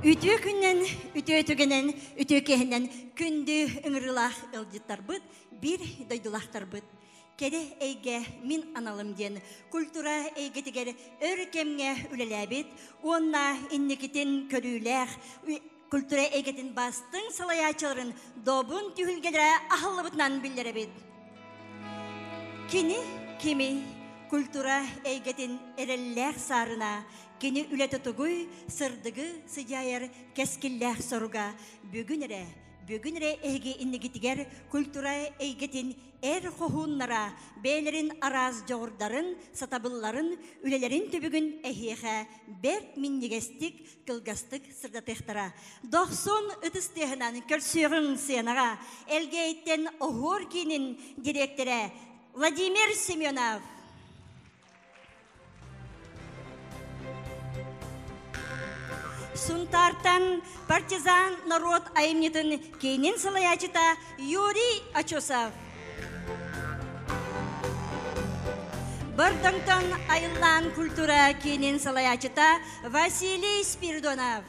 Үтүө күннэн, үтүө түгэнэн, үтүө киһинэн күндү ыҥырыылаах ыалдьыттарбыт, биир дойдулаахтарбыт. Кэрэ эйгэ мин аналым диэн культура эйгэтигэр өр кэмҥэ үлэлээбит уонна инникитин көрүүлээх культура эйгэтин бастыҥ салайааччыларын добун түһүлгэлэрэ аһыллыбытынан биллэрэбит. Кини кими культура эйгэтин эрэллээх саарына Кини үлэтэ тугуй, сырдыгы сыдьаайар кэскиллээх соруга бүгүн эрэ, бүгүн эрэ эһиги иннигитигэр культура эйгэтин эр хоһууннара бэйэлэрин араас дьоҕурдарын, сатабылларын, үлэлэрин түбүгүн эһиэхэ бэрт минньигэстик, кылгастык сырдатыахтара. Дохсун ытыс тыаһынан көрсүөҕүҥ сыанаҕа Элгээйиттэн Оһуор киинин дириэктэрэ Владимир Семенов. Сунтаартан партизан норуот айымньытын киинин салайааччыта Юрий Очосов. Бордоҥтон айыллаан культура киинин салайааччыта Василий Спиридонов.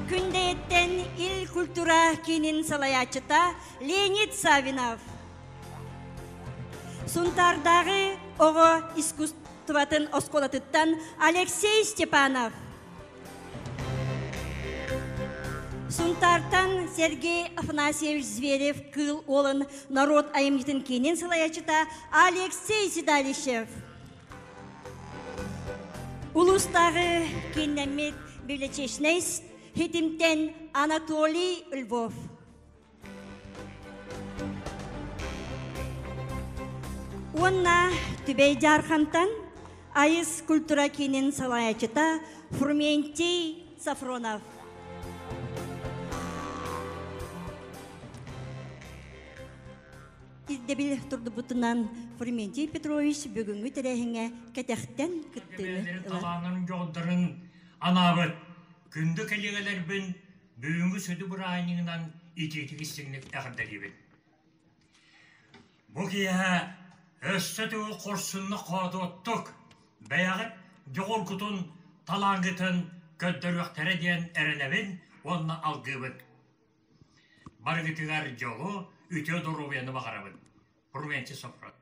Күндэйэттэн Ил культура киинин салайааччыта Леонид Савинов. Сунтаардааҕы оҕо искусствотын оскуолатыттан Алексей Степанов. Сунтаартан Сергей Афанасьевич Зверев Кыыл Уолун норуот айымньытын киинин салайааччыта Алексей Седалищев. Улуустааҕы кииннэммит библиотечнай хитимтэн Анатолий Львов. Уонна Түбэй Дьаархантан Айыс культура киинин салайааччыта Фрументий Сафронов. Ирдэбил турдубутунан Фрументий Петрович бүгүҥҥү тэрээһиҥҥэ кэтэхтэн кыттыыны ылар. Талаанын дьоҕурдарын анаабыт күндү кэлигэлэрбин Бүгүҥҥү сүдү бырааһынньыгынан итиитик истиҥник эҕэрдэлиибин. Бу киэһэ өссө төгүл хорсуннук хоодуоттук, бэйэҕит дьоҕургутун, талааҥҥытын көрдөрүөхтэрэ диэн эрэнэбин уонна алгыыбын. Барыгытыгар дьолу, үтүө доруобуйаны баҕарабын. Румянцев Софрон.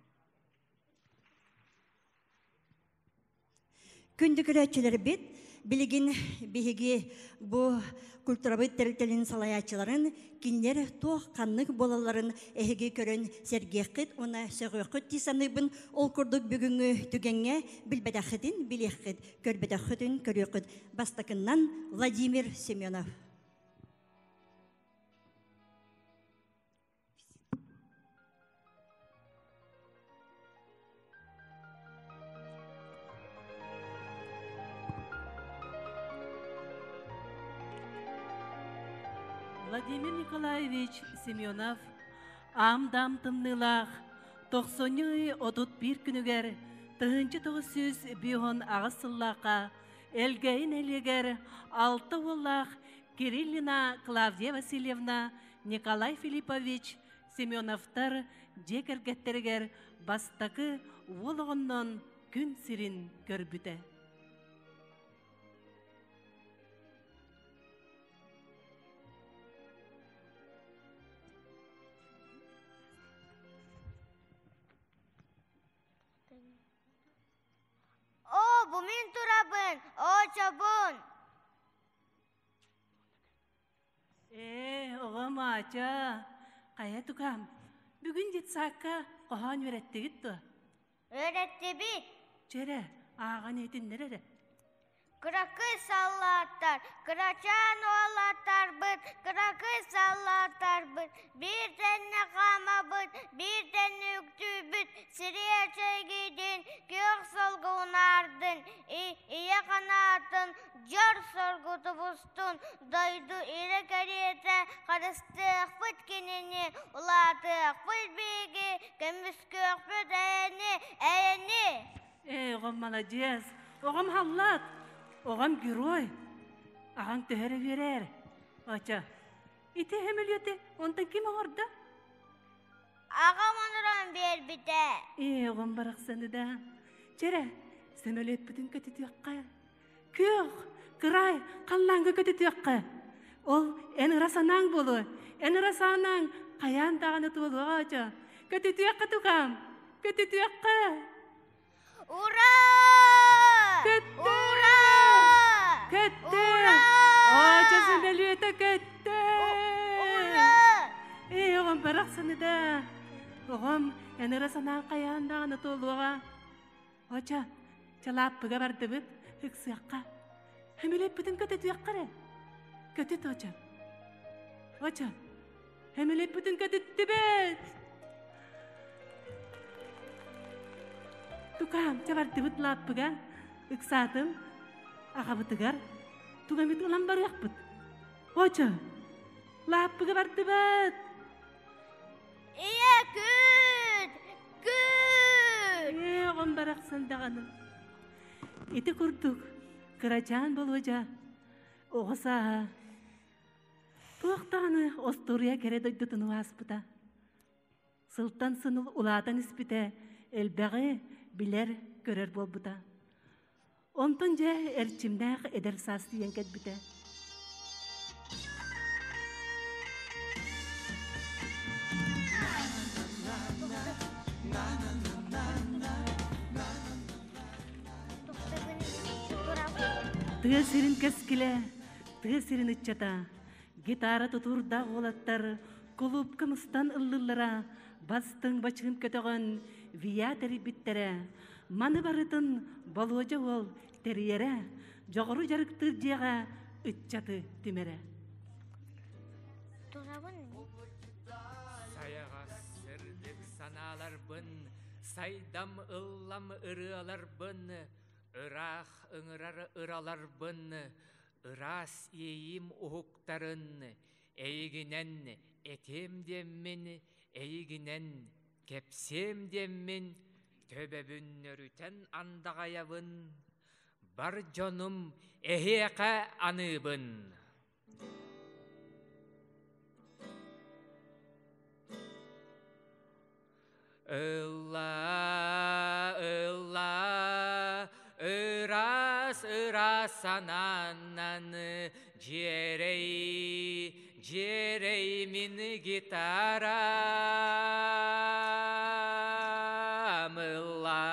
Күндү көрөөччүлэрбит, билигин биһиги бу культурабыт тэрилтэлэрин салайааччыларын кинилэр туох ханнык буолалларын эһиги көрөн сэргиэххит уонна сөҕүөххүт дии саныыбын. Ол курдук бүгүҥҥү түгэҥҥэ билбэтэххитин билиэххит, көрбөтөххүтүн көрүөххүт. Бастакыннан Владимир Семенов. Владимир Николаевич Семенов аам-даам тымныылаах тохсонньу ый 31 күнүгэр 1958 сыллаахха Элгээйи нэһилиэгэр алта уоллаах Кириллина Клавдия Васильевна Николай Филиппович Семеновтар дьиэ кэргэттэригэр бастакы уол оҕоннон күн сирин көрбүтэ. Оо, бу мин турабын, оочобун. Ээ, оҕом Аача, хайа тукаам, бүгүн детсадка хоһоон үөрэттигит дуо? Үөрэттибит. Чэрэ, ааҕан иһитиннэр эрэ. Кыракый саллааттар, кырачаан уолаттарбыт, кыракый саллааттарбыт, биир тэннэ хаамабыт, биир тэннэ үктүүбүт, сири эчэйгиитин, күөх сылгы унаардын, ийэ ханаатын, дьор соргу тубустун, дойду илэ кэриэтэ харыстыахпыт кинини, улаатыахпыт биһиги, көмүскүөхпүт эйэни, эйэни! Ээ, оҕом маладьыас, оҕом халлаат, оҕом герой. Аҕаҥ төһө эрэ үөрээр. Очо, ити сөмөлүөтү онтон ким оҥордо? Аҕам онорон биэрбитэ. Ээ, оҕом барахсаны да. Чэрэ, сөмөлүөппүтүн көтүтүөххэ. Күөх, Кырай, халлааҥҥа көтүтүөххэ. Ол эн ыра санааҥ буолуо. Эн ыра санааҥ хайаан даҕаны туолуоҕа очо. Көтүтүөххэ тукаам, көтүтүөххэ. Ура! Көттө! Ура! Көттө! Ура! Очо сөмөлүөтэ көттө! Ура! Ээ, оҕом барахсаны да. Оҕом эн ыра санааҥ хайаан даҕаны туолуоҕа. Очо, чалааппыга бардыбыт, ыксыахха. Сөмөлүөппүтүн көтүтүөххэ эрэ. Көтүт, очо. Очо, сөмөлүөппүтүн көтүттүбүт! Тукаам, чэ бардыбыт лааппыга, ыксаатым, аҕабытыгар тугу эмит ылан барыахпыт. Очо, лааппыга бардыбыт! Ийэ күт! Күт! Ээ, оҕом барахсан даҕаны. Ити курдук, кырачаан Болуодьа оҕо сааһа туох даҕаны остуоруйа кэрэ дойдутун ааспыта. Сылтан сыл улаатан испитэ, элбэҕи билэр, көрөр буолбута. Онтон дьэ эрчимнээх эдэр саас тиийэн кэлбитэ. Тыа сирин кэскилэ, тыа сирин ыччата, гитара тутуурдаах уолаттар кулуупка мустан ыллыыллара, бастыҥ бачыым көтөҕөн вия тэрийбиттэрэ, Маны барытын Болуодьа уол тэрийэрэ, дьоҕуру дьарыктыыр дьиэҕэ ыччаты түмэрэ. Сайаҕас сырдык санааларбын, сайдам ыллам ырыаларбын, ыраах ыҥырар ыраларбын, ыраас иэйиим уһуктарын, эйигинэн этиэм диэммин, эйигинэн кэпсиэм диэммин, төбөбүн өрүтэн андаҕайабын, бар дьонум эһиэхэ аныыбын. Ылла, ылла, ыраас, ыраас санааннан дьиэрэй, дьиэрэй мин гитарам ылла,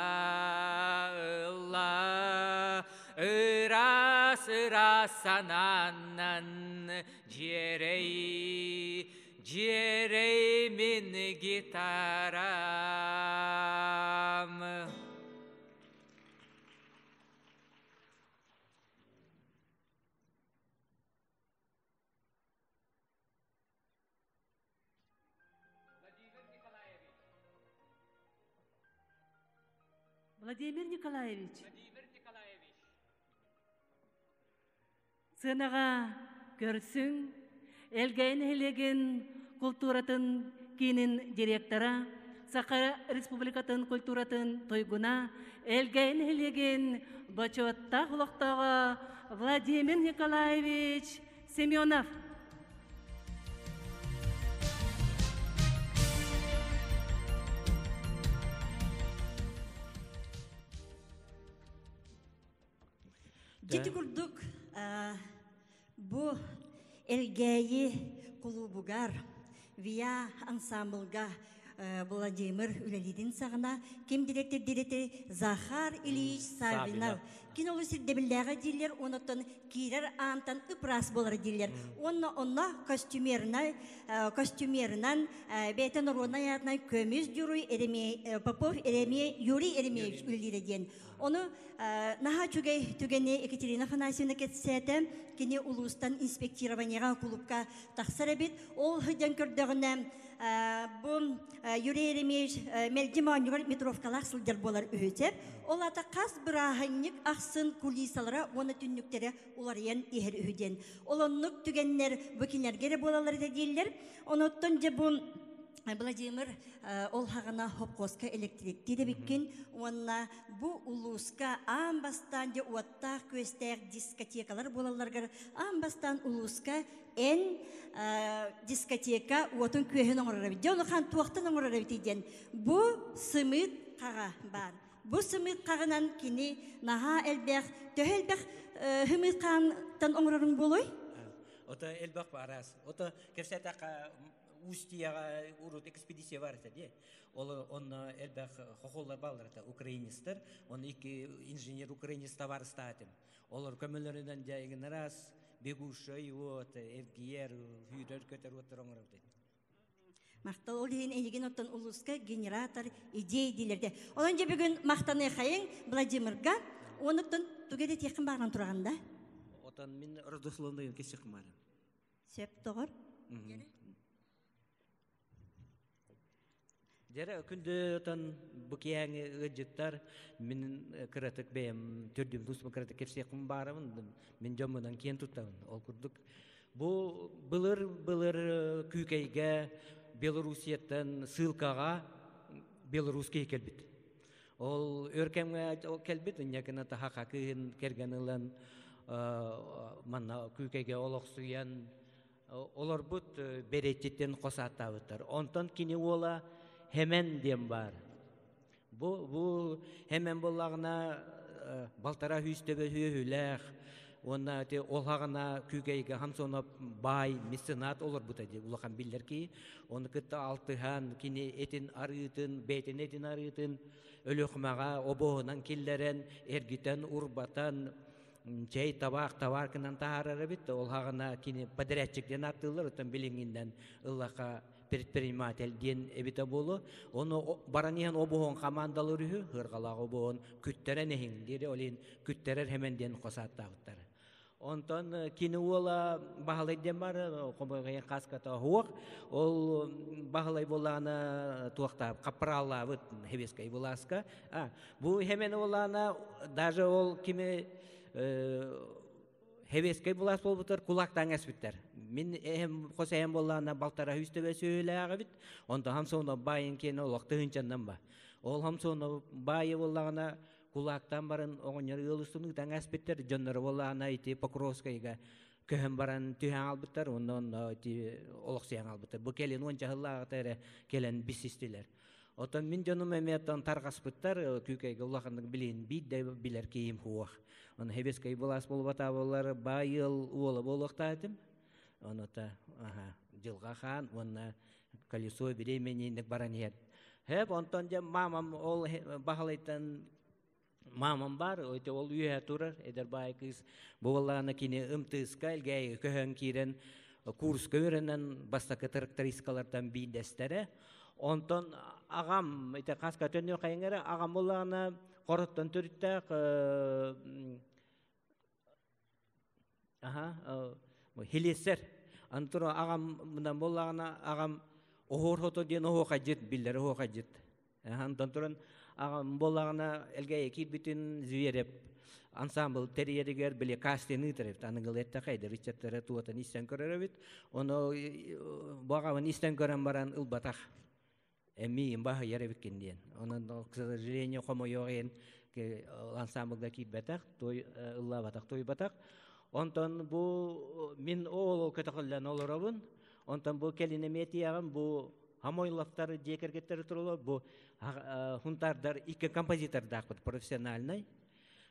ылла, ыраас, ыраас санааннан дьиэрэй, дьиэрэй мин гитарам. Владимир Николаевич. Сыанаҕа көрсүҥ, Элгээйи нэһилиэгин култууратын киинин директора, Саха Республикатын культуратын туйгуна, Элгээйи нэһилиэгин бочуоттаах олохтооҕо Владимир Николаевич Семенов. Дьити курдук бу Элгээйи кулуубугар ВИА ансамблга Владимир үлэлиирин саҕана ким директор дириэтэри Захар Ильич Саввинов кини олус ирдэбиллээҕэ дииллэр онуттан киирэр аантан ып-ыраас буолара дииллэр уонна онно костюмернай костюмерынан бэйэтэ норуодунай аатынан көмүс дьуруй Попов Еремей Юрий Еремеевич үлэлиирэ диэн Ону наһаа үчүгэй түгэни Екатерина Афанасьевна кэпсээтэ. Кини улуустан инспектированиеҕа кулуупка тахсар эбит. Ол сылдьан көрдөҕүнэ бу Юрий Еремеевич мэлдьи моонньугар метровкалаах сылдьар буолар үһү. Ол аата хас бырааһынньык ахсын кулисалара уонна түннүктэрэ уларыйан иһэр үһү диэн. Ол оннук түгэннэр бу кинилэргэ эрэ буолаллар этэ дииллэр. Онуттан дьэ бу Владимир ол хаҕана хопхуоска электриктиир эбиккин уонна бу улууска аан бастаан дьэ уоттаах күөстээх дискотекалар буолалларыгар аан бастаан улууска эн дискотека уотун күөһүн оҥорор эбит. Дьэ улахан туохтан оҥорор эбитий диэн бу сымыыт хаҕа баар. Бу сымыыт хаҕынан кини наһаа элбэх, төһө элбэх сымыыт хаантан оҥорорун буолуой? Ото элбэх араас. Ото кэпсээтэххэ Устьяҕа урут экспедиция бар этэ дии. Ол онно элбэх хохоллар бааллар этэ, украинецтар. Оны икки инженер украинец табаарыстаатым. Олор көмөлөрүнэн дьэ игин араас бегушай уот, эргийэр, сүүрэр көтөр уоттар оҥоробут этим. Махтал ол иһин эйигин оттон улууска генератор идей диилэрде. Онон дьэ бүгүн махтаныахайыҥ Владимирга. Онуттан тугу этиэххин бааран тураҕын да? Отон мин родословныйын кесиэххин баарым. Сөп тоҕор. Дьэрэ күндү отон бу киэҥи ыалдьыттар мин кыратык бэйэм төрдүм туспа кыратык кэпсиэхпин баарабын мин дьоммунан киэн туттабын ол курдук бу былыр былыр Күүкэйгэ Белоруссияттан ссылкаҕа белорусский кэлбит ол өр кэмҥэ кэлбит инньэ таһаха кыыһын кэргэн ылан манна Күүкэйгэ олохсуйан олорбут бэриэччиттэн хос ааттаабыттар. Онтон кини уола Хэмэн диэн баар. Бу, бу Хэмэн буоллаҕына балтараа сүүс төбө сүөһүлээх уонна ити ол хаҕына Күүкэйгэ Хамсонов баай меценат олорбута дии улахан биллэр киһи. Ону кытта алтыһан кини этин арыытын, бэйэтин этин арыытын Өлүөхүмэҕэ обоһунан киллэрэн, эргитэн, урбатан чэй табаах табаар гынан таһаарар эбит ол хаҕына кини подрядчик диэн ааттыыллар оттон билиҥҥинэн ыллаха предприниматель диэн эбитэ буолуо ону баран иһэн обоһон командалар үһү ыарҕалаах обоһон күттэрэн иһиҥ диэри ол иһин күттэрэр хэмэн диэн хос ааттаабыттар онтон кини уола Баһылай диэн бар хомойҕайын хаската оһуох ол Баһылай буоллаҕына туохтаабыт хаппырааллаабыт хевескай былааска Бу хэмэн уолаана даже ол кими хевескэй булаас буолбутар кулаактаан эспиттэр. Мин эһэм хос эһэм буоллаана балтара үс төбө сүөһүлээх эбит. Онто хамсоно баайын киэнэ олох тыһынчаннан ба. Ол хамсоно баайы буоллаҕына кулаактаан баран оҕонньор ыал устун ыытан эспиттэр. Дьонноро буоллаҕына ити Покровскайга көһөн баран түһэн албыттар уонна онно ити олохсуйан албыттар. Бу кэлин уонча сыллааҕыта эрэ кэлэн биссистилэр. Оттон мин дьонум эмиэ оттон тарҕаспыттар, Күүкэйгэ улаханнык билин биир да билэр киһим суох. Ону Хебескэй былаас буолбатаа буоллар баай ыал уола буолуохтаах этим. Онута аха дьылҕа хаан уонна колесо времени баран иһэр. Хэп онтон дьэ мамам ол Баһылайтан мамам бар, өйте ол үөһэ турар эдэр баай кыыс буоллаҕына кини ымтыыска Элгээйигэ көһөн киирэн курска үөрэнэн бастакы трактористкалартан биирдэстэрэ. Онтон аҕам ити хаска төннүө хайыҥ эрэ аҕам буоллаҕына хороттон төрүттээх аха хилиэссэр антура аҕам мынан буоллаҕына аҕам оһуор хото диэн оһуохайдьыт биллэр оһуохайдьыт онтон туран аҕам буоллаҕына Элгээйи киирбитин Зверев ансамбл тэрийэригэр били кастинг ыытар эбит аныгыл эттэхэ эдэр ыччаттара туотан истэн көрөр эбит ону бу аҕабын истэн көрөн баран ылбатах эмиийин баһыйар эбиккин диэн. Онон, к сожалению, хомойуох иһин ансамблга киирбэтэх, той ыллаабатах, туйбатах. Онтон бу мин ол көтөхүллэн олоробун. Онтон бу кэлин эмиэ тиэҕим бу Хамойловтар дьиэ кэргэттэрэ туралар. Бу хунтаардар икки композитордаахпыт профессиональный.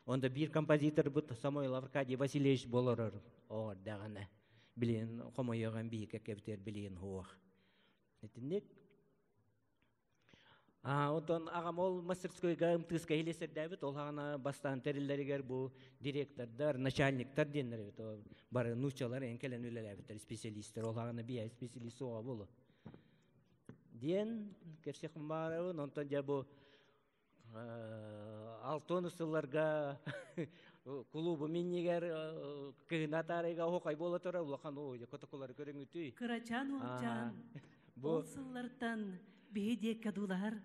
Онда биир композиторбут Самойлов Аркадий Васильевич болорор. Оордаҕына билин хомойуоҕун биһикэ кэбитэр билин хуох. Итинник. Онтон аҕам ол мастерскойга МТС-ка илиэсэрдээбит, ол хаҕана бастаан тэриллэригэр бу директордар, начальниктар диэннэр эбит. Бары нууччалар эн кэлэн үлэлээбиттэр, специалистер. Ол хаҕана бия специалист суоҕа буолуо. Диэн кэпсиэхпин баҕарабын. Онтон дьэ бу Алтон сылларга кулуубу миннигэр кыһын атаарыйга оһохай буола турар улахан ой котокулары көрүҥүтүй Кырачаан уолчаан ол сыллартан биһи диэккэ дуулаһар.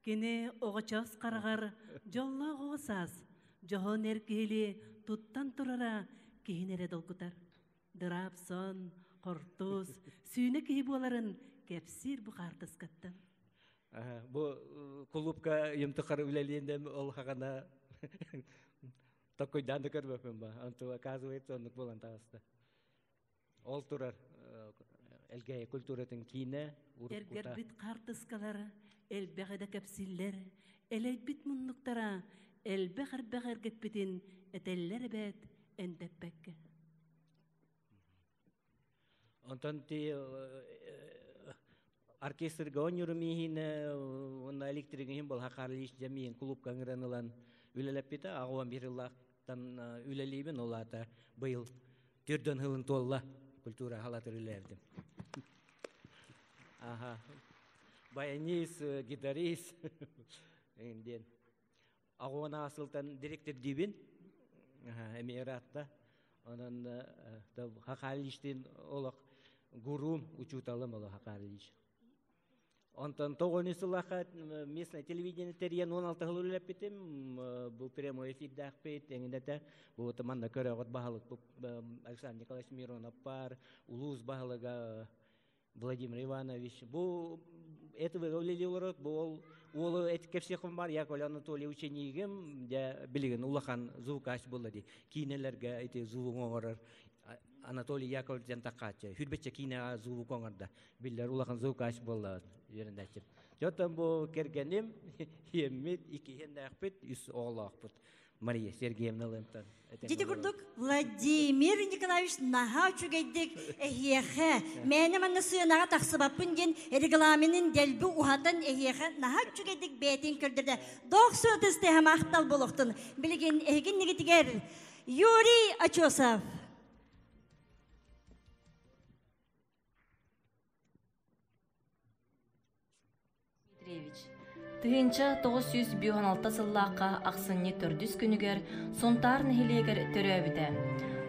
Кини оҕочоос хараҕар дьоллоох оҕо саас, дьоһун эр киһили туттан турара киһини эрэ долгутар. Дыраапсон, хортуус, сүүнэ киһи буоларын кэпсиир бу хаартыскаттан. Бу кулуупка юмтухары үлэлиэн ол хаҕана токкуйдаан да көрбөппүн ба. Онту оказывается оннук буолан таҕыста. Ол турар. Элгээйи культуратын киинэ уруккута. Эргэрбит хаартыскалар элбэҕи да кэпсииллэр, элэйбит муннуктара элбэх эрбэх эргиппитин этэллэр эбээт эндэппэккэ. Онтон ти оркестрга оонньуурум иһин уонна электригин бол Хакарлич дьэмиин клубка ыҥыран ылан үлэлэппитэ. Аҕа 11 ыллаахтан үлэлиибин, ол аата быйыл түрдөн хылын туолла культура халатыр үлэлээбитим. Аха. Баянист, гитарист диэн. Аҕуон сылтан директордиибин. Эмиэ ыраатта. Онон Хахаличтин олох гурум, учууталым олох Хахалич. Онтон тоҕону сыллаха местное телевидение тэрийэн 16 сыл үлэлэппитим. Бу прямой эфирдээхпит, эҥинэтэ. Бу манна көрөҕүт баһылык Александр Николаевич Миронов бар, улуус баһылыга Владимир Иванович. Бу этого үлэлии олорот, бу ол уолу этик кэпсиэхпин бар, Яковлев Анатолий ученигим, дьэ билигин улахан звукач буолла дии. Киинэлэргэ ити звук оҥорор Анатолий Яковлев диэн такааччы. Хүрбэччэ киинэҕэ звук оҥордо. Биллэр улахан звукач буолла үөрэнээччим. Дьоттон бу кэргэним, иэммит, иккиһиннээхпит, үс оҕолоохпут. Мария Сергеевна Лентон. Дити курдук Владимир Николаевич наһаа үчүгэйдик эһиэхэ мээнэ манна сыанаҕа тахсыбаппын диэн регламенын дэлби уһатан эһиэхэ наһаа үчүгэйдик бэйэтин көрдөрдө. Дохсу ытыс махтал буолуохтун. Билигин эһигин нигитигэр Юрий Очесов. Дмитриевич. 1956 сыллаахха ахсынньы төрдүс күнүгэр Сунтаар нэһилиэгэр төрөөбүтэ.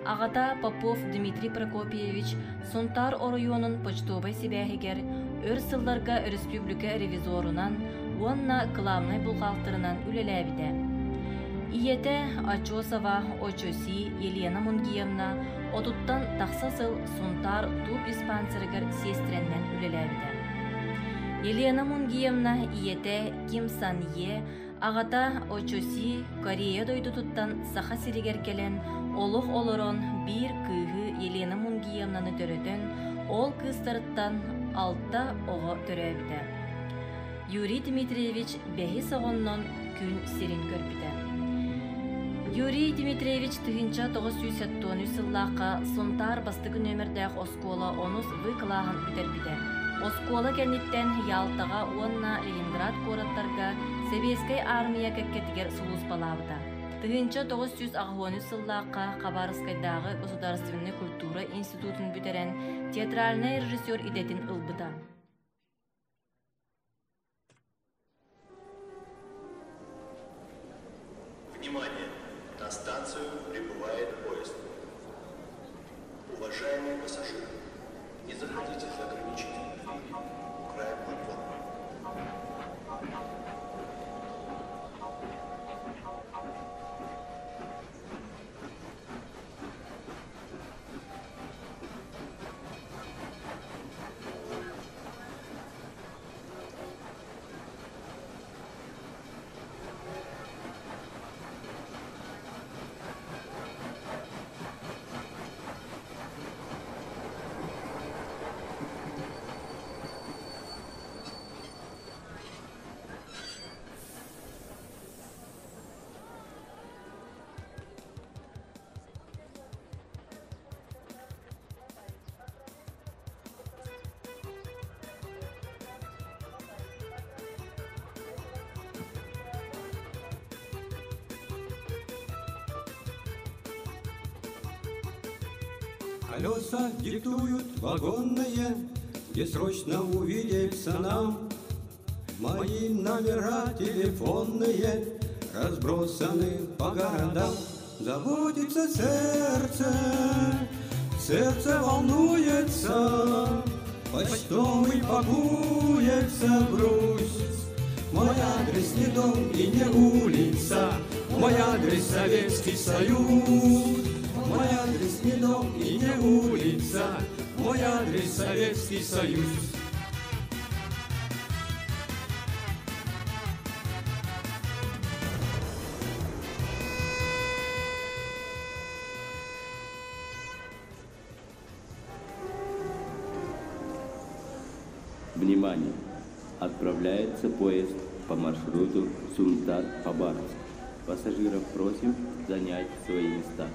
Аҕата Попов Дмитрий Прокопьевич Сунтаар оройуонун почтовай сибээһигэр өр сылларга өрөспүүбүлүкэ ревизорунан уонна кылаабынай бухгалтерынан үлэлээбитэ. Ийэтэ Очосова Очоси Елена Мунгиевна отуттан тахса сыл Сунтаар тууп диспансерыгар сиэстэрэннэн үлэлээбитэ. Елена Мунгиевна ийэтэ Ким Сан Е, аҕата Очоси Корея дойдутуттан Саха сиригэр кэлэн олох олорон биир кыыһы Елена Мунгиевнаны төрөтөн, ол кыыстарыттан алта оҕо төрөөбүтэ. Юрий Дмитриевич бэһис оҕоннон күн сирин көрбүтэ. Юрий Дмитриевич 1973 сыллаахха Сунтаар бастакы нүөмэрдээх оскуола онус В кылааһын бүтэрбитэ. Оскуола кэнниттэн Ялтаҕа уонна Ленинград куораттарга Сэбиэскэй Аармыйа кэккэтигэр сулууспалаабыта. 1983 сыллаахха Хабаровскайдааҕы государственнай культура институтун бүтэрэн театральнай режиссер идэтин ылбыта. Внимание! На станцию прибывает поезд. Уважаемые пассажиры, не заходите за ограничительную линию у края платформы. Колеса диктуют вагонные, Где срочно увидеться нам. Мои номера телефонные Разбросаны по городам. Заботится сердце, сердце волнуется, Почтовый пакуется грусть. Мой адрес не дом и не улица, Мой адрес Советский Союз. Мой адрес не дом и не улица, Мой адрес Советский Союз. Внимание! Отправляется поезд по маршруту Сунтар-Хабаровск. Пассажиров просим занять свои места.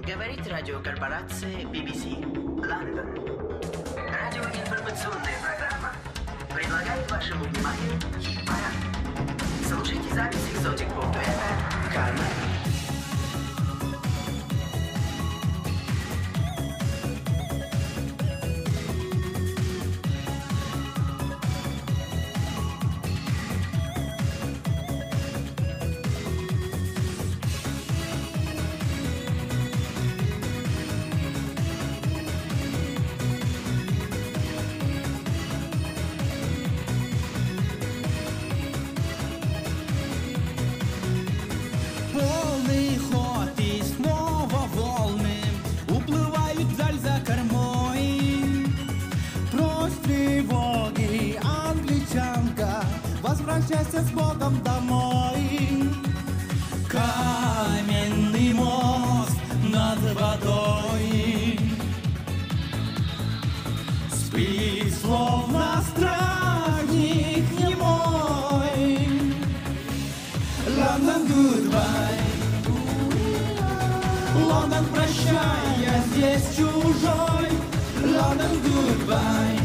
Говорит радиокорпорация BBC Лондон. Радиоинформационная программа предлагает вашему вниманию хит-парад. Слушайте запись экзотик поп-дуэта «Кармен». Полный ход и снова волны Уплывают вдаль за кормой. Прочь тревоги, англичанка, Возвращайся с Богом домой. Каменный мост над водой Спит, словно странник немой. London, goodbye. Лондон, прощай, я здесь чужой. London, goodbye.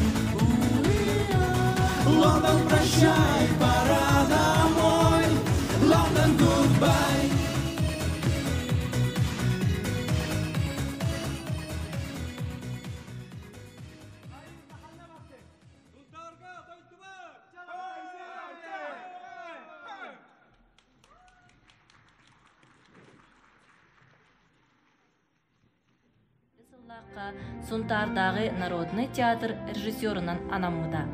Лондон, прощай, пора домой. London, goodbye. Сыллаахха Сунтаардааҕы народнай театр режиссерунан анаммыта.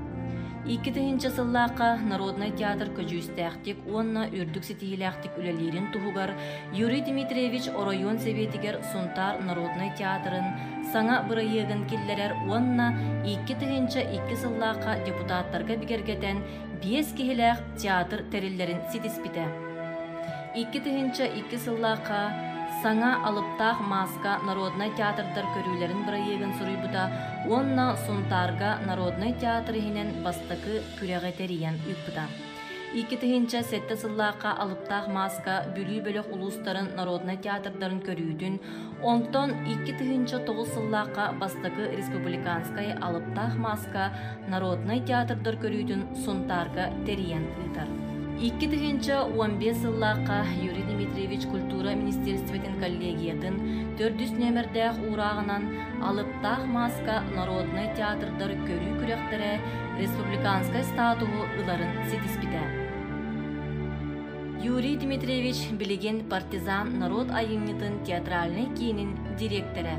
2000 сыллаахха народнай театр көдьүүстээхтик уонна үрдүк ситиһиилээхтик үлэлиирин туһугар Юрий Дмитриевич оройуон сэбиэтигэр Сунтаар народнай театрын саҥа бырайыагын киллэрэр уонна 2002 сыллаахха депутаттарга бигэргэтэн биэс киһилээх театр тэриллэрин ситиспитэ. 2002 сыллаахха саҥа алыптаах мааска народнай театрдар көрүүлэрин бырайыагын суруйбута уонна Сунтаарга народнай театр иһинэн бастакы күрэҕи тэрийэн ыыппыта. 2007 сыллаахха алыптаах мааска Бүлүү бөлөх улуустарын народнай театрдарын көрүүтүн, онтон 2009 сыллаахха бастакы республиканскай алыптаах мааска народнай театрдар көрүүтүн Сунтаарга тэрийэн ыытар. 2015 сыллаахха Юрий Дмитриевич культура министерствотын коллегиятын төрдүс нүөмэрдээх уурааҕынан Алыптаах мааска народнай театрдар көрүү күрэхтэрэ республиканскай статуһу ыларын ситиспитэ. Юрий Дмитриевич билигин Партизан норуот айымньытын театральнай киинин дириэктэрэ.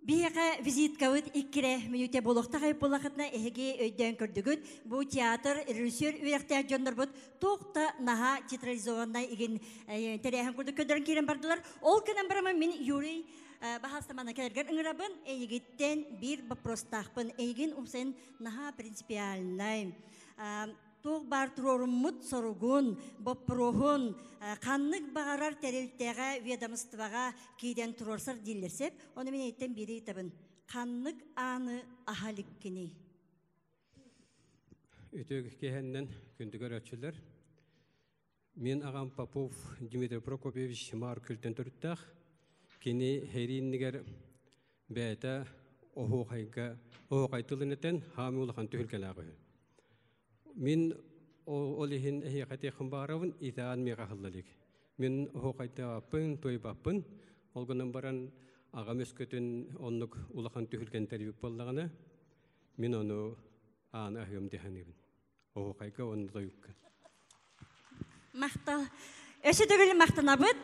Биһиэхэ визиткабыт иккирэ мүнүүтэ буолуохтаах эбит буоллахытына эһиги өйдөөн көрдүгүт. Бу театр, режиссер үөрэхтээх дьоннорбут туох да наһаа театрализованнай игин тэрээһин курдук көрдөрөн киирэн бардылар. Ол гынан барамын мин Юрий баһаастамана кэлэргэр ыҥырабын. Эйигиттэн биир вопростаахпын. Эйигин умсайын наһаа принципиальнай. Туох баар туруоруммут соругун, боппуруоһун ханнык баҕарар тэрилтэҕэ, ведомствоҕа киирэн туруорсар дииллэр сөп. Ону мин эйиттэн биири ыйытабын. Ханнык ааны аһа иликкиний? Үтүө киһэннэн күндү көрөөччүлэр. Мин аҕам Попов Дмитрий Прокопьевич Маар күлтэн төрүттээх. Кини хэрииннигэр бэйэтэ оһуохайга оһуохай тылын этэн хаамыы улахан түһүлгэлээх үһү. Мин ол иһин эһиэхэ этиэххин баҕарабын, итэҕэн миэхэ аһылла илик. Мин оһуохайдаабаппын, туойбаппын. Ол гынан баран аҕам өскөтүн оннук улахан түһүлгэни тэрийбит буоллаҕына, мин ону ааны аһыам дии саныыбын. Оһуохайга уонна тойукка. Махтал. Өссө төгүл махтанабыт.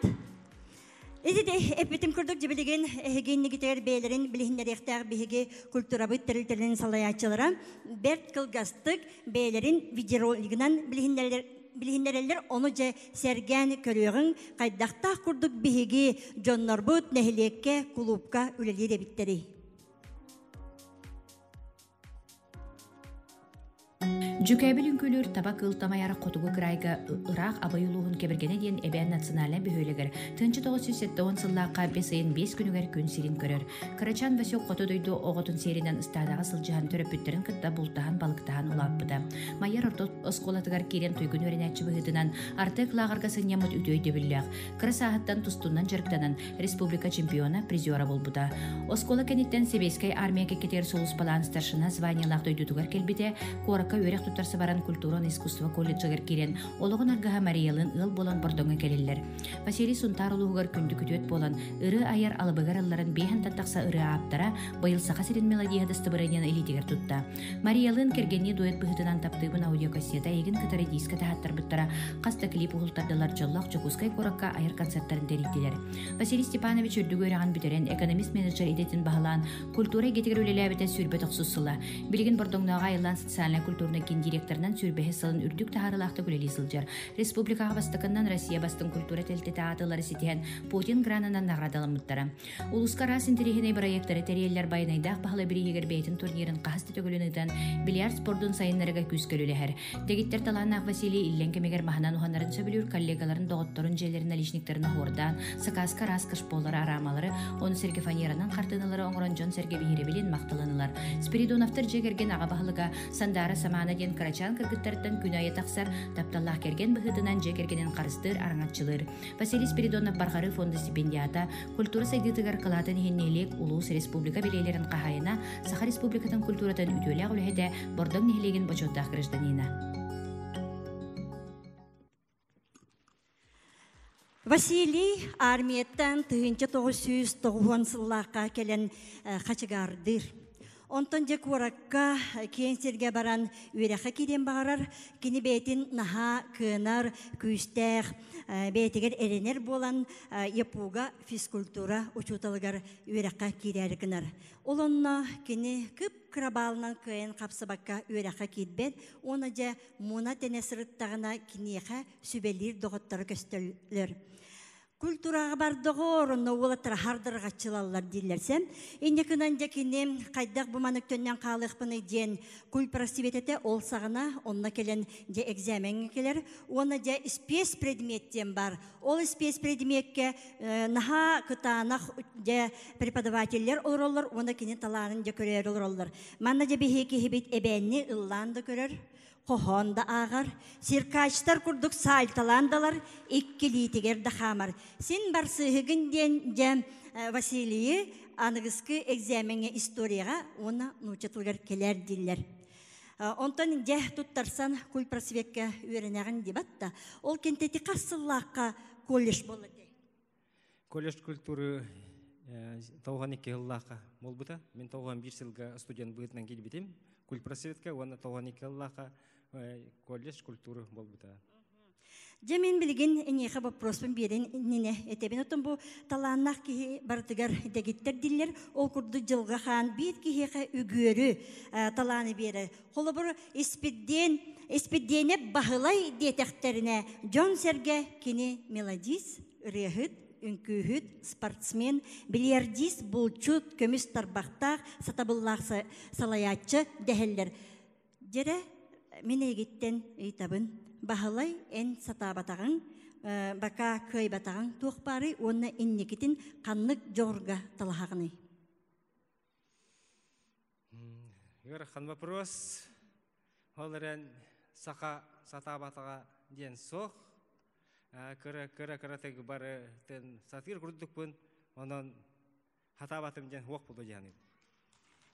Ити эппитим курдук дьибилигин эһигиннигитигэр бэйэлэрин билиһиннэриэхтээх биһиги культурабыт тэрилтэлэрин салайааччылара бэрт кылгастык бэйэлэрин видеоролигынан билиһиннэрэллэр ону дьэ сэргээн көрүөҕүҥ хайдахтаах курдук биһиги дьоннорбут нэһилиэккэ кулуупка үлэлиир эбиттэрий. Дьүкээбил үҥкүүлүүр таба кыыл тамайар хотугу кыраайга ыраах Абый улууһун Кэбиргэнэ диэн эбээн национальнай бөһүөлэгэр 1970 сыллаахха бэс ыйын биэс күнүгэр күн сирин көрөр. Кырачаан Васек хоту дойду оҕотун сиэринэн ыстаадаҕа сылдьыһан төрөппүттэрин кытта бултаһан балыктаһан улааппыта. Майар орто оскуолатыгар киирэн туйгун үөрэнээччи быһыытынан Артек лааҕырга сынньаммыт үтүө өйдөбүллээх. Кыра сааһыттан тустуунан дьарыктанан республика чемпиона, призера буолбута. Оскуола кэнниттэн Сэбиэскэй армия кэккэтигэр сулууспалаан старшина званиелаах дойдутугар кэлбитэ, куоракка үөрэх туттарса баран культура уонна искусство колледжыгар киирэн, олоҕун аргыһа Мариялыын ыал буолан Бордоҥҥо кэлэллэр. Василий Сунтаар улууһугар күндү күтүөт буолан, ырыа айар алыбыгар ылларан биэһэнтэн тахса ырыа ааптара, быйыл Саха сирин мелодиһа дастыбырыанньаны илиитигэр тутта. Мариялыын кэргэннии дуэт быһыытынан таптыыбын аудиокассета эйигин кытары диискэ таһааттарбыттара, хас да клип уһултардылар, дьоллоох Дьокуускай куоракка айар концертарын тэрийдилэр. Василий Степанович үрдүк үөрэҕин бүтэрэн, экономист-менеджер идэтин баһылаан, культура эйгэтигэр үлэлээбитэ сүүрбэ тохсус сыла. Билигин Бордоҥнооҕу айыллаан социальнай-культурнай киин директорынан сүүрбэһис сылын үрдүк таһаарыылаахтык үлэлии сылдьар. Республикаҕа бастакыннан Россия бастыҥ культура тэрилтэтэ аатылары ситиһэн, Путин гранынан наҕараадаламмыттара. Улууска араас интэриэһинэй бырайыактары тэрийэллэр Байанайдаах баһылай бирииһигэр бэйэтин турнирын хаһыс да төгүлүн ыытан, бильярд спордун сайыннарыга күүскэ үлэлэһэр. Дэгиттэр талааннаах Василий иллэҥ кэмигэр маһынан уһанарын сөбүлүүр коллегаларын, доҕотторун дьиэлэрин наличниктарын оһуордаан, сакааска араас кашполары, араамалары, ону сэргэ фанеранан хартыыналары оҥорон дьон-сэргэ биһирэбилин махталын ылар. Спиридоновтар дьиэ кэргэн аҕа баһылыга Сандаара Самаана диэн диэн кырачаан кыргыттартан күн айы тахсар, тапталлаах кэргэн быһыытынан дьиэ кэргэнин харыстыыр, араҥаччылыыр. Василий Спиридонов Барҕарыы фонда стипендиата, культура сайдыытыгар кылаатын иһин нэһилиэк, улуус, республика бэлиэлэрин хаһаайына, Саха Республикатын культуратын үтүөлээх үлэһитэ, Бордоҥ нэһилиэгин бочуоттаах гражданина. Василий армияттан 1990 сыллаахха кэлэн хачыгаардыыр. Онтон дьэ куоракка киэҥ сиргэ баран үөрэххэ киириэн баҕарар. Кини бэйэтин наһаа кыанар, күүстээх, бэйэтигэр эрэнэр буолан ЯПУ-га физкультура учууталыгар үөрэххэ киирээри гынар. Ол онно кини кып-кыра баалынан кыайан хапсыбакка үөрэххэ киирбэт уонна дьэ муна-тэнэ сырыттаҕына киниэхэ сүбэлиир доҕотторо көстөллөр. Культураҕа бардоҕор, онно уолаттара хардырҕаччылаллар дииллэрсэ. Инньэ гынан дьэ кини хайдах бу маннык төннөн хаалыахпыный диэн кульпросветэтэ ол саҕана онно кэлэн дьэ экзамеҥҥа кэлэр уонна дьэ спецпредмет диэн бар. Ол спецпредмеккэ наһаа кытаанах дьэ преподавателлэр олороллор уонна кини талаанын дьэ көрөөр олороллор. Манна дьэ биһиги киһибит эбээнни ыллаан да көрөр, хоһоон да ааҕар, циркачтар курдук саальталаан далар, иккилиитигэр да хаамар. Син барсыыһыгын диэн дьэ Василийы аныгыскы экзамеҥҥэ историяҕа уонна нуучча тылыгар кэлээр дииллэр. Онтон дьэ туттарсан кульпросвекка үөрэнэҕин дибат да, ол кэнтити хас сыллаахха колледж буолла Колледж культуры 92 сыллаахха буолбута. Мин 91 сылга студент быһыытынан киирбитим. Культпросветка уонна 92 сыллаахха колледж культуры буолбута. Дьэ мин билигин эниэхэ вопроспун биэрэн иннинэ этэбин. Оттон бу талааннаах киһи барытыгар дэгиттэр дииллэр. Ол курдук дьылҕа хаан биир киһиэхэ үгүөрү талааны биэрэр. Холобур, Испирдиэн, Испирдиэнэп Баһылай диэтэхтэринэ, дьон-сэргэ кини мелодист, ырыаһыт, үҥкүүһүт, спортсмен, бильярдист, булчут, көмүс тарбахтаах, сатабыллаах салайааччы дэһэллэр. Дьэрэ, мин эйигиттэн ыйытабын, Баһылай, эн сатаабатаҕыҥ, бака кыайбатаҕыҥ туох баарый уонна инникитин ханнык дьоҕурга талаһаҕыный? Ыарахан вопрос. Ол эрэн саха сатаабатаҕа диэн суох. Кыра кыра кыратык барытын сатыыр курдукпун. Онон хатаабатым диэн хуох буолуо диэханыыбын.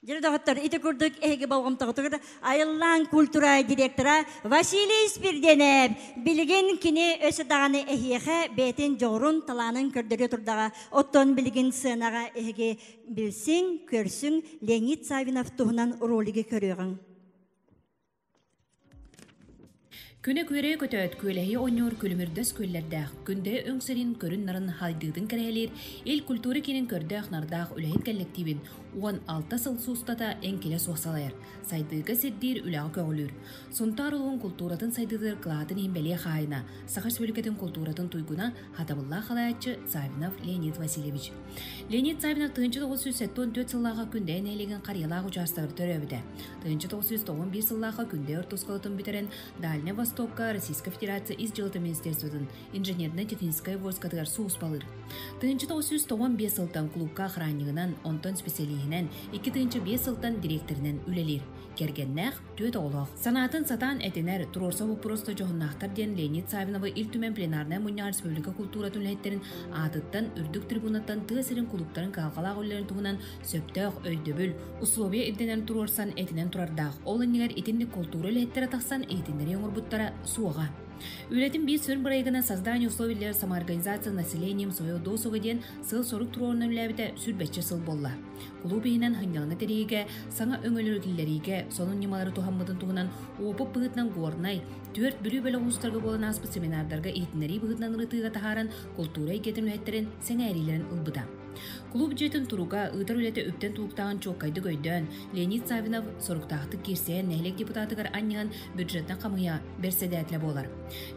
Дьэ доҕоттор, ити курдук эһиги болҕомтоҕутугар Айыллаан культура директора Василий Спирденев билигин кини өссө даҕаны эһиэхэ бэйэтин дьоҕурун, талаанын көрдөрүө турдаҕа. Оттон билигин сыанаҕа эһиги Билсиҥ, көрсүҥ Леонид Саввинов туһунан ролигы көрүөҕүҥ. Күнэ күөрэ көтөөт, күөлэһи оонньуур күлүмүрдэс күөллэрдээх, күндэ өҥ сирин көрүн-нарын хайдыытын кэрэһэлиир Ил культура киинин көрдөөх-нардаах үлэһит кэллэктиибин 16 сыл суустата эҥкилэ суох салайар, сайдыыга сирдиир үлэҕэ көҕүлүүр. Сунтаар улууһун култууратын сайдыытыгар кылаатын иһин бэлиэ хаһаайына, Саха Республикатын култууратын туйгуна, хатабыллаах халайааччы Саввинов Леонид Васильевич. Леонид Саввинов 1974 сыллааҕы Күндэйэ нэһилиэгин Харыйалаах учаастагар төрөөбүтэ. 1991 сыллаахха Күндэйэ орто оскуолатын бүтэрэн Дальнай Востокка Российскай Федерация ис дьыалата министерствотын инженернэй-техническэй войскатыгар сулууспалыыр. 1995 сылтан клубка охраннигынан, онтон специалиһинэн, 2005 сылтан дириэктэринэн үлэлиир. Кэргэннээх, түөрт оҕолоох. Санаатын сатаан этинэр, туруорса боппуруоста дьоһуннаахтар диэн Леонид Савиновы Ил Түмэн пленарнай мунньаҕар республика култууратын үлэһиттэрин аатыттан үрдүк трибунаттан тыа сирин кулууптарын кыһалҕалаах үлэлэрин туһунан сөптөөх өйдөбүл, условия ирдэнэн туруорсан этинэн турардаах. Ол иннигэр итинник култуура үлэһиттэрэ тахсан иһитиннэрии оҥорбуттара суоҕа. Үлэтин биир сүрүн бырайыгынан «Создание условий для самоорганизации населением своего досуга» диэн сыал-сорук туруорунан үлэлээбитэ сүүрбэччэ сыл буолла. Кулууп иһинэн сынньалаҥы тэрийиигэ, саҥа өҥөлөрү киллэриигэ, сонун ньымалары туһаммытын туһунан уопут быһыытынан Горнай, түөрт Бүлүү бөлөх уустарга буолан ааспыт семинардарга иһитиннэрии быһыытынан ырытыыга таһааран култуура эйгэтин үлэһиттэрин сэҥээриилэрин ылбыта. Кулууп дьиэтин туруга, ыытар үлэтэ үптэн тулуктааҕын чуолкайдык өйдөөн, Леонид Саввинов соруктаахтык киирсээн нэһилиэк депутатыгар анньыһан бюджеттан хамыйа бэрсэдээтэлэ буолар.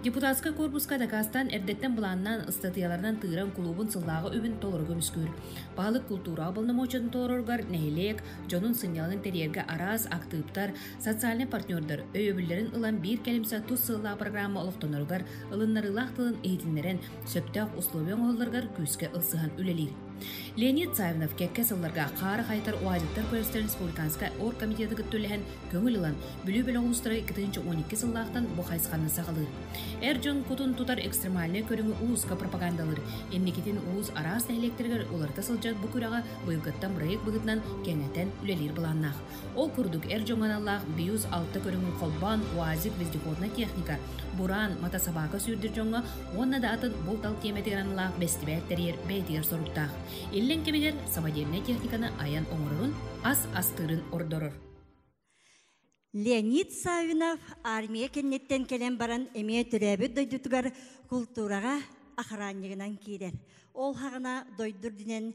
Депутатскай корпуска дакаастаан эрдэттэн былааннаан ыстатыйаларынан тыыран кулуубун сыллааҕы үбүн толору көмүскүүр. Баһылык култуураҕа боломуочуйатын толороругар нэһилиэк дьонун сынньалаҥын тэрийэргэ араас актыыптар, социальнай партнердар өйөбүллэрин ылан биир кэлимсэ тус сыаллаах программа олохтоноругар ылыннарыылаах тылын иһитиннэрэн, сөптөөх условия оҥоһулларыгар күүскэ ылсыһан үлэлиир. Леонид Савинов кэккэ сылларга хаары хайытар уазиктар күрэстэрин республиканскай оргкомитеты кытта үлэһэн көҥүл ылан, Бүлүү бөлөх улуустара 2012 сыллаахтан бу хайысханы саҕалыыр. Эр дьон кутун тутар экстремальнай көрүҥү улууска пропагандалыыр. Инникитин улуус араас нэһилиэктэригэр уларыта сылдьар бу күрэҕи быйылгыттан бырайыак быһыытынан кэҥэтэн үлэлиир былааннаах. Ол курдук эр дьоҥҥо аналлаах Биюз алта көрүҥүн холбоон УАЗик вездеходная техника, Буран, мотособака сүүрдэр дьоҥҥо уонна да атын булт-ал тиэмэтигэр аналлаах бэстибээл тэрийэр бэйэтигэр соруктаах. Иллэҥ кэмигэр самодельнай техниканы айан оҥорорун, ас астыырын ордорор. Леонид Савинов армия кэнниттэн кэлэн баран эмиэ төрөөбүт дойдутугар култуураҕа охраннигынан киирэр. Ол хаҕына дойду үрдүнэн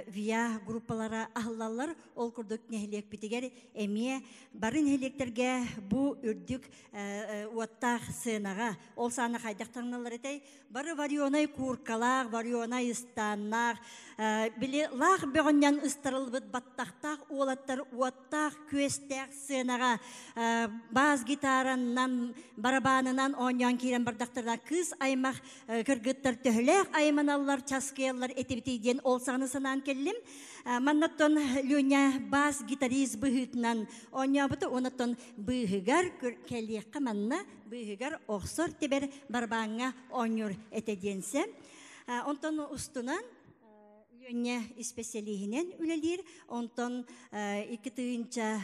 ВИА группалара аһыллаллар. Ол курдук нэһилиэкпитигэр эмиэ бары нэһилиэктэргэ бу үрдүк уоттаах сценаҕа ол саана хайдах таҥналлар этэй? Бары варионай кууркалаах, варионай ыстааннаах, били лаах бөҕөннөн ыстарыллыбыт баттахтаах уолаттар уоттаах күөстээх сценаҕа бас гитаранан, барабанынан оонньоон киирэн бардахтарына кыыс аймах кыргыттар төһөлөөх айманаллар, часкыйаллар этибитий диэн ол саҕаны санаан кэллим. Маннаттан Леня бас гитарист быһыытынан оонньообута, онуттан быыһыгар кэлиэххэ манна быыһыгар охсор тибэр барабааҥҥа оонньуур этэ диэнсэ. Онтон устунан Леня испэсэлииһинэн үлэлиир. Онтон 2 тыһыынча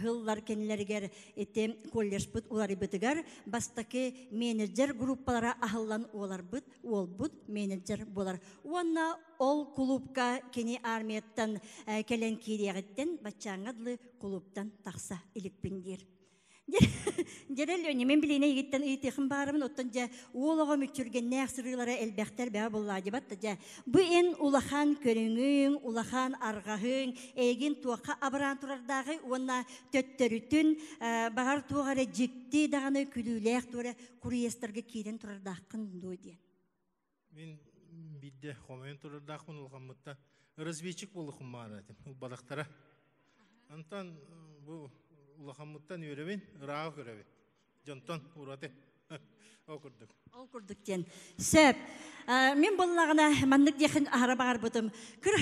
сыллар кэннилэригэр ити колледжпыт уларыйбытыгар бастакы менеджер группалара аһыллан уоларбыт, уолбут менеджер буолар. Уонна ол кулуупка кини армияттан кэлэн киириэҕиттэн баччааҥҥа дылы кулууптан тахса иликпин диир. Дьэрэл Леня, мен билине игиттен ыйытыахым баарымын, оттон дьэ уол оҕо мүччүргэннээх сырыылара элбэхтэр бэҕэ буллаадьыбат да дьэ. Бу эн улахан көрүҥүҥ, улахан арҕаһыҥ, эйигин туохха абыраан турардааҕый уонна төттөрүтүн баҕар туох эрэ дьикти даҕаны күлүүлээх туора курьезтарга киирэн турардааххын дуо диэн. Мин биирдэ хомойон турардаахпын улахаммытта разведчик буолуохум баара этим балахтара. Онтон бу улахаммыттан үөрэбин, ырааҕы көрөбүн. Дьонтон ураты. Ол курдук. Ол курдук диэн. Сөп. Мин буллаҕына маннык диэхин аһара баҕарбытым. Кыр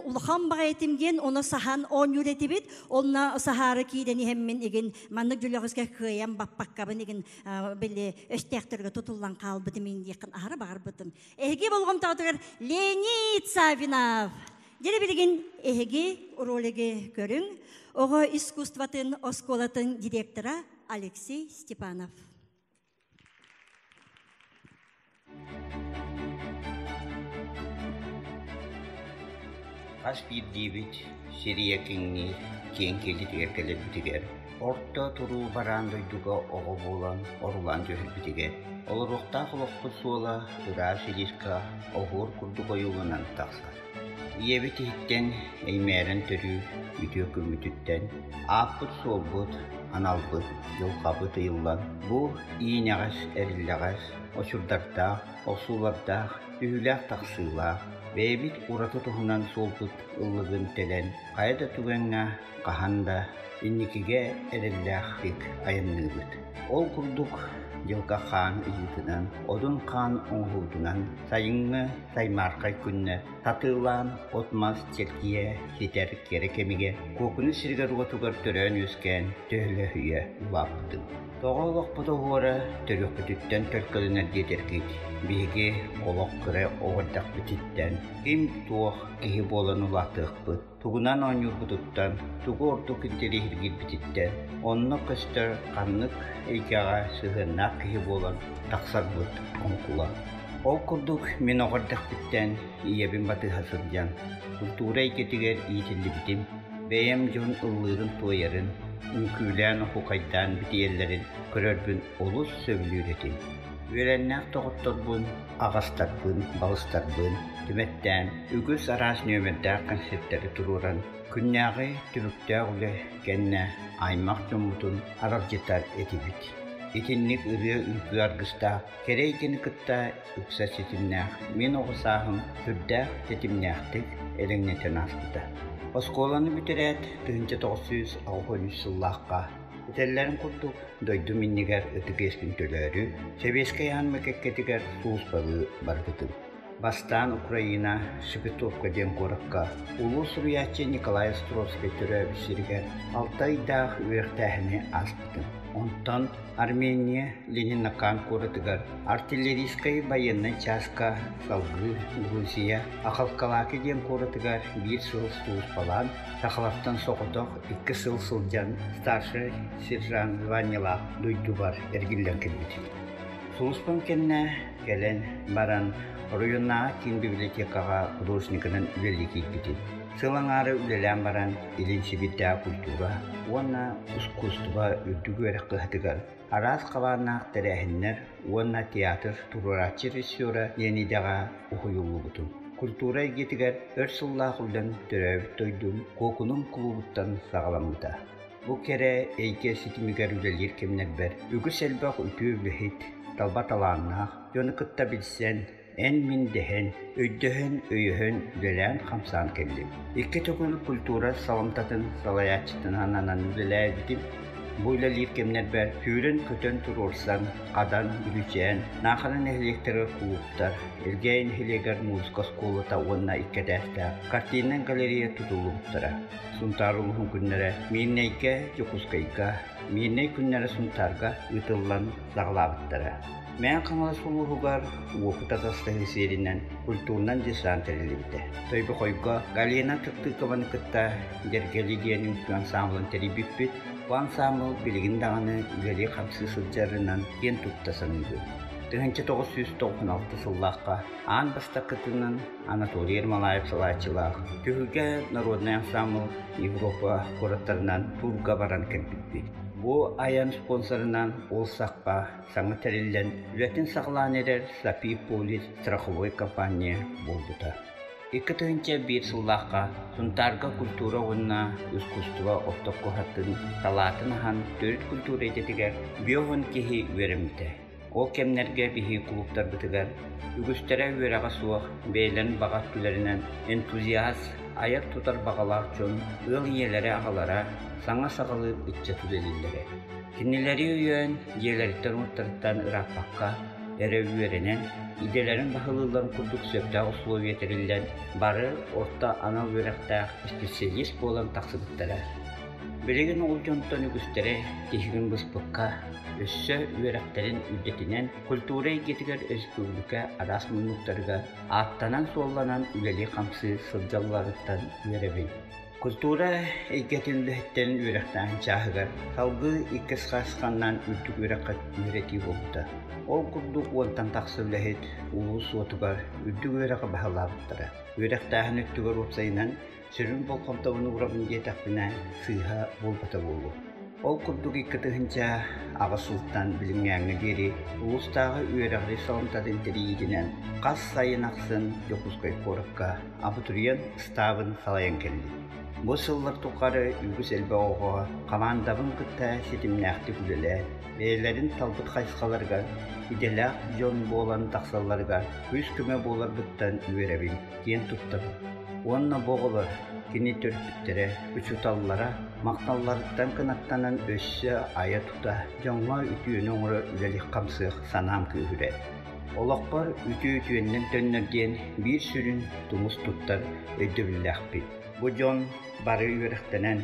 улахан баҕайытым диэн оны саһан оонньуур этибит. Онно саһаары киирэн иһэммин игин маннык дьүлөҕүскэ кыайан баппаккабын игин били өстээхтэргэ тутуллан хаалбытым ин диэхин аһара баҕарбытым. Эһиги болҕомтоҕутугар Леонид Савинов. Дьэ билигин эһиги ролиги көрүҥ. Оҕо искусствотын оскуолатын директора Алексей Степанов. Хас биирдиибит сирийэ киҥниир киэҥ киэлитигэр кэлэрбитигэр, орто туруу бараан дойдуга оҕо буолан орулаан түһэрбитигэр, олоруохтаах олохпут суола ыраас илиискэ оһуор курдук ойууланан тахсар. Ийэбит иһиттэн эймээрэн төрүүр үтүө күммүтүттэн ааппыт-суолбут, аналбыт, дьылҕабыт ыйыллан, бу иинэҕэс, эриллэҕэс, очурдардаах, охсуулардаах, түһүүлээх-тахсыылаах, бэйэбит ураты туһунан суолбут ыллыгын тэлэн, хайа да түгэҥҥэ хаһан да инникигэ эрэллээхтик айанныыбыт. Ол курдук дьылҕа хаан ыйыытынан, одун хаан оҥоһуутунан сайыҥҥы саймаархай күннэр сатыылаан от-мас чэлгийэ ситэр кэрэ кэмигэр Куокуну сиригэр-уотугар төрөөн-үөскээн төһөлөһүйэ улааппытым. Тоҕо олохпут оһуора төрүөхпүтүттэн төлкөлөнөр диэтэргит, биһиги олох кыра оҕо эрдэхпититтэн ким-туох киһи буолан улаатыахпыт, тугунан оонньуурбутуттан, тугу ордук интэриэһиргиирбититтэн, онно көстөр ханнык эйгэҕэ сыһыаннаах киһи буолан тахсарбыт оҥкула. Ол курдук мин оҕо эрдэхпиттэн ийэбин батыһа сылдьан, культура эйгэтигэр иитиллибитим, бэйэм дьон ыллыырын-туойарын, үҥкүүлээн оһуохайдаан битийэллэрин көрөрбүн олус сөбүлүүр этим. Үөрэннээх доҕотторбун, аҕастарбын, балыстарбын түмэттээн, үгүс араас нүөмэрдээх концертэри туруоран, күннээҕи түбүктээх үлэ кэннэ аймах дьоммутун аралдьытар этибит. Итинник ырыа-үҥкүү аргыстаах кэрэ эйгэни кытта ыкса ситимнээх мин оҕо сааһым сүрдээх тэтимнээхтик элэҥнэтэн ааспыта. Оскуоланы бүтэрээт, 1983 сыллаахха этэллэрин курдук дойдум иннигэр ытык иэспин төлөөрү, сэбиэскэй армия кэккэтигэр сулууспалыы барбытым. Бастаан Украина Шепетовка диэн куоракка улуу суруйааччы Николай Островскай төрөөбүт сиригэр алта ыйдаах үөрэхтээһини ааспытым. Онтон Армения Ленинакан куоратыгар артиллерийскай байыаннай чааска салгыы Грузия Ахалкалаки диэн куоратыгар биир сыл сулууспалаан, сахалартан соҕотох икки сыл сылдьан старшай сержант званиелаах дойдубар эргиллэн кэлбитим. Сулууспам кэннэ кэлэн баран оройуоннааҕы киин библиотекаҕа художникынан үлэлии киирбитим. Сыл аҥаара үлэлээн баран Илин Сибиирдээҕи культура уонна ускуустуба үрдүк үөрэх кыһатыгар араас хабааннаах тэрээһиннэр уонна театр туруорааччы режиссера диэн идэҕэ уһуйуллубутум. Культура эйгэтигэр өр сыллаах үлэм төрөөбүт дойдум Куокунум кулуубуттан саҕаламмыта. Бу кэрэ эйгэ ситимигэр үлэлиир кэмнэрбэр үгүс элбэх үтүө үлэһит, талба талааннаах дьону кытта билсэн, эн-мин дэһэн, өйдөһөн, өйөһөн үлэлээн-хамсаан кэллим. Икки төгүл культура саламтатын салайааччытынан анан үлэлээбитим. Бу үлэлиир кэмнэрбэр сүүрэн-көтөн туруорсан, Хадан, Бүлүүчээн, Наахара нэһилиэктэригэр кулууптар, Элгээйи нэһилиэгэр музыка оскуолата уонна икки этээстээх картиннай галерея тутуллубуттара. Сунтаар улууһун күннэрэ Миирнэйгэ, Дьокуускайга, Миирнэй күннэрэ Сунтаарга ыытыллан саҕалаабыттара. Мэҥэ Хаҥалас улууһугар уопут атастаһыы сиэринэн культурнай десант тэриллибитэ. Тойбохойго Галина Тыртыкованы кытта Дьэргэли диэн үҥкүү ансаамбылын тэрийбиппит. Бу ансаамбыл билигин даҕаны үлэлии-хамсыы сылдьарынан киэн тутта саныыбын. 1996 сыллаахха аан бастакытынан Анатолий Ермолаев салааччылаах Түһүлгэ народнай ансаамбыл Европа куораттарынан туурга баран кэлбиппит. Бу айан спонсорынан ол сахха саҥа тэриллэн үлэтин саҕалаан эрэр Сапи Полис страховой компания буолбута. 2001 сыллаахха Сунтаарга культура уонна искусство орто куһатын салаатын аһан төрүт культура идэтигэр биоһун киһи үөрэммитэ. Ол кэмнэргэ биһиги кулууптарбытыгар үгүстэрэ үөрэҕэ суох, бэйэлэрин баҕа өттүлэринэн энтузиаст, айар-тутар баҕалаах дьон, ыал ийэлэрэ-аҕалара, саҥа саҕалыыр ыччат үлэлииллэрэ. Кинилэри өйөөн, дьиэлэриттэн-уоттарыттан ырааппакка эрэ үөрэнэн, идэлэрин баһылыылларын курдук сөптөөх условия тэриллэн, бары орто анал үөрэхтээх исписэлиис буолан тахсыбыттара. Билигин ол дьонтон үгүстэрэ тиһигин быспакка, өссө үөрэхтэрин үрдэтинэн культура эйгэтигэр республика араас муннуктарыгар ааттанан-суолланан үлэлии-хамсыы сылдьалларыттан үөрэбин. Культура эйгэтин үлэһиттэрин үөрэхтээһин чааһыгар салгыы иккис хайысханнан үрдүк үөрэххэ үөрэтии буолбута. Ол курдук уонтан тахса үлэһит улуус суотугар үрдүк үөрэҕи баһылаабыттара. Үөрэхтээһин өттүгэр уопсайынан сүрүн болҕомтобун уурабын диэтэхпинэ сыыһа буолбата буолуо. Ол курдук 2008 сылтан билиҥҥээҥҥэ диэри улуустааҕы үөрэҕирии саламтатын тэрийиитинэн хас сайын ахсын Дьокуускай куоракка абитуриент ыстаабын салайан кэллим. Бу сыллар тухары үгүс элбэх оҕо хамаандабын кытта ситимнээхтик үлэлээн, бэйэлэрин талбыт хайысхаларыгар идэлээх дьон буолан тахсалларыгар күүс-көмө буоларбыттан үөрэбин, киэн туттабын. Уонна бу оҕолор кини төрөппүттэрэ, учууталлара махталларыттан кынаттанан өссө айа-тута, дьоҥҥо үтүөнү оҥоро үлэлиэх-хамсыах санаам күүһүрэр. Олохпор үтүө үтүөннэн төннөр диэн биир сүрүн тумус туттар өйдөбүллээхпин. Бу дьон бары үөрэхтэнэн,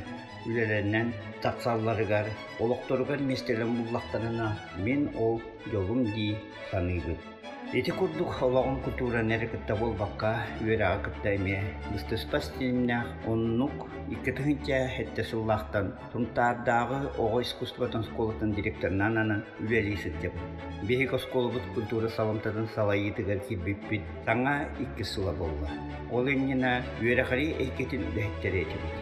үлэлэнэн тахсалларыгар, олохторугар миэстэлэрин буллахтарына, мин ол дьолум дии саныыбын. Ити курдук олоҕун культураны эрэ кытта буолбакка, үөрэҕи кытта эмиэ быстыспат ситимнээх оннук 2007 сыллаахтан Сунтаардааҕы оҕо искусствотын оскуолатын директорынан анан үлэлии сылдьабын. Биһиги оскуолабыт культура саламтатын салайыытыгар киирбиппит саҥа иккис сыла буолла. Ол иннинэ үөрэҕирии эйгэтин үлэһиттэрэ этибит.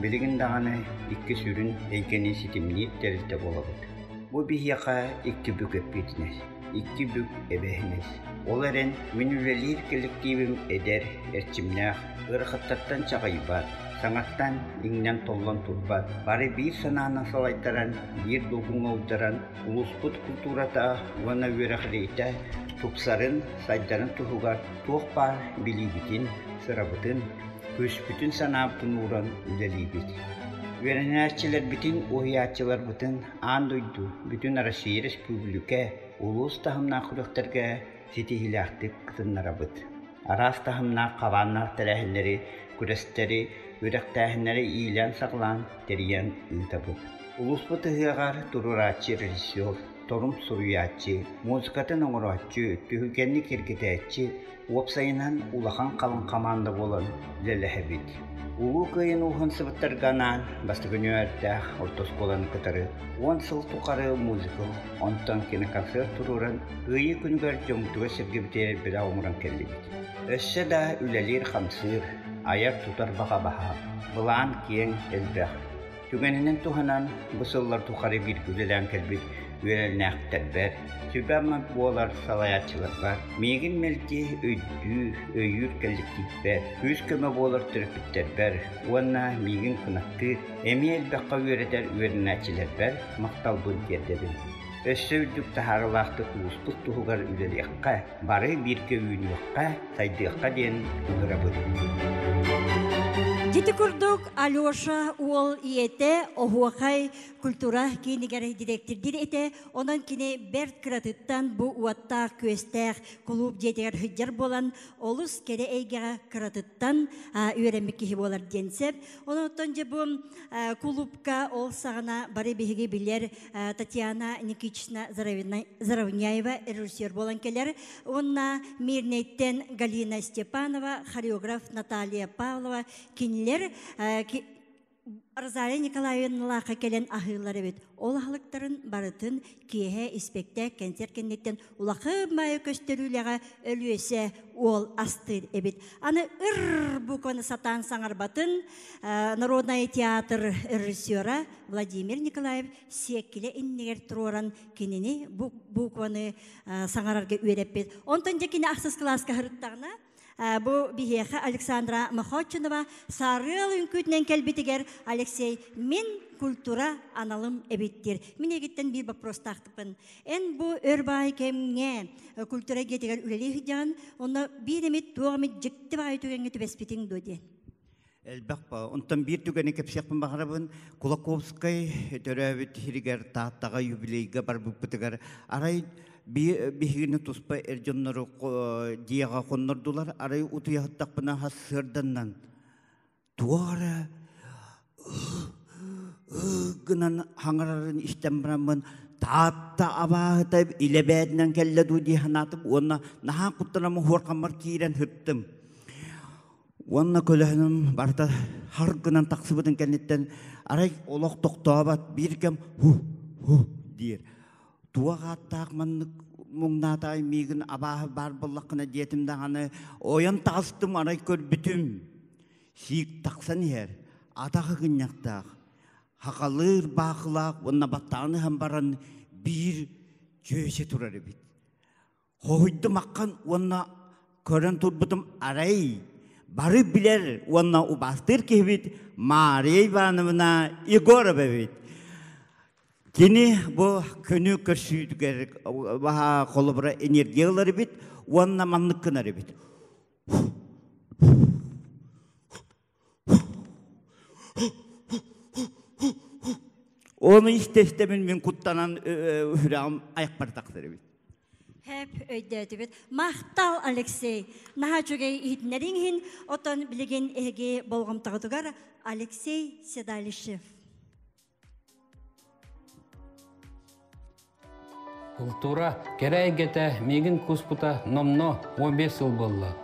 Билигин даҕаны икки сүрүн эйгэни ситимниир тэрилтэ буолабыт. Бу биһиэхэ икки бүк эппиэтинэс, икки бүк эбээһинэс. Ол эрэн мин үлэлиир кэлэктиибим эдэр, эрчимнээх, ыарахаттартан чаҕыйбат, саҥаттан иҥнэн-толлон турбат, бары биир санаанан салайтаран, биир долгуҥҥа уйдаран, улууспут култуурата уонна үөрэҕириитэ тупсарын, сайдарын туһугар туох баар билиибитин, сырабытын, күүспүтүн санаабытын ууран үлэлиибит. Үөрэнээччилэрбитин, уһуйааччыларбытын аан дойду, бүтүн Россия Республика, улуус таһымнаах күрэхтэргэ ситиһиилээхтик кытыннарабыт. Араас таһымнаах хабааннаах тэрээһиннэри, күрэстэри, үөрэхтээһиннэри иилээн-саҕалаан тэрийэн ыытабыт. Улууспут ыһыаҕар туруорааччы режиссер, торум суруйааччы, музыкатын оҥорооччу, түһүлгэни киэргэтээччи, уопсайынан улахан халыҥ хамаанда буолан үлэлэһэбит. Улуу Кыайын ууһун сыбыттарга анаан бастакы нүөмэрдээх орто оскуоланы кытары 10 сыл тухары музыкал, онтон киноконцерт туруоран Кыайыы күнүгэр дьоммутугар-сэргэбитигэр бэлэх оҥорон кэллибит. Өссө да үлэлиир-хамсыыр, айар-тутар баҕа баһаам, былаан киэҥ, элбэх. Түгэнинэн туһанан, бу сыллар тухары бииргэ үлэлээн кэлбит үөрэнээхтэрбэр, сүбэ-ама буолар салайааччыларбар, миигин мэлдьи өйдүүр, өйүүр кэлликтииппэр, күүс-көмө буолар төрөппүттэрбэр уонна миигин кынаттыыр, эмиэ элбэххэ үөрэтэр үөрэнээччилэрбэр махталбын тиэрдэбин. Өссө үрдүк таһаарыылаахтык улууспут туһугар үлэлиэххэ, бары бииргэ үүнүөххэ, сайдыахха диэн ыҥырабыт. Дьити курдук Алеша уол ийэтэ Оһуохай культура киинигэр директордиир этэ. Онон кини бэрт кыратыттан бу уоттаах-күөстээх кулууп дьиэтигэр сылдьар буолан, олус кэрэ эйгэҕэ кыратыттан үөрэммит киһи буолар диэн сөп. Онон дьэ бу кулуупка ол саҕана бары биһиги билэр Татьяна Никитична Заровняева режиссер буолан кэлэр. Уонна Мирнэйтэн Галина Степанова, хореограф Наталья Павлова кинилэр Розалия Николаевналаахха кэлэн аһыыллар эбит. Ол аһылыктарын барытын киэһэ испэктээк кэнсиэр кэнниттэн улахан баайы көстөрүүлэҕэ Өлүөсэ уол астыыр эбит. Аны ыр букваны сатаан саҥарбатын Народный театр режиссера Владимир Николаев сиэккилэ иннигэр туруоран кинини бу букваны саҥарарга үөрэппит. Онтон дьэ кини ахсыс кылааска сырыттаҕына бу биһиэхэ Александра Мохочунова сарыал үҥкүүтүнэн кэлбитигэр Алексей мин культура аналым эбит диир. Мин эгиттэн биир вопростаахтыппын. Эн бу өр баай кэмҥэ культура эйгэтигэр үлэлии сылдьаҕын, онно биир эмит туох эмит дьикти баҕайы түгэҥҥэ түбэспитиҥ дуо диэн. Элбэх ба. Онтон биир түгэни кэпсиэхпин баҕарабын. Кулаковскай төрөөбүт сиригэр Тааттаҕа юбилейга барбыппытыгар арай биһигини туспа эр дьоннору дьиэҕэ хоннордулар. Арай утуйа сыттахпына сарсыарданнан туох эрэ гынан хаҥарарын истэн бараммын Таатта абааһыта илэ бээтинэн кэллэ дуу дии санаатым уонна наһаа куттанаммын хуорхаммар киирэн сыттым. Уонна көлөһүнүм барыта хар гынан тахсыбытын кэнниттэн арай олох тохтообот биир кэм ху ху диир. Туох ааттаах маннык муҥнаатаай миигин абааһы баар буоллаххына диэтим даҕаны ойон таҕыстым арай көрбүтүм сиик тахсан иһэр атах ыгынньахтаах хахалыыр баахылаах уонна баттаҕын ыһан баран биир чүөчэ турар эбит. Хоһуйдум аххан уонна көрөн турбутум арай бары билэр уонна убаастыыр киһибит Мария Ивановна Егорова эбит. Кини бу күнү көрсүүтүгэр баһа холобура энергия ылар эбит уонна маннык гынар эбит. Оны истэ-истэбин мин куттанан үрэҕим айахпар тахсар эбит. Хэп өйдөөтүбүт. Махтал, Алексей. Наһаа үчүгэй иһитиннэриҥ иһин, отон билигин эһиги болҕомтоҕутугар Алексей Седалищев. Култуура кэрэ эйгэтэ миигин кууспута номнуо 15 сыл буолла.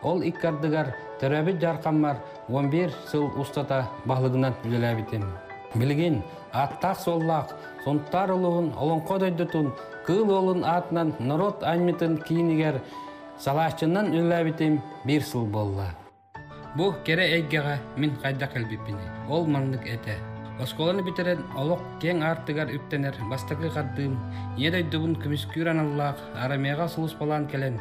Ол икки ардыгар төрөөбүт дьаархаммар 11 сыл устата баһылыгынан үлэлээбитим. Билигин ааттаах-суоллаах Сунтаар улууһун Олоҥхо дойдутун Кыыл Уолун аатынан норуот айымньытын киинигэр салааччынан үлэлээбитим биир сыл буолла. Бу кэрэ эйгэҕэ мин хайдах кэлбиппиний? Ол маннык этэ. Оскуоланы бүтэрэн олох киэҥ аартыгар үктэнэр бастакы хардыым Ийэ дойдубун көмүскүүр аналлаах армияҕа сулууспалаан кэлэн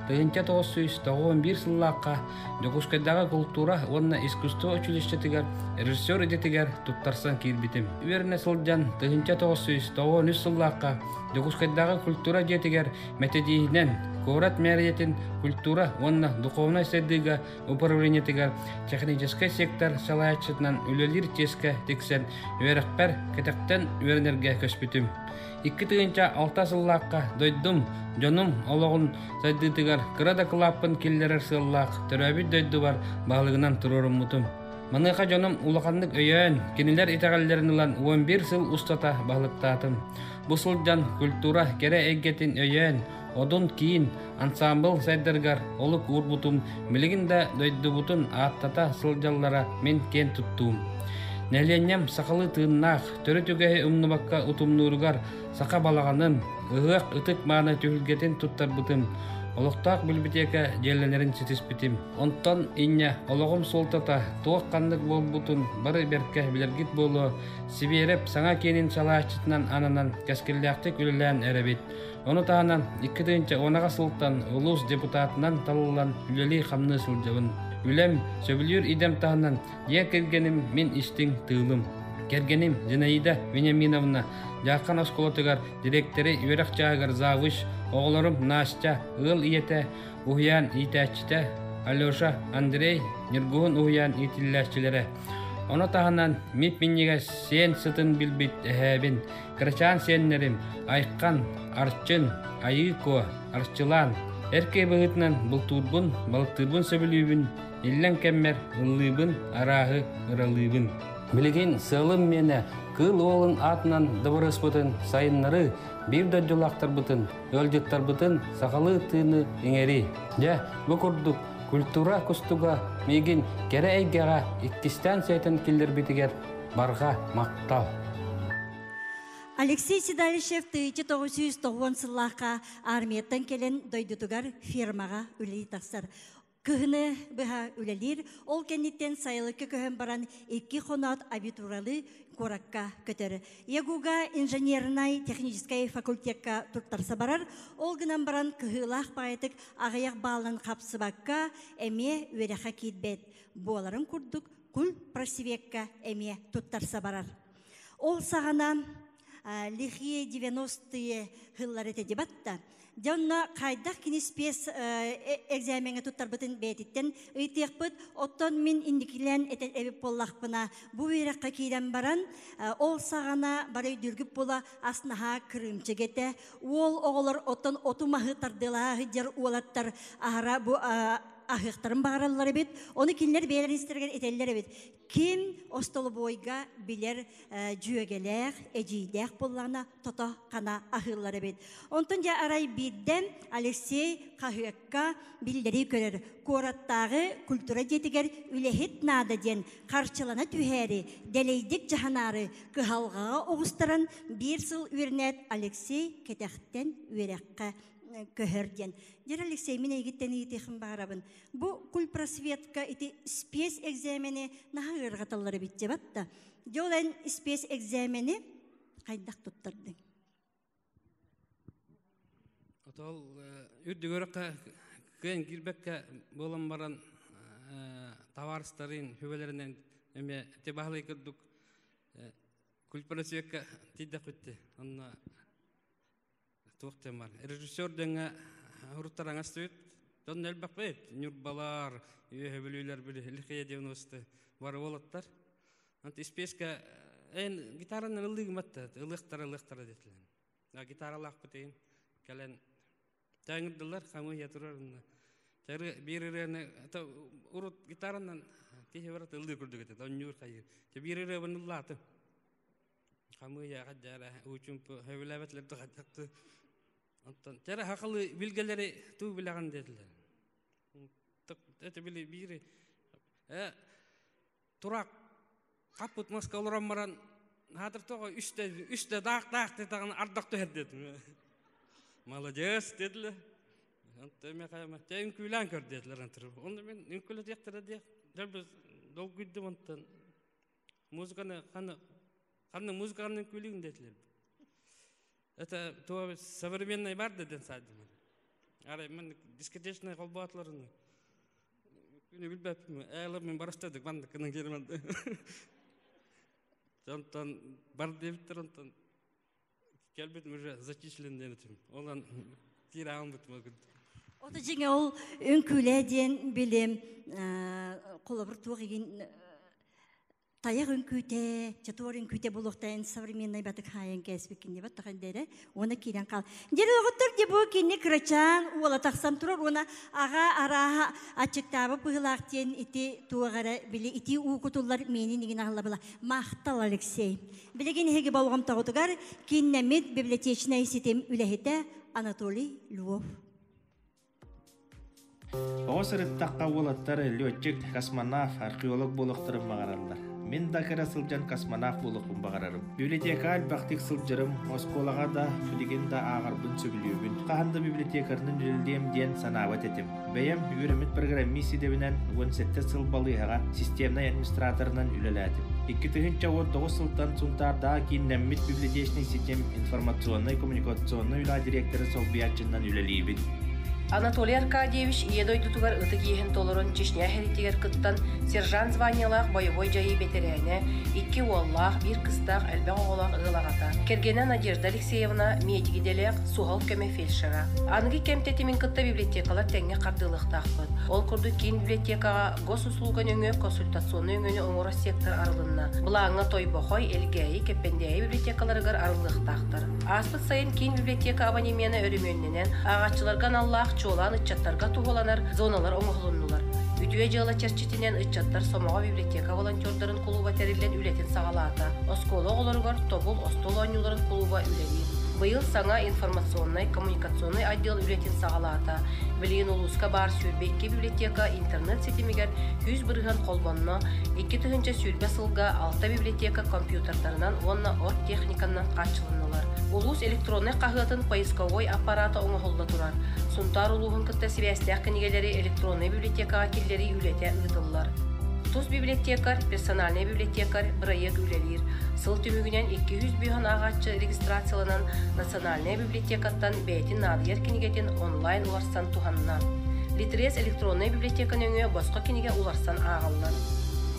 1991 сыллаахха Дьокуускайдааҕы култуура уонна искусство училищетыгар режиссер идэтигэр туттарсан киирбитим. Үөрэнэ сылдьан 1993 сыллаахха Дьокуускайдааҕы культура дьиэтигэр Мэтэдииһинэн куорат мээрийэтин культура уонна духовнай сайдыыга управлениетыгар техническэй сектор салайааччытынан үлэлиир чиэскэ тиксэн үөрэхпэр кэтэхтэн үөрэнэргэ көспүтүм. 2006 сыллаахха дойдум, дьонум олоҕун сайдыытыгар кыра да кылааппын киллэрэр сыаллаах төрөөбүт дойдубар баһылыгынан туруоруммутум. Маныаха дьонум улаханнык өйөөн, кинилэр итэҕэллэрин ылан 11 сыл устата баһылыктаатым. Бу сылдьан культура кэрэ эйгэтин өйөөн, Одун киин ансаамбыл сайдарыгар олук уурбутум билигин да дойдубутун ааттата сылдьаллара мин киэн туттуум. Нэһилиэнньэм сахалыы тыыннаах, төрүт үгэһи умнубакка утумнууругар саха балаҕанын, ыһыах ытык мааны түһүлгэтин туттарбытым, олохтоох билбитиэкэ дьиэлэнэрин ситиспитим. Онтон инньэ олоҕум суолтата туох ханнык буолбутун бары бэркэ билэргит буолуо, Сибиэрэп саҥа киэнин салааччытынан ананан кэскиллээхтик үлэлээн эрэбит. Ону таһынан 2010 сылтан улуус депутатынан талыллан үлэлии-хамныы сылдьабын. Үлэм, сөбүлүүр идэм таһынан дьиэ кэргэним мин истиҥ тыылым. Кэргэним Зинаида Вениаминовна Дьаакхан оскуолатыгар дириэктэри үөрэх чааһыгар завуч, оҕолорум Настя, ыал ийэтэ, уһуйаан иитээччитэ, Алеша, Андрей, Ньургуһун уһуйаан иитиллээччилэрэ. Ону таһынан мип-минньигэс сиэн сытын билбит эһээбин Кырачаан сиэннэрим Айхан, Арчын, Айыы Куо, Арчылаан эр киһи быһыытынан бултуурбун, балыктыырбын сөбүлүүбүн, иллэҥ кэммэр ыллыыбын, арааһы ыралыыбын. Билигин сыалым миэнэ Кыыл Уолун аатынан дыбарыаспытын сайыннарыы, биир дойдулаахтарбытын, ыалдьыттарбытын сахалыы тыыны иҥэрии. Дьэ, бу курдук культура кустуга миигин кэрэ эйгэҕэ иккистээн сиэтэн киллэрбитигэр барҕа махтал. Алексей Седалищев 1990 сыллаахха армияттан кэлэн дойдутугар фермаҕа үлэлии тахсар. Кыһыны быһа үлэлиир, ол кэнниттэн сайылыкка көһөн баран икки хоноот абитуралы куоракка көтөр. ЯГУга инженернай техническэй факультекка туттарса барар, ол гынан баран кыһыылаах баайытык аҕыйах баалын хапсыбакка эмиэ үөрэххэ киирбэт. Буоларын курдук кул просвекка эмиэ туттарса барар. Ол саҕана лихие 90-е сыллар этэ дебатта. Дьэ онно хайдах кини спец экзамеҥҥа туттарбытын бэйэтиттэн ыйытыахпыт. Оттон мин инникилээн этэн эбит буоллахпына, бу үөрэххэ киирэн баран, ол саҕана бары өйдүүргүт буола ас наһаа кырыымчык этэ. Уол оҕолор оттон оту-маһы тардыалаһа сылдьар уолаттар аһара бу аһыахтарын баҕараллар эбит. Ону кинилэр бэйэлэрин истэригэр этэллэр эбит. Ким остолобуойга билэр дьүөгэлээх, эдьиийдээх буоллаҕына тото хана аһыыллар эбит. Онтон дьэ арай биирдэн Алексей хаһыакка биллэрии көрөр. Куораттааҕы культура дьиэтигэр үлэһит наада диэн харчылана түһээри, дэлэйдик дьаһанаары кыһалҕаҕа оҕустаран биир сыл үөрэнээт Алексей кэтэхтэн үөрэххэ көһөр диэн. Дьэр Алексей, мин эйигиттэн ыйытыахым баҕарабын. Бу кульпросветка ити спец экзамени наһаа ыарырҕаталлар эбит дьэ батта. Дьэ ол эн спец экзамени хайдах туттардыҥ? Отол үрдүгөрөккө кыайан киирбэккэ буолан баран товарыстарын хүбэлэринэн эме те баһылай курдук кульпросвекка тиийдэхпитти. Онно туох диэн бар режиссер дэҥҥэ уруттар аҥастыбыт дьон элбэхпит ньурбалар үөһэ бүлүүлэр били лихия 90 бары уолаттар ант испиэскэ эн гитаранан ыллыгыматта ылыахтара ылыахтара диэтилэр гитаралаахпыт иһин кэлэн тээҥирдилэр хамыыһыйа турар Тары биир ырыаны урут гитаранан киһи барыта ыллыы курдук этэ онньуур хайыыр биир ырыабын ыллаатым Хамыыйаҕа дьара уучумпу сөбүлээбэтилэр да хайдахты. Оттон тера хахалы билгэлэри туу билэҕин диэтилэр. Это били биири э тураак хаппыт маска олорон баран хаатыр тоҕо үстэ үстэ даах даах диэтэҕин ардах түһэр диэтим. Молодец диэтилэр. Онто мен хайама те үҥкүүлээн көр диэтилэр антыр. Онно мен үҥкүүлэтиэхтэрэ диэх. Дьэ долгуйдум онтон Музыканы ханна ханна музыканы үҥкүүлүүгүн диэтилэр. Это то современный бар деден саадым. Арай мен дискотечный холбоотуларын күнү билбэппин. Ээлер мен барыстадык бандык кынан келеман. Онтон бар диэбиттер онтон Кэлбитим уже зачислен диэн этим. Онон тиирээҕим бутум. Ото дьиҥэ ол үҥкүүлээ диэн билим холобур туох игин Тайах үҥкүүтэ, чотуор үҥкүүтэ булуохтайын современный батык хаайан кээспиккин диэбэт тахан дэрэ уона киирэн хаал. Дьэр оҕоттор де бу кинни кырачаан уола тахсан турар уона аҕа арааһа аччыктаабыт быһылаах диэн ити туох эрэ били ити уу кутуллар миэнин игин аһылла Махтал Алексей. Билигин эһиги болҕомтоҕутугар кииннэммит библиотечнай ситим үлэһитэ Анатолий Львов. Оҕо сырыттахха уолаттар летчик, космонавт, археолог буолуохтарын баҕараллар. Мин да кыра сылдьан космонавт буолуохпун баҕарарым. Библиотекаҕа элбэхтик сылдьарым, оскуолаҕа да, билигин да ааҕарбын сөбүлүүбүн. Хаһан да библиотекарынан үлэлиэм диэн санаабат этим. Бэйэм үөрэммит программист идэбинэн 17 сыл балыыһаҕа системнай администраторынан үлэлээтим. 2019 сылтан Сунтаардааҕы кииннэммит библиотечнай ситим информационнай-коммуникационнай үлэ директора солбуйааччынан үлэлиибин. Анатолий Аркадьевич Ийэ дойдутугар ытык иэһин толорон Чечня сэриитигэр кыттан сержант званиелаах бойобуой дьайыы бэтэрээнэ, икки уоллаах, биир кыстаах элбэх оҕолоох ыал аҕата. Кэргэнэ Надежда Алексеевна медик идэлээх, суһал көмө фельдшера. Аныгы кэм тэтимин кытта библиотекалар тэҥҥэ хардыылыахтаахпыт. Ол курдук киин библиотекаҕа госуслуга нөҥүө консультационнай өҥөнү оҥорор сектор арылынна. Былааҥҥа Тойбохой, Элгээйи, Кэппэндээйи библиотекаларыгар арыллыахтаахтар. Ааспыт сайын киин библиотека абонемена өрөмүөннэнэн, ааҕааччыларга аналлаах чуолаан ыччаттарга туһуланар зоналар оҥоһулуннулар. Үтүө дьыала чэрчитинэн ыччаттар Сомоҕо библиотека волонтердарын кулууба тэриллэн үлэтин саҕалаата. Оскуола оҕолоругар Тобул остуол оонньууларын кулууба үлэлиир. Быйыл саҥа информационнай коммуникационнай отдел үлэтин саҕалаата. Билигин улууска баар 22 библиотека интернет ситимигэр 100% холбонно, 2020 сылга алта библиотека компьютердарынан уонна оргтехниканан хааччылыннылар. Улуус электроннай хаһыатын поисковой аппарата оҥоһулла турар. Сунтаар улууһун кытта сибээстээх кинигэлэри электроннай библиотекаҕа киллэрии үлэтэ ыытыллар. Тус библиотекарь, персональный библиотекарь бырайыак үлэлиир. Сыл түмүгүнэн 200 быһан ааҕааччы регистрацияланан Национальная библиотекаттан бэйэтин наадыйар кинигэтин онлайн уларсан туһанна. Литрес электроннай библиотека нөҥүө босхо кинигэ уларсан ааҕаллар.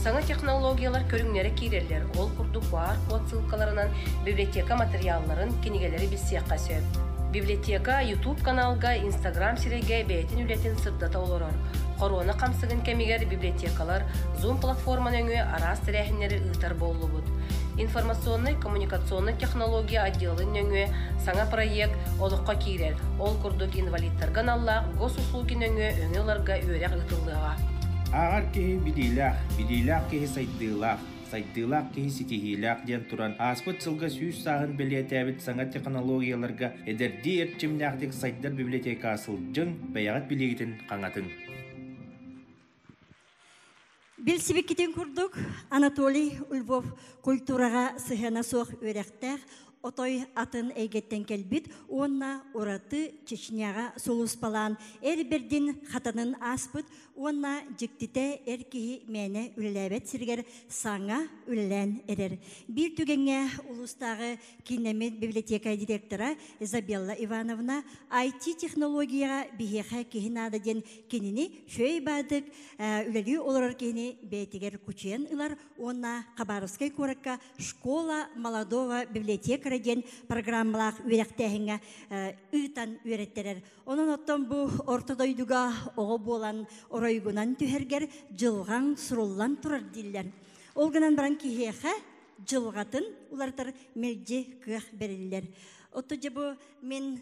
Саҥа технологиялар көрүҥнэрэ киирэллэр, ол курдук баар код ссылкаларынан библиотека матырыйаалларын, кинигэлэри билсиэххэ сөп. Библиотека YouTube каналга, Instagram сирэйгэ бэйэтин үлэтин сырдата олорор. Хоруона хамсыгын кэмигэр библиотекалар Zoom платформа нөҥүө араас тэрээһиннэри ыытар буоллубут. Информационнай-коммуникационнай технология отделын нөҥүө саҥа проект олоххо киирэр. Ол курдук инвалидтарга аналлаах госуслуги нөҥүө өҥө ыларга үөрэх ыытыллыаҕа. Ааҕар киһи билиилээх, билиилээх киһи сайдыылаах, сайдыылаах киһи ситиһиилээх диэн туран ааспыт сылга 100 сааһын бэлиэтээбит саҥа технологияларга эдэрдии эрчимнээхтик сайдар библиотекаҕа сылдьыҥ, бэйэҕит билиигитин хаҥатыҥ. Билсибиккитин курдук, Анатолий Львов культураҕа сыһыана суох үөрэхтээх, отой атын эйгэттэн кэлбит уонна ураты Чечняҕа сулууспалаан эр бэрдин хатанын ааспыт уонна дьиктитэ эр киһи мээнэ үлэлээбэт сиригэр саҥа үлэлээн эрэр. Биир түгэҥҥэ улуустааҕы кииннэммит библиотека директора Изабелла Ивановна IT-технологияҕа биһиэхэ киһи наада диэн кинини шөй баадык үлэлии олорор киһини бэйэтигэр кучуйан ылар уонна Хабаровскай куоракка «Школа молодого библиотекаря» диэн программалаах үөрэхтээһиҥҥэ ыытан үөрэттэрэр. Онон оттон бу орто дойдуга оҕо буолан оройгунан түһэргэр дьылҕаҥ суруллан турар дииллэр. Ол гынан баран киһиэхэ дьылҕатын уларытар мэлдьи кыах бэриллэр. Отто дьэ бу мин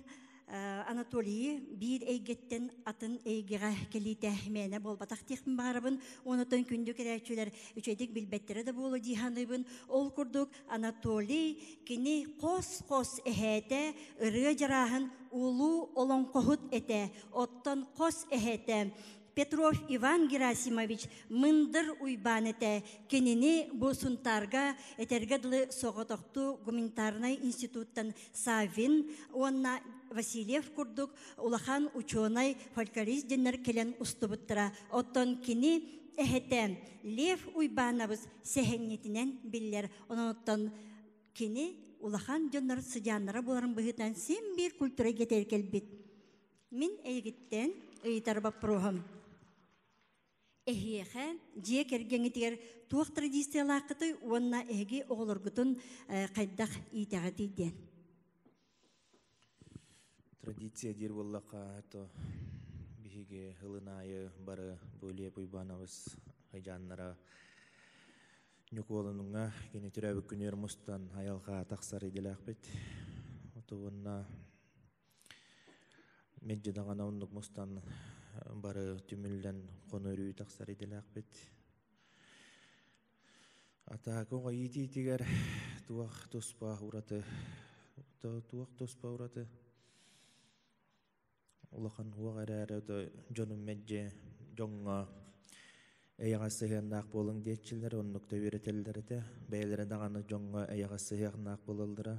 Анатолийы биир эйгэттэн атын эйгэҕэ кэлиитэ мээнэ буолбатах диэхпин баҕарабын. Онотон күндү кэлээччилэр үчүгэйдик билбэттэрэ да буолуо дии саныыбын. Ол курдук Анатолий кини хос-хос эһээтэ ырыа дьарааһын улуу олоҥхоһут этэ. Оттон хос эһээтэ Петров Иван Герасимович мындыр Уйбаан этэ. Кинини бу Сунтаарга этэргэ дылы соҕотохтуу гуманитарнай институттан Саввин уонна Васильев курдук улахан учуонай, фольклорист дьоннор кэлэн устубуттара. Оттон кини эһэтэ Лев Уйбаанабыс сэһэнньитинэн биллэр. Онон кини улахан дьоннор сыдьааннара буоларын быһыытынан син биир культура эйгэтигэр кэлбит. Мин эйигиттэн ыйытар боппуруоһум. Эһиэхэ дьиэ кэргэҥҥитигэр туох традициялааххытый уонна эһиги оҕолоргутун хайдах иитэҕитий диэн? Традиция диир буоллахха, то биһиги ылын аайы бары бу Лев Уйбановыс хайдьааннара. Ньукуолунуҥҥа кини төрөөбүт күнүгэр мустан айылҕа тахсар идэлээхпит. Отуонна мэлдьи даҕаны оннук мустан бары түмүллэн хонорүү тахсар идэлээхпит. Атаака оҕо иитиитигэр туох туспа ураты туох туспа ураты улахан уох эрээри дьонум мэлдьи дьоҥҥо эйэҕэс сыһыаннаах буолуҥ диэччилэр оннук да үөрэтэллэр этэ бэйэлэрэ даҕаны дьоҥҥо эйэҕэс сыһыаннаах буолаллара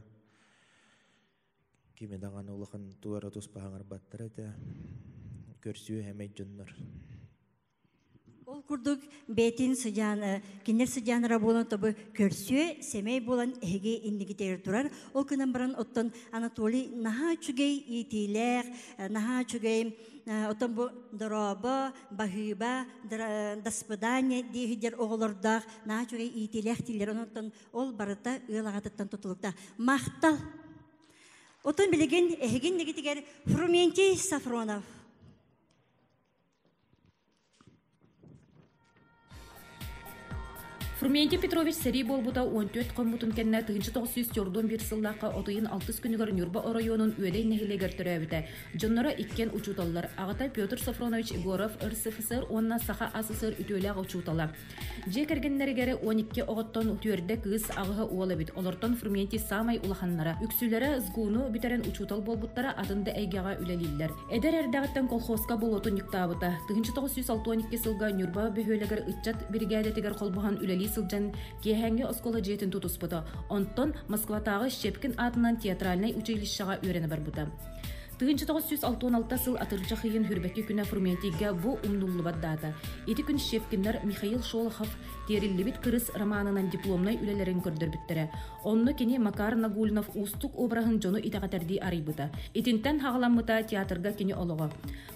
кими даҕаны улахан туора туспа хаҥарбаттар этэ көрсүө сэмэй дьоннор. Ол курдук бэйэтин сыдьаан, кинилэр сыдьааннара буолан тобу көрсүө, сэмэй буолан эһиги иннигитигэр турар. Ол гынан баран оттон Анатолий наһаа үчүгэй иитиилээх, наһаа үчүгэй оттон бу дорообо, баһыыба, даспыдаание диэһидэр оҕолордоох наһаа үчүгэй иитиилээх дииллэр. Онон ол барыта ыал аҕатыттан тутулуктаах. Махтал! Отон билигин эһиги иннигитигэр Фрументий Сафронов. Фрументий Петрович сэрии буолбута 14 хоммутун кэннэ 1941 сыллаахха отуйун алтыс күнүгэр Ньурба оройуонун Үөдэй нэһилиэгэр төрөөбүтэ. Дьонноро иккиэн учууталлар. Аҕата Петр Софронович Егоров РСФСР уонна Саха АССР үтүөлээх учуутала. Дьиэ кэргэннэригэр 12 оҕоттон түөрдэ кыыс, аҕыһа уол эбит. Олортон Фрументий саамай улаханнара. Үксүлэрэ СГУ-ну бүтэрэн учуутал буолбуттара, атын да эйгэҕэ үлэлииллэр. Эдэр эрдэҕиттэн колхозка болуотунньуктаабыта. 1962 сылга Ньурба бөһүөлэгэр ыччат биригээдэтигэр холбоһон үлэлии сылдьан киэһээҥҥи оскуола дьиэтин тутуспута. Онтон Москватааҕы Щепкин аатынан театральнай училищеҕа үөрэнэ барбыта. 1966 сыл атырдьах ыйын хүрбэки күнэ Фрументийгэ бу умнуллубат даата. Ити күн Щепкиннэр Михаил Шолохов Тиэриллибит кырыс романынан дипломнай үлэлэрин көрдөрбүттэрэ. Онно кини Макар Нагульнов уустук обраһын дьону итэҕэтэрдии арыйбыта. Итинтэн хаҕаламмыта театрга кини олоҕо.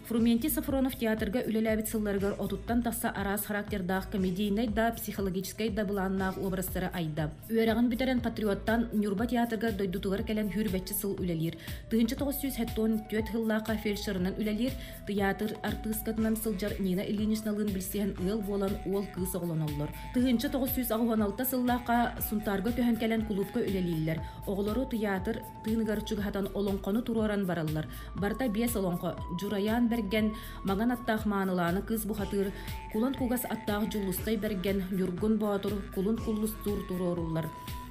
Фрументий Сафронов театрга үлэлээбит сылларыгар отуттан тахса араас характердаах комедийнай да, психологическай да былааннаах образтары айда. Үөрэҕин бүтэрэн патриоттан Ньурба театрга дойдутугар кэлэн хүрбэччи сыл үлэлиир. 1974 сыллаахха фельдшерынан үлэлиир, тыйаатыр артыыскатынан сылдьар Нина Ильиничналыын билсиһэн ыал буолан уол-кыыс оҕолоноллор. 1986 сыллаахха Сунтаарга көһөн кэлэн кулуупка үлэлииллэр. Оҕолору тыйаатыр тыыныгар чугаһатан олоҥхону туруоран бараллар. Барыта биэс олоҥхо Дьурайаан Бэргэн, Маҥан аттаах Маанылааны кыыс бухатыыр, Кулан кугас аттаах Дьулустай Бэргэн, Ньургун Боотур, Кулун Куллустуур туруоруллар.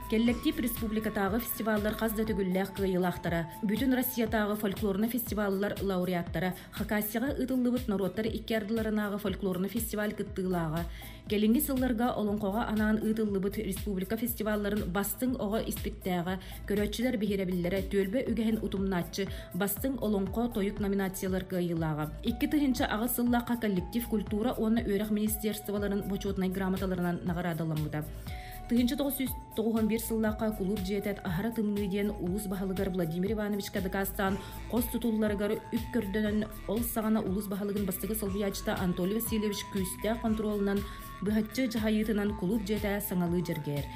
Кэллэктиип республикатааҕы фестиваллар хас да төгүллээх кыайыылаахтара, Бүтүн Россиятааҕы фольклорнай фестиваллар лауреаттара, Хакасияҕа ыытыллыбыт норуоттар икки ардыларынааҕы фольклорнай фестиваль кыттыылааҕа, кэлиҥҥи сылларга олоҥхоҕо анаан ыытыллыбыт республика фестивалларын бастыҥ оҕо испиктээҕэ, көрөөччүлэр биһирэбиллэрэ, түөлбэ үгэһин утумнааччы, бастыҥ олоҥхо тойук номинациялар кыайыылааҕа. 2008 сыллаахха коллектив культура уонна үөрэх министерстволарын бочуотунай грамоталарынан наҕараадаламмыта. 1991 сыллаахха кулууп дьиэтэ аһара тымныы диэн улуус баһылыгар Владимир Ивановичка дакаастаан хос тутулларыгар үп көрдөнөн ол саҕана улуус баһылыгын бастакы солбуйааччыта Анатолий Васильевич күүстээх хонтуруолунан быһаччы дьаһайыытынан кулууп дьиэтэ саҥалыы дьэргэйэр.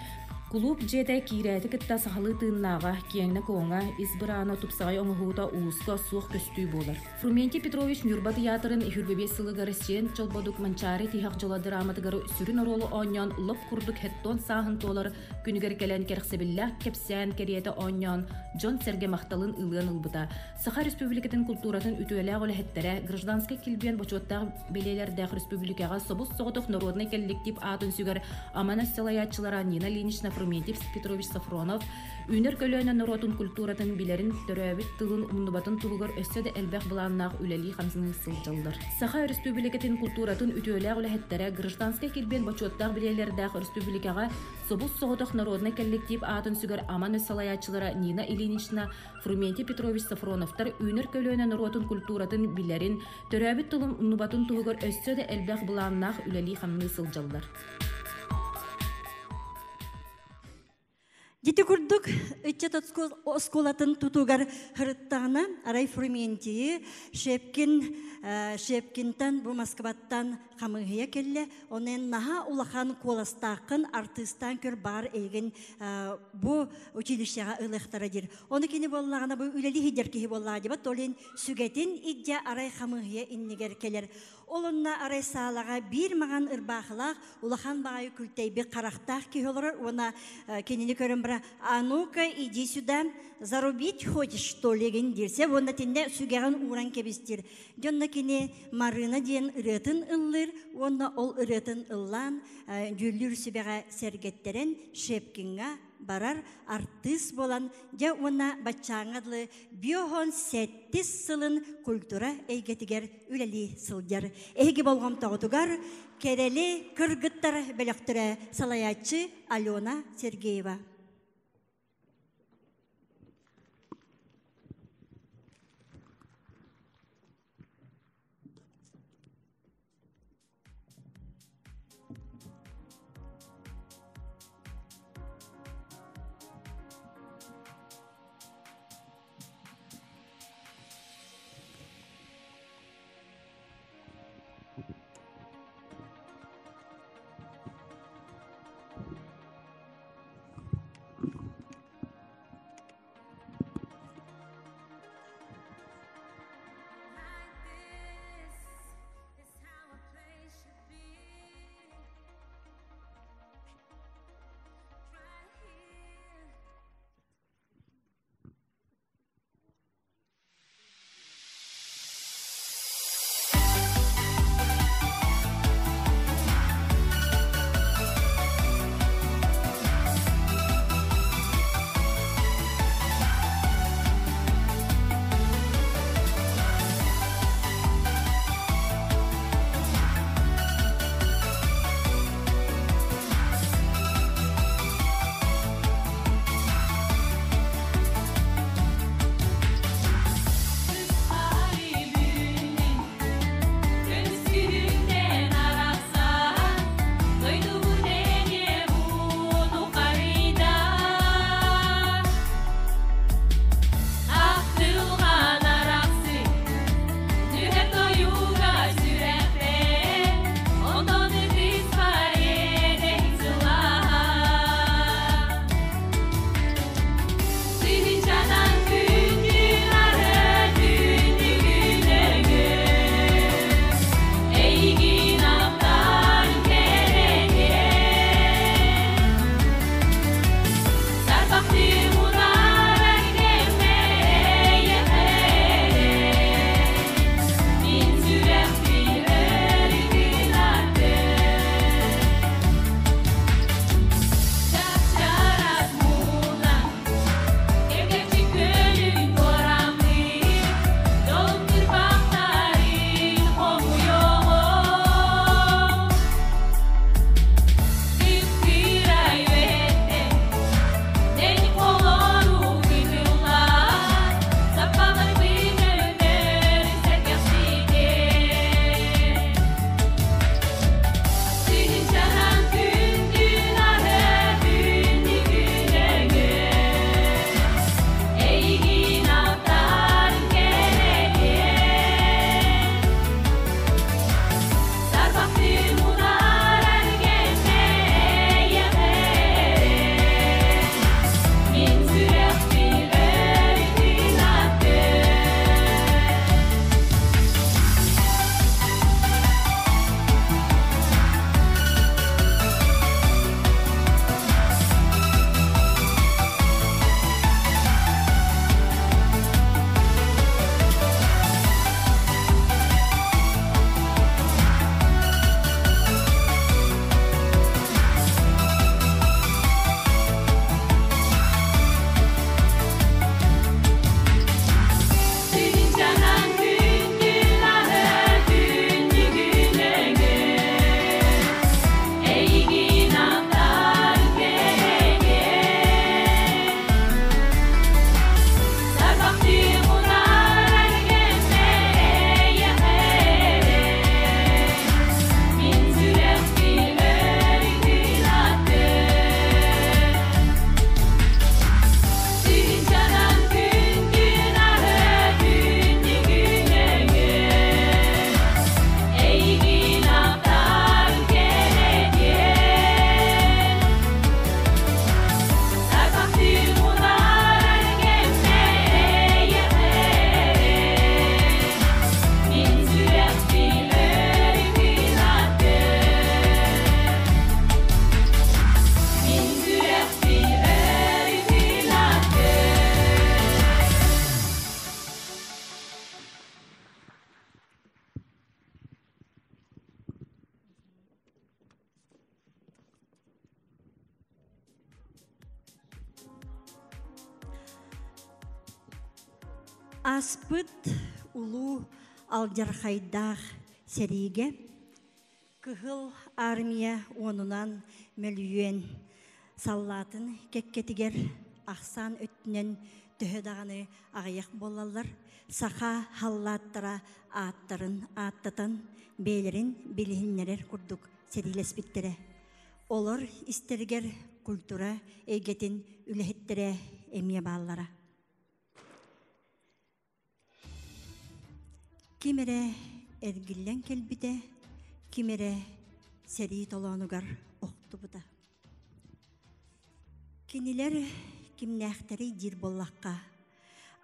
Кулууп дьиэтэ киирээти кытта сахалыы тыыннааҕа, киэҥнэ-куоҥа, ис быраана тупсаҕай оҥоһуута улууска суох көстүү буолар. Фрументий Петрович Ньурба тыйаатырын Хүрбэбиэс сылыгар Сиэн Чолбодук Манчаары тиһэх дьоло драматыгар сүрүн оруолу оонньоон лоп курдук хеттон сааһын туолар күнүгэр кэлэн кэрэхсэбиллээх кэпсээн кэриэтэ оонньоон дьон-сэргэ махталын ылыан ылбыта. Саха Республикатын култууратын үтүөлээх үлэһиттэрэ гражданскай килбиэн бочуоттаах бэлиэлэрдээх республикаҕа собус-соҕотох народнай коллектив аатын сүгэр Аман салайааччылара Нина Ильинична Фрументьев Петрович Сафронов Үүнэр көлүөнэ норуотун культуратын билэрин, төрөөбүт тылын умнубатын туһугар өссө да элбэх былааннаах үлэлии-хамсаныы сылдьаллар. Саха Өрөспүүбүлүкэтин култууратын үтүөлээх үлэһиттэрэ гражданскай килбиэн бочуоттаах билиэлэрдээх өрөспүүбүлүкэҕэ собус-соҕотох народнай коллектив аатын сүгэр аман өс салайааччылара Нина Ильинична, Фрументий Петрович Сафроновтар үүнэр көлүөнэ норуотун культуратын билэрин, төрөөбүт тылын умнубатын туһугар өссө да элбэх былааннаах үлэлии-хамныы сылдьаллар. Дити курдук ыччат оскуолатын тутуугар һырыттаҕына арай Фрументийи Шепкин Шепкинтан бу Москваттан хамыыһыйа кэллэ. Онон наһаа улахан куоластааххын артыыстаан көр баар эйигин бу училищеҕа ылыахтара диир. Ону кини буоллаҕына бу үлэлии сылдьар киһи буоллаҕа диэбэт, ол иһин сүгэтин илдьэ арай хамыыһыйа иннигэр кэлэр. Ол онно арай саалаҕа биир маҕан ырбаахылаах улахан баҕайы күлтэйбит харахтаах киһи олорор уонна кинини көрөн бара «А ну-ка, иди сюда, зарубить хочешь, что ли?» диирсэ уонна тиннэ сүгэҕин ууран кэбистир. Дьонно кини Марына диэн ырыатын ыллыыр уонна ол ырыатын ыллаан дьүүллүүр сүбэҕэ сэргэттэрэн Шепкиҥҥа барар артыыс буолан дьэ уонна баччааҥҥа дылы биоһон сэттис сылын культура эйгэтигэр үлэлии сылдьар. Эһиги болҕомтоҕутугар Кэрэли кыргыттар бөлөхтөрө салайааччы Алена Сергеева. Аспыт улуу алдьархайдаах сэриигэ Кыһыл Армия уонунан мөлүйүөн саллаатын кэккэтигэр ахсаан өттүнэн төһө даҕаны аҕыйах буоллаллар, саха халлааттара ааттарын ааттатан, бэйэлэрин билиһиннэрэр курдук сэриилэспиттэрэ. Олор истэригэр культура эйгэтин үлэһиттэрэ эмиэ бааллара. Ким эрэ эргиллэн кэлбитэ, ким эрэ сэрии толоонугар охтубута. Кинилэр кимнээхтэрий диир буоллахха,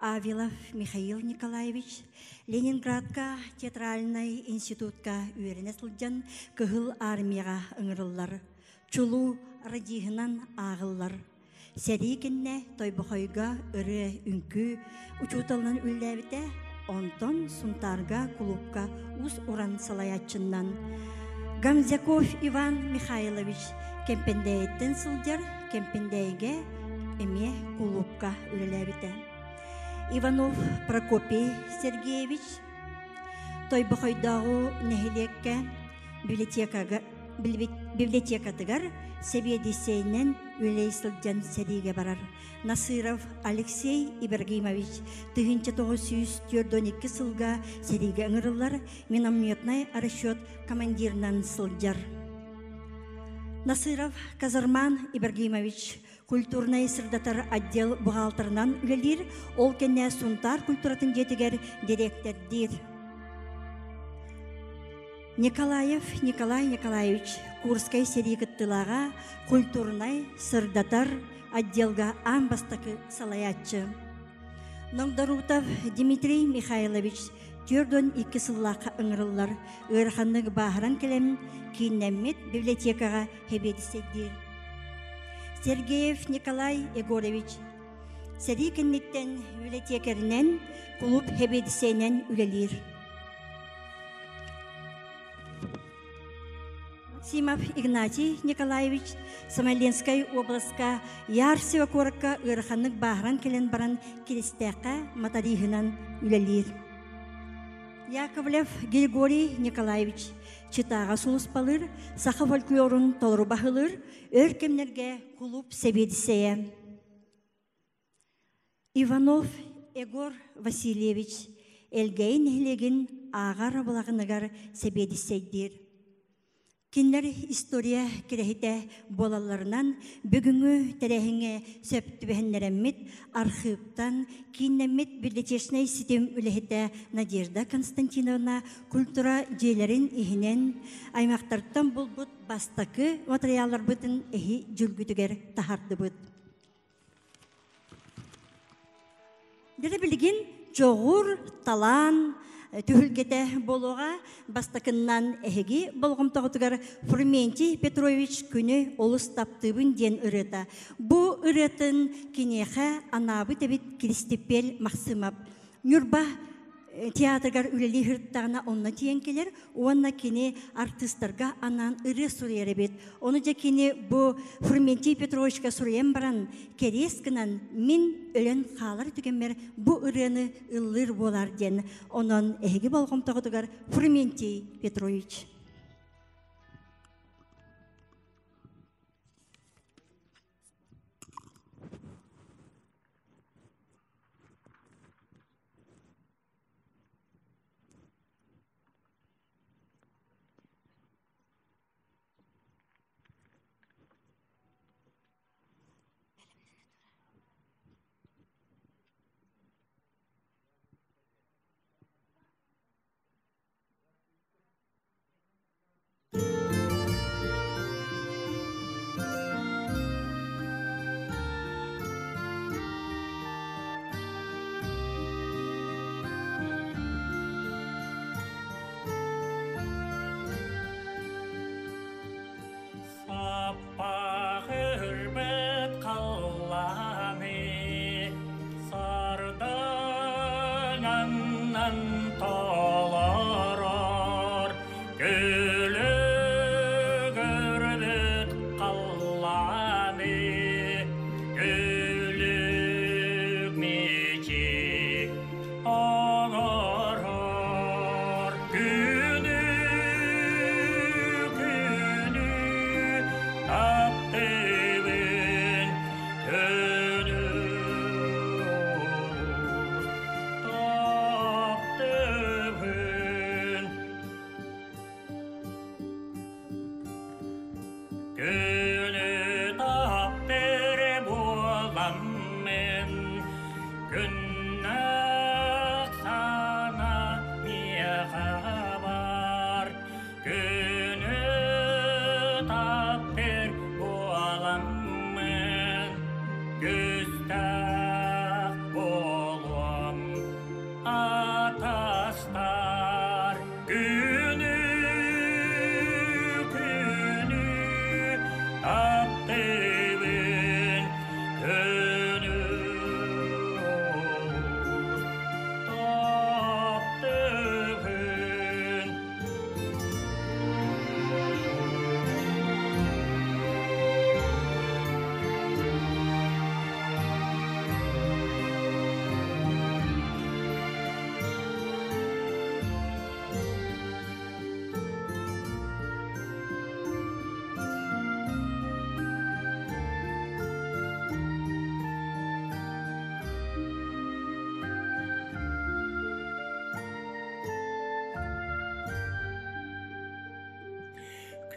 Авилов Михаил Николаевич Ленинградка театральнай институтка үөрэнэ сылдьан Кыһыл Армияҕа ыҥырыллар, чулуу радиһынан ааҕыллар. Сэрии кэннэ Тойбохойго ырыа-үҥкүү учууталынан үлэлээбитэ, онтон Сунтаарга кулуупка уус-уран салайааччыннан Гамзяков Иван Михайлович Кэмпэндээйиттэн сылдьар Кэмпэндээйигэ эмиэ кулуупка үлэлээбитэ. Иванов Прокопий Сергеевич Тойбохойдооҕу нэһилиэккэ библиотекага библиотекатыгар сэбиэдиссэйинэн үлэлии сылдьан сэриигэ барар Насыров Алексей Ибрагимович 1942 сылга сэриигэ ыҥырыллар минометнай расчет командирынан сылдьар. Насыров Казарман Ибрагимович культурнай сырдатар отдел бухгалтерынан үлэлиир, ол кэннэ Сунтаар культуратын дьиэтигэр дириэктэрдиир. Николаев Николай Николаевич Курскай сэрии кыттыылааҕа культурнай сырдатар отделга аан бастакы салайааччы. Ноҥдорутов Дмитрий Михайлович 42 сыллаахха ыҥырыллар ыараханнык бааһыран кэлэн кииннэммит библиотекаҕа сэбиэдиссэйдиир. Сергеев Николай Егорович сэрии кэнниттэн библиотекаринэн кулууп сэбиэдиссэйинэн үлэлиир. Симов Игнатий Николаевич Смоленскай областка Ярсево куоракка ыараханнык бааһыран кэлэн баран Киристээххэ моториһынан үлэлиир. Яковлев Григорий Николаевич Читаҕа сулуспалыыр, саха фольклорун толору баһылыыр, өр кэмнэргэ кулууп сэбиэдиссэйэ. Иванов Егор Васильевич Элгээйи нэһилиэгин ааҕар балаҕаныгар сэбиэдиссэйдиир. Кинилэр история кирэһитэ буолалларынан бүгүҥҥү тэрээһиҥҥэ сөп түбэһиннэрэммит архыыптан кииннэммит библиотечнай ситим үлэһитэ Надежда Константиновна культура дьиэлэрин иһинэн аймахтартан булбут бастакы матырыйаалларбытын эһи дьүлгүтүгэр таһардыбыт. Дьэ билигин дьоҕур, талаан түһүлгэтэ буолуоҕа. Бастакыннан эһиги болҕомтоҕутугар Фрументий Петрович күнү олус таптыыбын диэн ырыата. Бу ырыатын киниэхэ анаабыт эбит Киристипиэл Махсымов. Ньурба театрыгар үлэлии сырыттаҕына онно тиийэн кэлэр уонна кини артыыстарга анаан ырыа суруйар эбит. Ону дьэ кини бу Фрументий Петровичка суруйан баран кэриэс гынан мин өлөн хаалар түгэммэр бу ырыаны ыллыыр буолар диэн. Онон эһиги болҕомтоҕутугар Фрументий Петрович.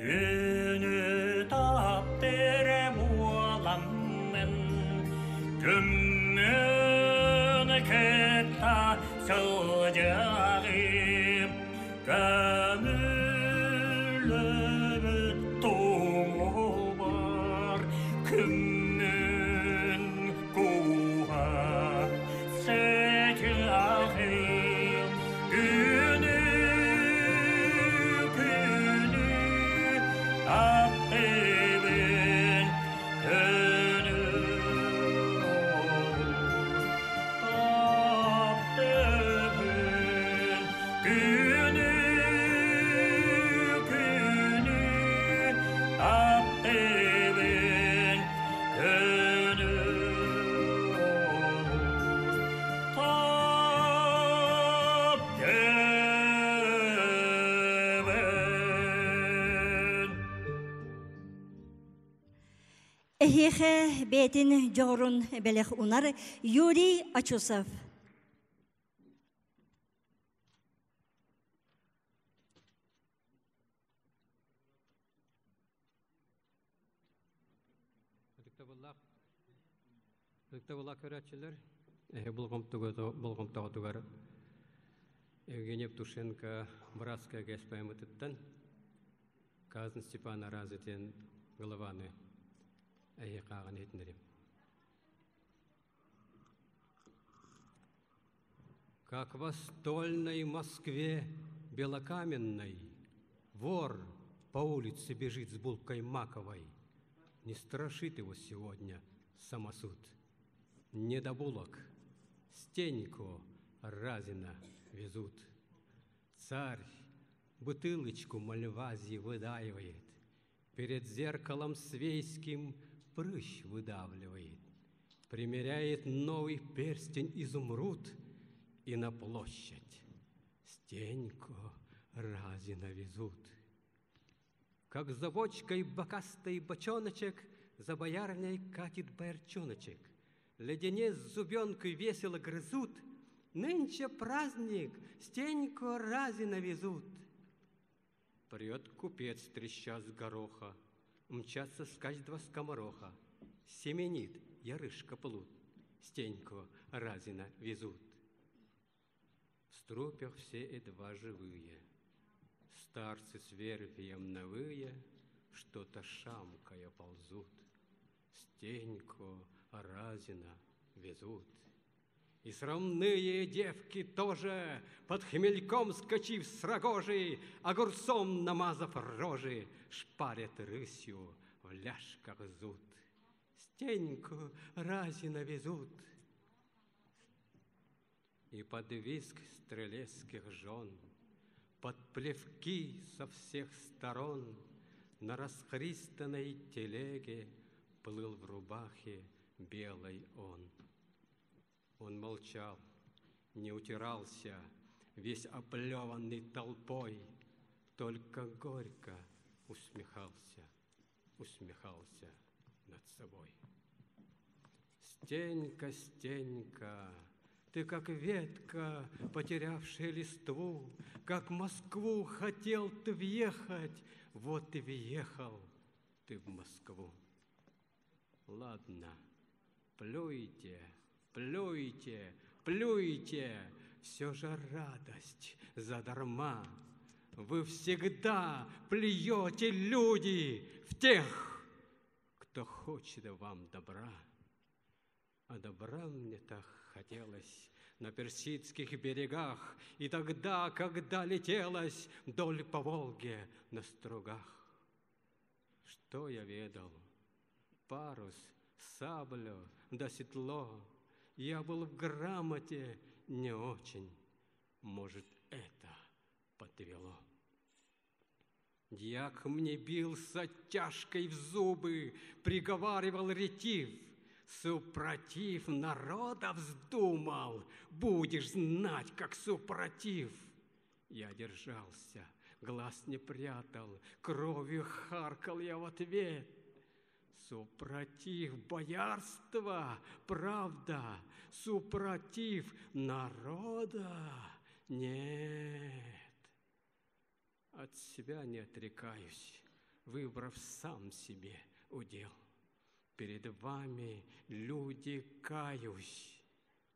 Күнү таптыыр буоламмын, Күммүн кытта сылдьыаҕым, Көмүллүбүт тумулбар күммүн кууһа сытыаҕым. Күнү, күнү таптыыбын, күнү таптыыбын, күнү, күнү таптыыбын, күнү таптыыбын. Эһиэхэ бэйэтин дьоҕурун бэлэх унар Юрий Ачусов. Ытыктабыллаах көрөөччүлэр, эһи болҕомтоҕутугар Евгений Евтушенко Братская ГЭС поэматыттан Казн Степана Разы диэн главаны эһиэхэ ааҕан иһитиннэрим. Как в стольной Москве белокаменной вор по улице бежит с булкой маковой, не страшит его сегодня самосуд. Не до булок, Стеньку Разина везут. Царь бутылочку мальвазии выдаивает, перед зеркалом свейским прыщ выдавливает, примеряет новый перстень изумруд и на площадь Стеньку Разина везут. Как за бочкой бокастый бочоночек, за боярней катит боярчоночек. Леденец с зубенкой весело грызут, нынче праздник, Стеньку Разина везут. Прет купец, треща с гороха, мчатся скач два скомороха. Семенит ярышка плут, Стеньку Разина везут. В струпях все едва живые, старцы с вервием новые, что-то шамкая ползут. Стеньку Разина везут. И срамные девки тоже, под хмельком скочив с рогожи, огурцом намазав рожи, шпарят рысью в ляжках зуд. Стеньку Разина везут. И под визг стрелецких жен, под плевки со всех сторон на расхристанной телеге плыл в рубахе белой он. Он молчал, не утирался, весь оплеванный толпой, только горько усмехался, усмехался над собой. Стенька, Стенька, ты как ветка, потерявшая листву, как Москву хотел ты въехать, вот и въехал ты в Москву. Ладно, плюйте, плюйте, плюйте, все же радость задарма. Вы всегда плюете, люди, в тех, кто хочет вам добра. А добра мне так хотелось на персидских берегах и тогда, когда летелось вдоль по Волге на стругах. Что я ведал? Парус, саблю да седло. Я был в грамоте не очень. Может, это подвело. Дьяк мне бился тяжкой в зубы, приговаривал ретив. Супротив народа вздумал, будешь знать, как супротив. Я держался, глаз не прятал, кровью харкал я в ответ. Супротив боярства, правда, супротив народа, нет. От себя не отрекаюсь, выбрав сам себе удел. Перед вами, люди, каюсь,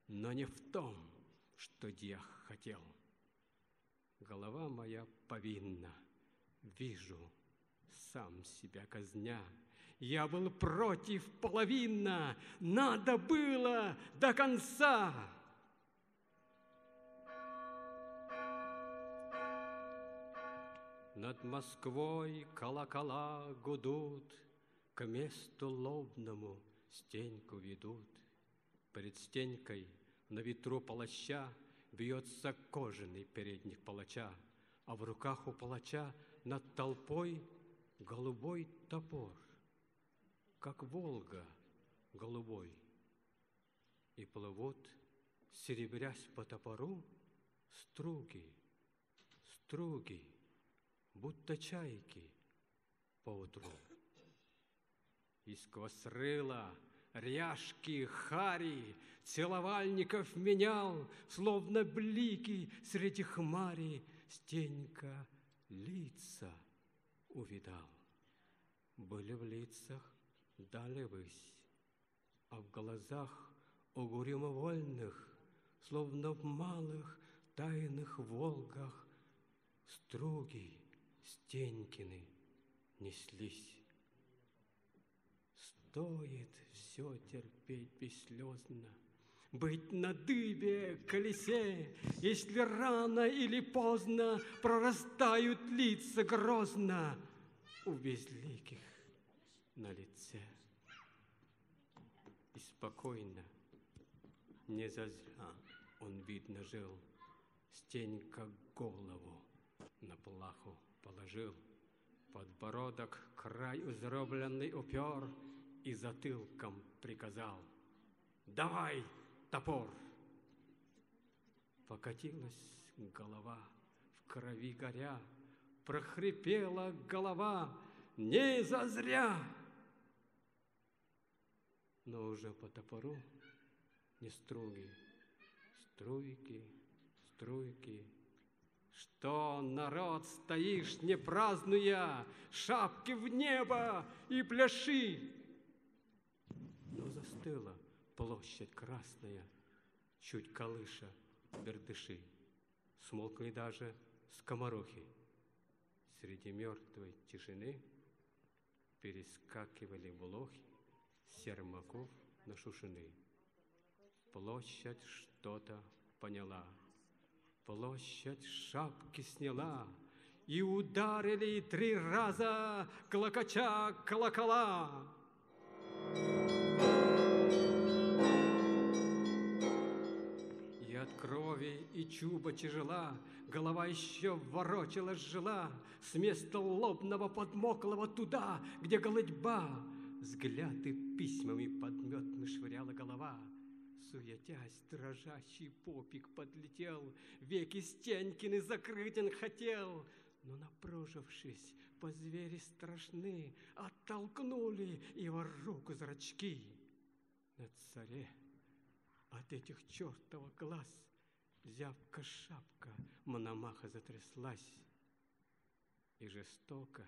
но не в том, что я хотел. Голова моя повинна, вижу, сам себя казня. Я был против половинна, надо было до конца. Над Москвой колокола гудут, К месту лобному стеньку ведут. Перед стенькой на ветру палача Бьется кожаный передник палача, А в руках у палача над толпой Голубой топор, как Волга голубой. И плывут, серебрясь по топору, Струги, струги, будто чайки поутру. И сквозь рыла, ряжки, хари Целовальников менял, словно блики Среди хмари Стенька лица увидал. Были в лицах дали высь, а в глазах угрюмо вольных, Словно в малых тайных Волгах, Струги Стенькины неслись. Стоит все терпеть бесслезно, Быть на дыбе, колесе, Если рано или поздно Прорастают лица грозно У безликих на лице. И спокойно, не зазря он, видно, жил, Стенька голову на плаху положил, Подбородок край узробленный упер И затылком приказал: «Давай топор!» Покатилась голова, в крови горя, Прохрипела голова, не зазря. Но уже по топору не струги, струйки, струйки. Что, народ, стоишь, не празднуя, шапки в небо и пляши? Но застыла площадь красная, чуть колыша бердыши. Смолкли даже скоморохи. Среди мертвой тишины перескакивали блохи сермаков на шушины. Площадь что-то поняла. Площадь шапки сняла, и ударили 3 раза клокоча колокола. И от крови и чуба тяжела, голова еще ворочалась жила, с места лобного подмоклого туда, где голытьба. Взгляды письмами подметны швыряла голова. Суетясь, дрожащий попик подлетел, веки Стенькины закрыть он хотел, но, напружившись, по звери страшны, оттолкнули его руку зрачки. На царе от этих чертовых глаз зябка шапка Мономаха затряслась, и жестоко,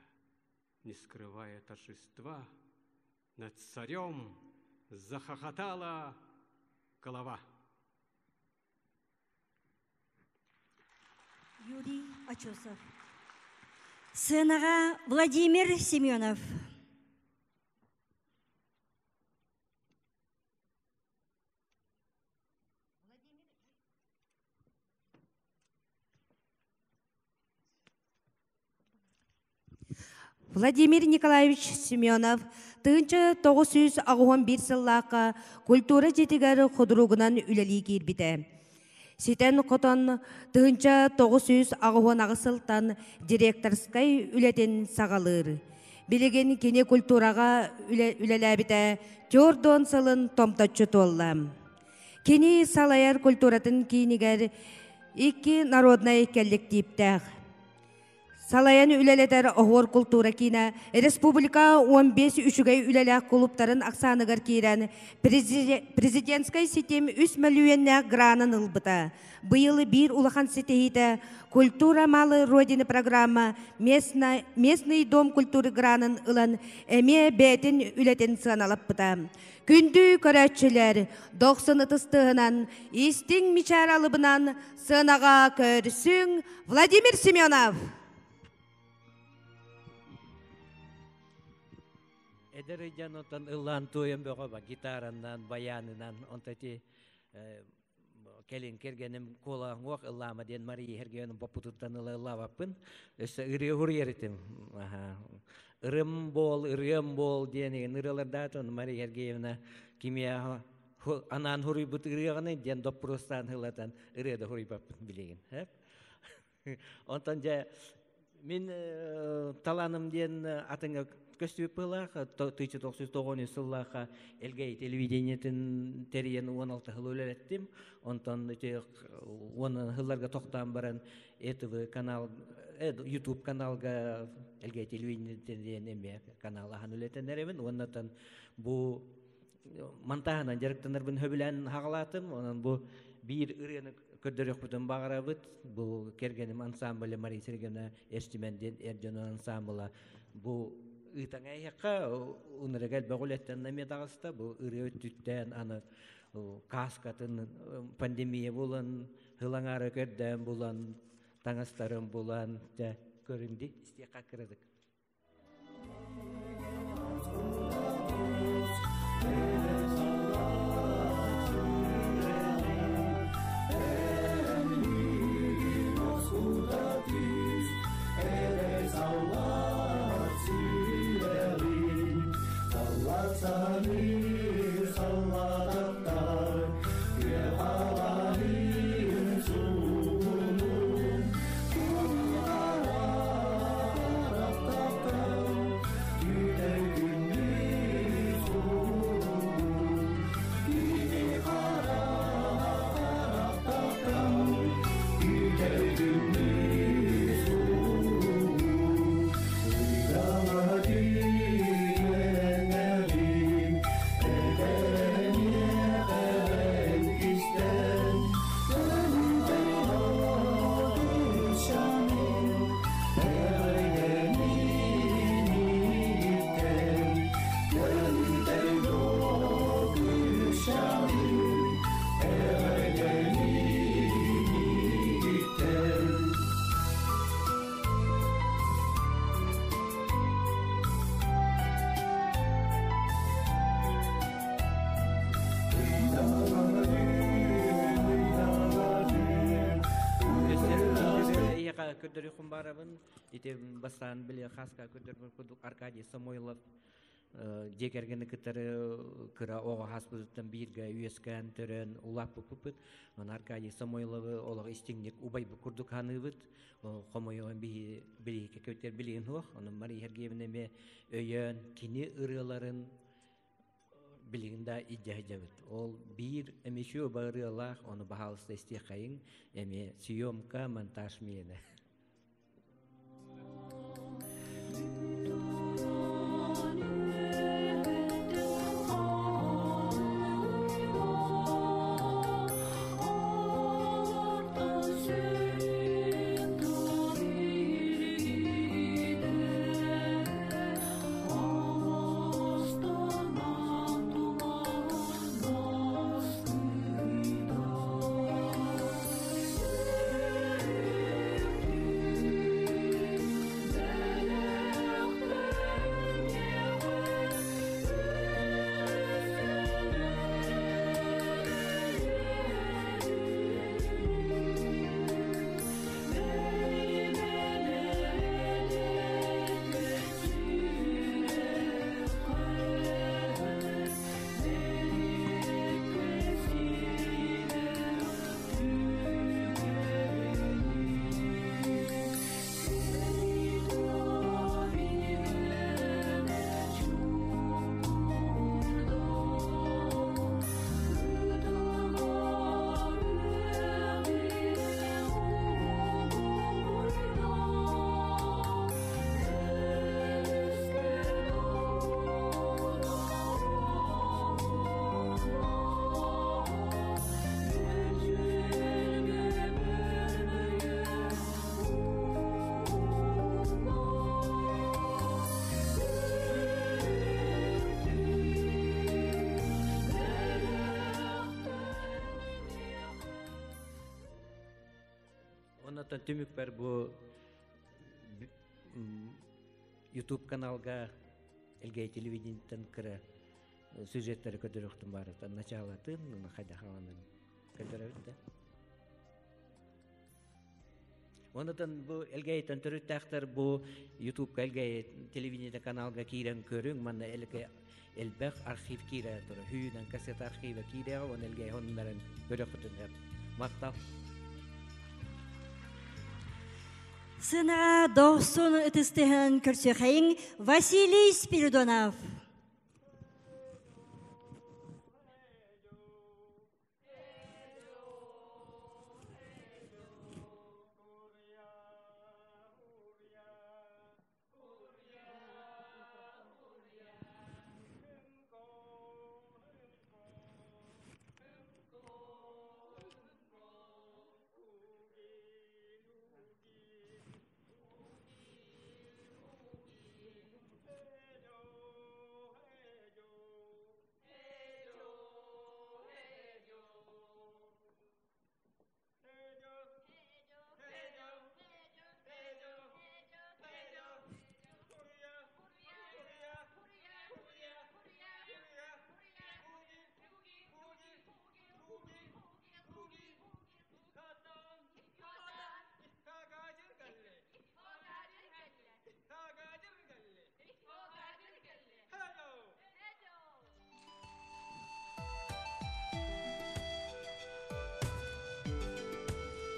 не скрывая торжества, над царем захохотала голова. Юрий Очесов. Сценаға Владимир Семенов. Владимир Николаевич Семенов 1991 сыллаахха культура дьиэтигэр худругунан үлэлии киирбитэ. Ситэн хотон 1998 сылтан директорскай үлэтин саҕалыыр. Билигин кини культураҕа үлэлээбитэ 40 сылын томточчу туолла. Кини салайар культуратын киинигэр икки народнай коллективтээх. Салайан үлэлэтэр Оһуор култуура киинэ республика 15 үчүгэй үлэлээх кулууптарын ахсааныгар киирэн президентскай ситим 3 мөлүйүөннээх гранын ылбыта. Быйыл биир улахан ситиһиитэ «Культура малой Родины» программа местный дом культуры гранын ылан эмиэ бэйэтин үлэтин сыаналаппыта. Күндү көрөөччүлэр, дохсун ытыстыһынан, истиҥ мичээр алыбынан сыанаҕа көрсүҥ Владимир Семенов! Эдэр ыйдьан онтон ыллаан туойан бөҕө ба гитаранан, баянынан, онто ити кэлин кэргэним куолаҥуох ыллаама диэн Мария Сергеевна боппутуттан ыла ыллаабаппын. Өссө ырыа хуруйар этим. Ырым буол, ырыам буол диэн игин ырыалардаатын Мария Сергеевна кимиэхэ анаан хуруйбут ырыаҕыный диэн доппуруостаан ылатан ырыа да хуруйбаппын билигин. Онтон дьэ мин талааным диэн атыҥа көстүбүт быһыылаах 1993 сыллаахха Элгэй телевидениетин тэрийэн 16 сыл үлэлэттим. Онтон ити уон сылларга тохтоон баран ЭТВ канал YouTube каналга Элгэй телевидениетин диэн эмиэ канал аһан үлэтэн эрэбин. Уоннатан бу монтааһынан дьарыктанарбын сөбүлээн хаҕалаатым. Онон бу биир ырыаны көрдөрүөхпүтүн баҕарабыт. Бу кэргэним ансамбле Мария Сергеевна Эрчимэн диэн эр дьонун ансамбла бу ыытаҥа эһиэхэ унарыга элбэх үлэттэн эмиэ таҕыста. Бу ырыа өттүттэн аны кааскатын пандемия булан, ылаҥаары көрдөөн булан, таҥастарын булан, дьэ көрүнди истиэххэ кырадык. Көрдөрүхүн барабын ити бастаан били хаска көрдөрбүт курдук Аркадий Самойлов дьиэ кэргэни кытары кыра оҕо хаспытыттан бииргэ үөскээн төрөөн улааппыппыт. Онон Аркадий Самойловы олох истиҥник убайбыт курдук ханыыбыт. Хомойуон биһи билиһиккэ көтөр билигин суох. Онон Мария Сергеевна эмиэ өйөөн кини ырыаларын билигин да илдьэ сылдьабыт. Ол биир эмиэ ырыалаах, ону баһаалыста истиэххэйиҥ, эмиэ съемка, монтаж миэнэ. Оннотон түмүкпэр бу YouTube каналга Элгэй телевидениеттен кыра сюжеттері көдөрөхтүм бар. Началатын, хайда халанын көдөрөбүт да. Онотон бу Элгейтен төрүттәхтер бу YouTube Элгей телевидение каналга кирен көрүң, манна элге элбэх архив кире тура. Хүйүнөн кассета архива кире, он Элгей хоннарын көрөкүтүн. Мактал. Сына дохсун ытыстыһын көрсөхәйин Василий Спиридонов.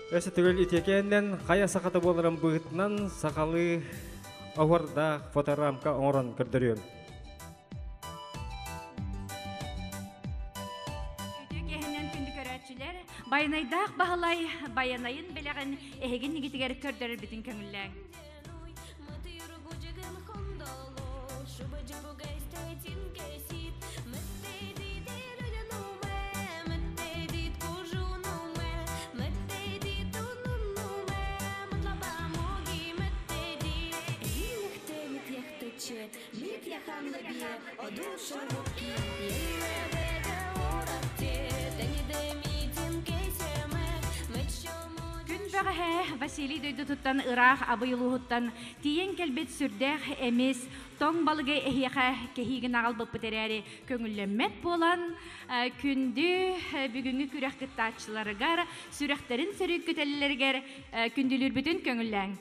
Өсі түгел итекеннен қая сақаты болырым бұғытынан сақалы ауырда фоторамка оңырын көрдірем. Үтөкеһинен күндү көрөөчүлэр байнайдаах баһылай баянайын белэҕин эһигин нигитигэр көрдөрөр бүтүн көҥүллээҥ. Күн бөҕөһэ Василий дойдутуттан ыраах абыйылууһуттан тиийэн кэлбит сүрдээх эмис тоҥ балыгы эһиэхэ кэһиигин аҕалбыппыт эрээри көҥүллэммэт буолан күндү бүгүҥҥү күрэх кыттааччыларыгар сүрэхтэрин сөрүүккүтэллэригэр күндүлүүрбүтүн көҥүллээҥ.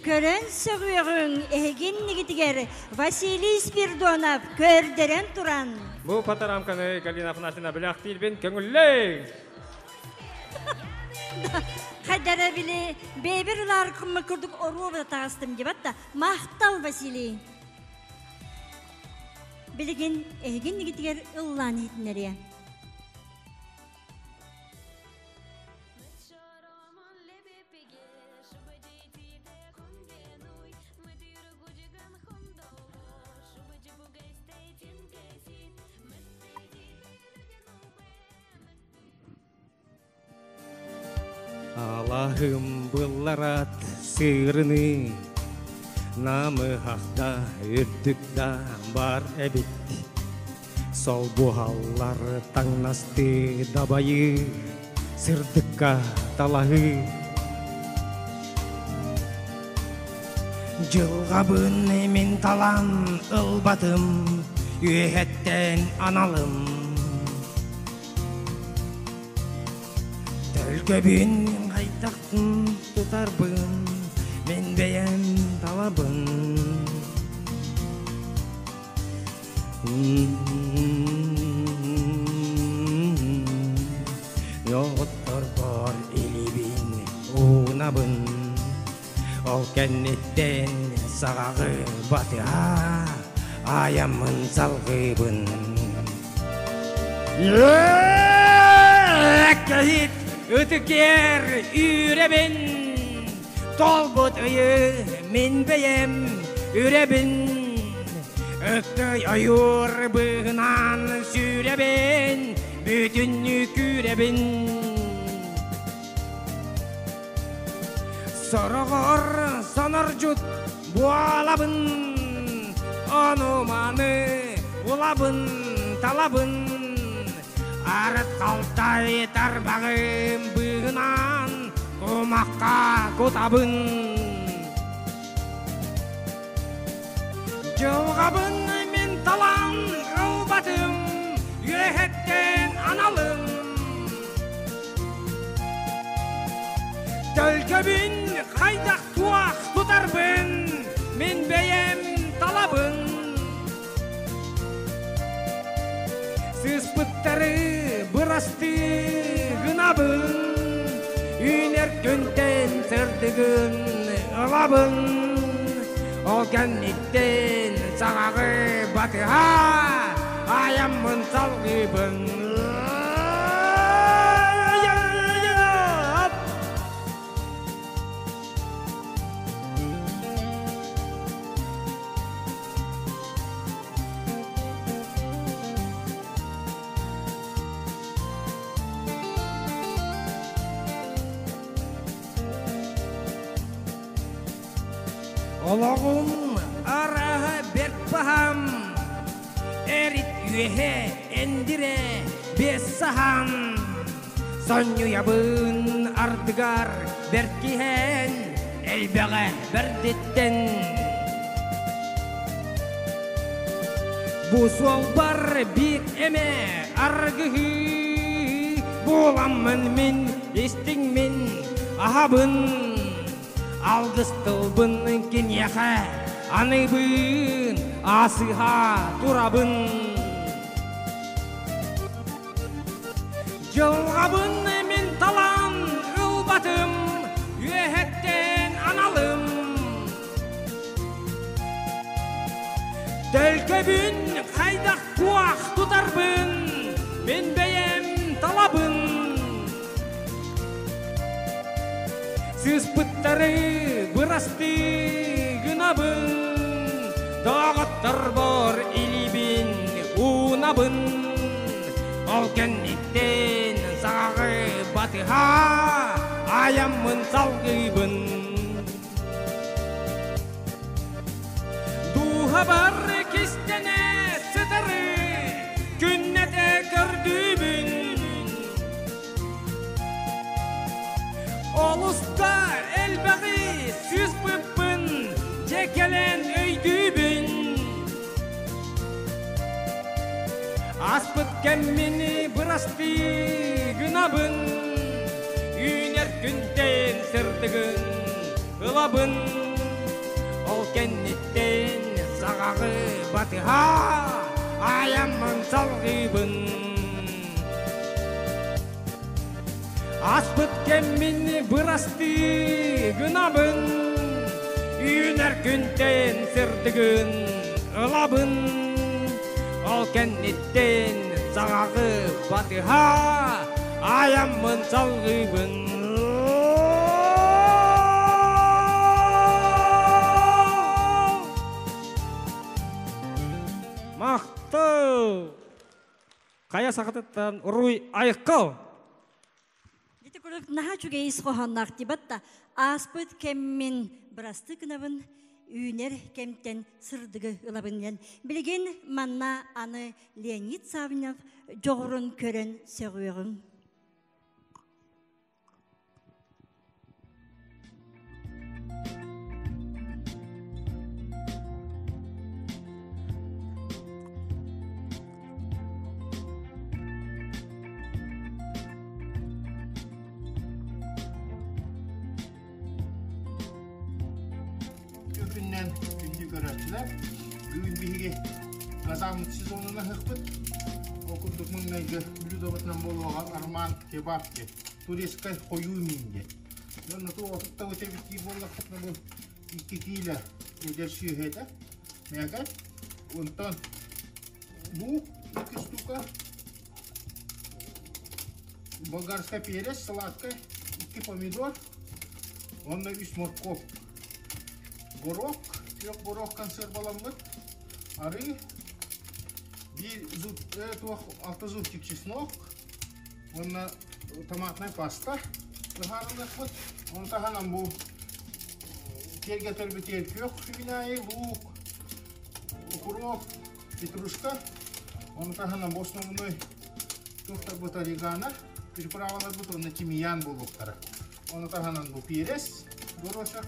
Көрөн сөҕүөҕүҥ эһигин нигитигэр Василий Спирдонов көрдөрөн туран. Бу патарамканы Галина Афанасьевна билэхтиирбин көҥүллэҥ! Хайдара били бэйбир ылаар курдук оруобута таҕыстым дебат да махтал Василий. Билигин эһигин нигитигэр ыллаан иһитинэриэ. Алаһым былларат сыырыны намыһахта үрдүк да бар эбит. Солбуһаллар таҥнасты дабайыы, сырдыкка талаһыы. Дьылҕабын мин талан ылбатым, үөһэттэн аналым. Төлкөбүн хайдахтын тутарбын, мин бэйэм талабын. Доҕотторбор илиибин уунабын, Ол кэнниттэн саҕаҕы батыһа айаммын салҕыыбын. Кэһит ытыкер үүрэбин, толбут ыйы мин бэйэм үрэбин. Ыкты ойуур быһынан сүүрэбин, бүтүннүү күүрэбин. Сороҕор сонордьут буолабын, ону-маны булабын, талабын. Арыт халтай тарбаҕым быыһынан кумахха кутабын. Дьылҕабын мин талан ылбатым, үөһэттэн аналым. Төлкөбүн хайдах туох тутарбын, мин бэйэм талабын. Сыспыттары бырастыы гынабын, үүнэр күнтэн сырдыгын ылабын. Ол кэнниттэн саҕаҕы батыһа айаммын салгыыбын. Олоҕум араһа бэрт баһам, эрит үөһэ эндире бес саһам. Сонньуйабын ардыгар бэрт киһэн, элбэҕэ бэрдиттэн. Бу суолбар биир эмэ аргыһыы, буоламмын мин истиҥмин аһабын. Алгыс тылбын киниэхэ аныыбын, аасыһа турабын. Дьылҕабын мин талан ылбатым, үөһэттэн аналым. Төлкөбүн хайдах туох тутарбын, мин бэйэм талабын. Сыспыттары бырастыы гынабын, доҕотторбор илиибин уунабын. Ол кэнниттэн саҕаҕы батыһа айаммын салгыыбын. Дууһабар кистэнэ сытары күннэтэ көрдүүбүн. Олуста элбэҕи сыспыппын, дьэ кэлэн өйдүүбүн. Аспыт кэммини бырастыы гынабын, үүнэр күнтэн сырдыгын ылабын. кэнниттэн саҕаҕы батыһа айаммын салҕыыбын. Аспыт кэммин бырастыы гынабын, үүнэр күнтэн сырдыгын ылабын. Ол кэнниттэн саҕаҕы батыһа айаммын салҕыыбын. Махтал! Хайа сахатыттан уруй айыккал! Ити курдук наһаа үчүгэй ис хоһоонноох дебатта ааспыт кэммин бырастыы гынабын, үүнэр кэмтэн сырдыгы ылабын диэн. Билигин манна аны Леонид Саввинов дьоҕурун көрөн сөҕүөҕүҥ. Күннэн күндү көрөөччүлэр, бүгүн биһиги Казаммыт сезонун аһыахпыт. Ол курдук маҥнайгы блюдобытынан буолуоҕа Арман кебаб диэн турецкай хойуу миин диэн. Онно ту отутта өтөбүттии буоллахпытына бу икки киилэ эдэр сүөһү этэ. Мэкэ. Онтон лук икки штука, болгарскай перец, салатка, икки помидор, уонна үс моркуоп. Горох, күөх горох консерваламмыт, арыы, биир зуб, туох, алта зубчик чеснок, уонна томатная паста ыһаарылыахпыт. Ону таһынан бу киэргэтэрбитигэр күөх үүнээйи, луук, укроп, петрушка, ону таһынан бу основной туохтарбыт орегано, приправаларбыт уонна тимьян буолуохтара. Ону таһынан бу перец, горошек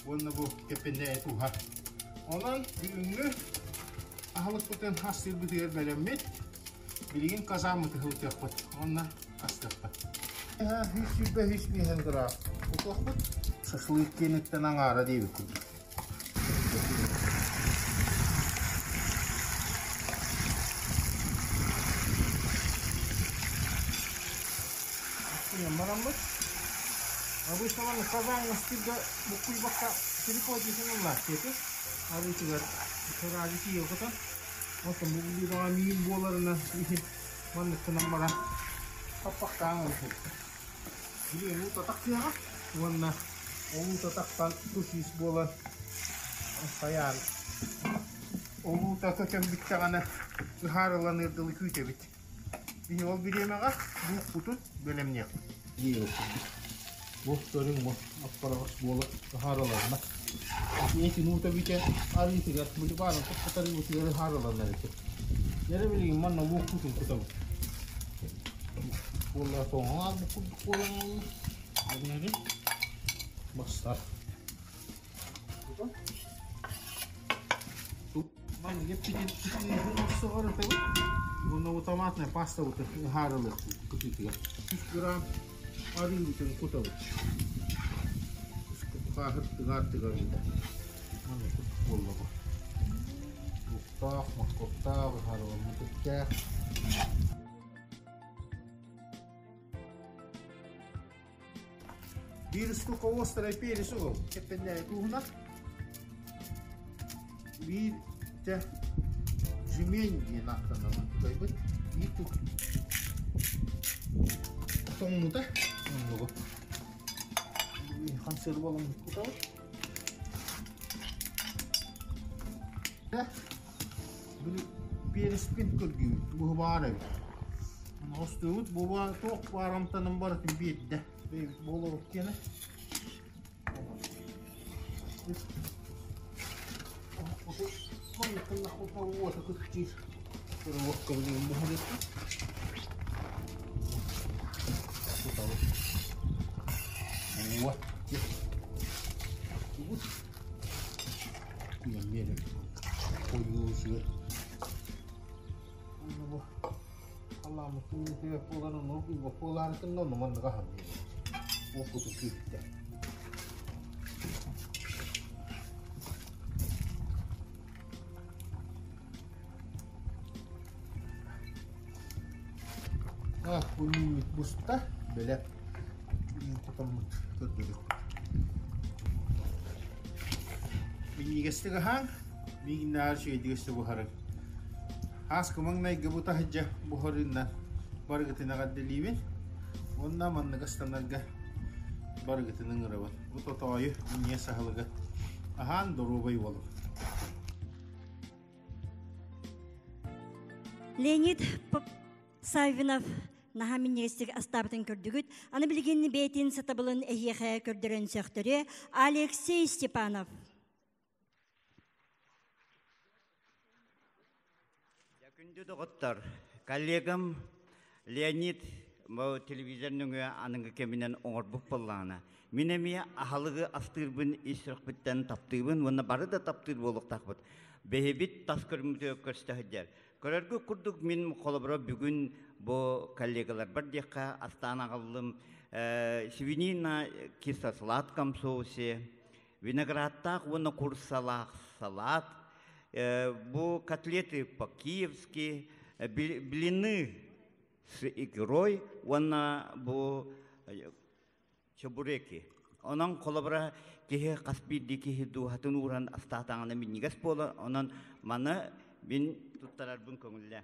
уонна бу кэппэннээйи тууһа. Онон бүгүҥҥү аһылыкпытын астыырбытыгар бэлэммит. Билигин казааммыты ылытыахпыт уонна астыахпыт. 125 грамм кутуохпут. Шашлык киэниттэн аҥаара диэбит курдук. Бараммыт. Обычно маны казаҥҥа астыырга буккуйбакка телефон ыллаах диэти. Арыытыгар сразу тиийэ кутан. Оттон бу блюдаҕа миин буоларынан иһин маннык гынан баран хаппахтаан оҥоһук. Билигин уу татахтыаҕа уонна ол уу татахтан тус ис буолан хайаан ол уута көтөн бүттэҕинэ ыһаарыланыар дылы күүтэбит. Биһи ол бириэмэҕэ луукпутун бэлэмниэхпит. Бу көрүҥ бу аппараҕас буола ыһаарыланна. Этин уута бүтэ арыытыгар бульбаарын куппут арыыбытыгар ыһаарыланар этэ. Дьэрэ билигин манна луукпутун кутабыт. Буолла тоҥон аалбыт курдук буолан аалла. Эрнэри бастар. Манна эппитин охсоҕор ытабыт. Уонна бу томатная паста ыһаарылыахпыт кытыытыгар. 100 грамм арыыбытын кутабыт. Хааһыт тыгаар тыгарыыта. Манна курдук буолла бу. Луктаах, моркуоптаах, ыһаарыламмыт эттээх. Биир штука острый перец угул. Кэппэннээйи тууһунар. Биир те жемень диэн ааттанар тутайбыт. Биир тух тоҥнута оннугу. Консерв болон кутабыт. Переспин көргүүбүт. Бу баар эбит. Остуубут бу туох баар амтанын барытын биэрдэ. Буолурук диэни. Ах, бу мииммит буста, бэлэп хотоммут көрдөрүөхпүт. Минньигэстик аһаан, миигиннээҕэр үчүгэйдик өссө буһарыҥ. Аас кымаҥнайгы бу таһырдьа буһарыыннан барыгытын эҕэрдэлиибин уонна маннык астанарга барыгытын ыҥырабын. Бу тотоойу минньигэс аһылыгы аһаан доруобай буолуҥ. Леонид Саввинов наһаа минньигэстик астаабытын көрдүгүт. Аны билигин бэйэтин сатабылын эһиэхэ көрдөрөн сөхтөрүө Алексей Степанов. Күндү доҕоттор, коллегам Леонид бу телевизор нөҥүө аныгы кэминэн оҥорбут буоллаҕына, мин эмиэ аһылыгы астыырбын ис сүрэхпиттэн таптыыбын уонна бары да таптыыр буолуохтаахпыт. Бэйэбит тас көрүҥмүтүгэр көрсө сылдьар. Көрөргүт курдук мин холобура бүгүн бу коллегаларбар диэххэ астаан аҕаллым свинина кисло-сладком соусе, виноградтаах уонна курсалаах салат, бу котлеты по-киевски, блины с икрой уонна бу чебуреки. Онон холобура киһи хас биирдии киһи дууһатын ууран астаатаҕына минньигэс буолар. Онон маны мин туттарарбын көҥүллээ.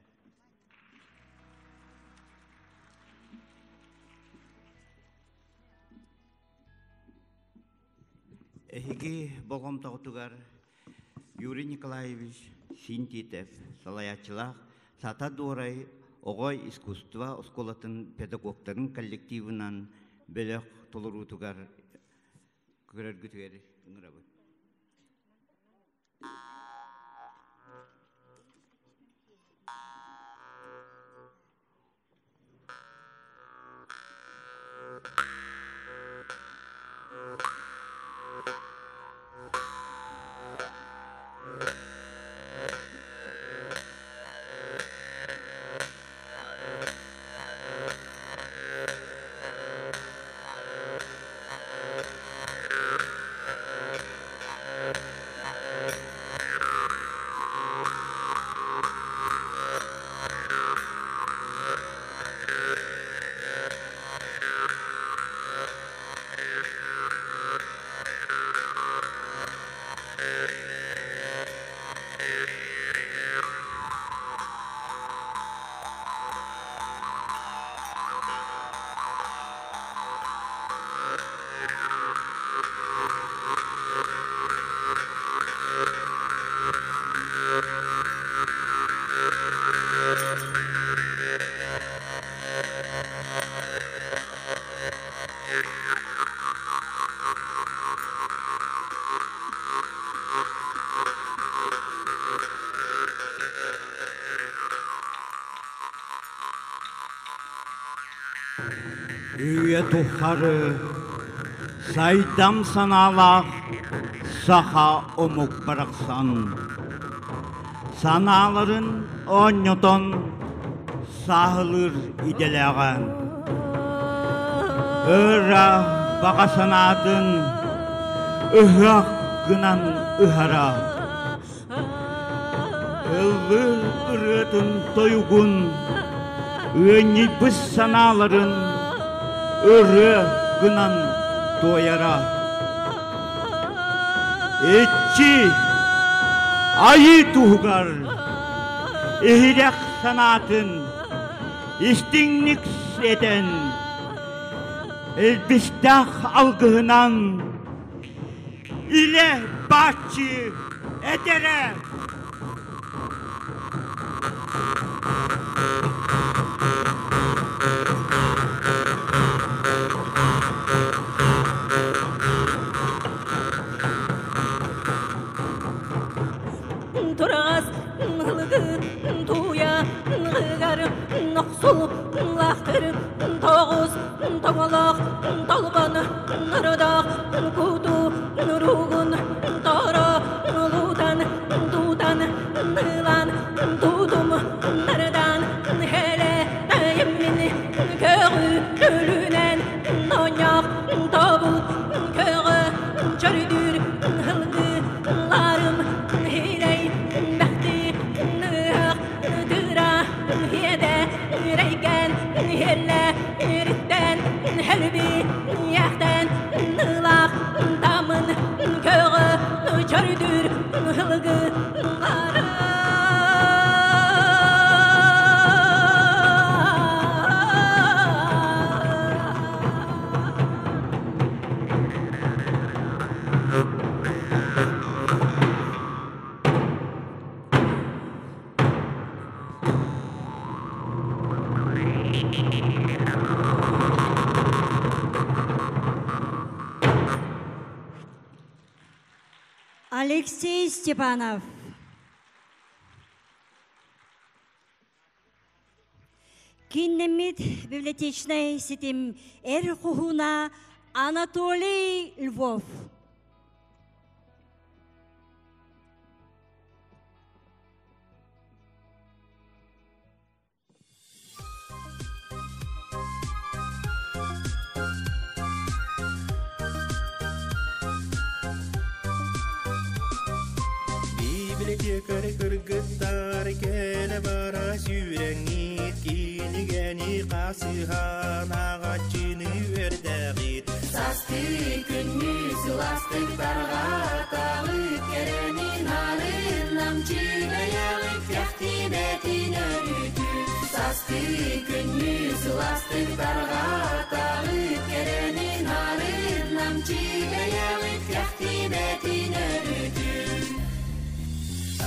Эһиги болҕомтоҕутугар Юрий Николаевич Синтитов салайааччылаах Сата Дуорай оҕо искусство оскуолатын педагогтарын коллективынан бөлөх толоруутугар көрөргүтүгэр ыҥырабыт. Үйэ тухары сайдам санаалаах саха омук барахсан санааларын оонньотон сааһылыыр идэлээҕэ. Ыра баҕа санаатын ыһыах гынан ыһара. Ыллыыр ырыатын тойугун, ыанньыйбыт санааларын ырыа гынан туойара. Иччи айыы туһугар иһирэх санаатын истиҥник этэн, илбистээх алгыһынан илэ бааччы этэрэ. Турас ылыгы туя ыгар нохсул лахтыр тоғыз тоңолох толбон нырдах куту нуругун торо нулутан тутан нылан тутум нардан хеле тайыммин көрү өлүнэн ноньох тобут көрө чөрүдүр хылгы ларым хирей бәхти ныах тыра хиэдэ рейген хелле Алексей Степанов. Киннеммит библиотечнай ситим эр хуһуна Анатолий Львов. Библиотекарь кыргыттар кэлэ бара сүүрэҥҥит кинигэни хасыһан ааҕааччыны үөрдэҕит. Састыы күннүү сыластык тарҕатаҕыт кэрэни нарын намчы бэйэҕит кэхтибэтин өрүтү. Састыы күннүү сыластык тарҕатаҕыт кэрэни нарын намчы бэйэҕит кэхтибэтин өрүтү.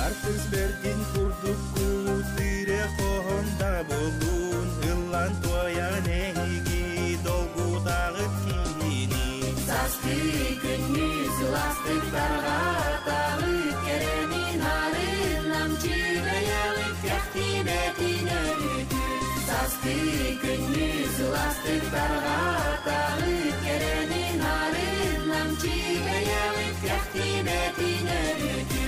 Артыс бэрдин курдук кутыре хоһон да буоллун ыллан туойан эһиги долгутаҕыт киһини. Састыы күннүү сыластык тарҕатаҕыт кэрэни нарын намчы бэйэҕит кэхтибэтин өрүтү. Састыы күннүү сыластык тарҕатаҕыт кэрэни нарын намчы бэйэҕит кэхтибэтин өрүтү.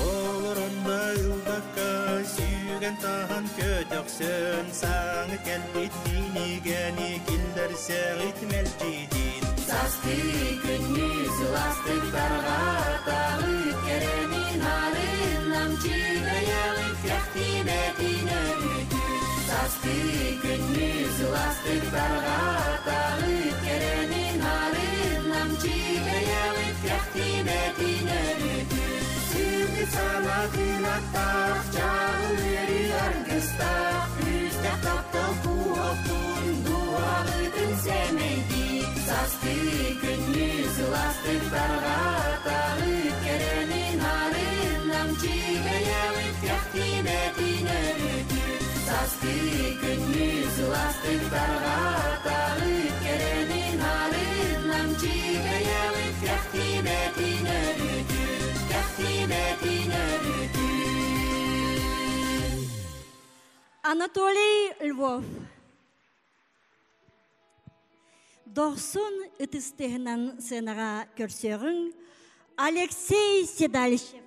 Олоронда ылбакка сүүгэн таһан көтөхсөн саҥы кэлбит кинигэни киллэрсэҕит мэлдьитин. Састыы күннүү сыластык тарҕатаҕыт кэрэни нарын намчы бэйэҕит кэхтибэтин өрүтү. Састыы күннүү сыластык тарҕатаҕыт кэрэни нарын намчы бэйэҕит кэхтибэтин өрүтү. Сырдык санаатынаттаах чаҕыл үөрүү аргыстаах күүстээх таптал куоптун дууһаҕытын сэмэйдии. Састыы күннүү сыластык тарҕатаҕыт кэрэни нарын намчы бэйэҕит кэхтибэтин өрүтү. Састыы күннүү сыластык тарҕатаҕыт кэрэни нарын намчы бэйэҕит кэхтибэтин өрүтү. Кэхтибэтин өрүтү. Анатолий Львов. Дохсун ытыстыһынан сыанаҕа көрсөҕүҥ Алексей Седалищев.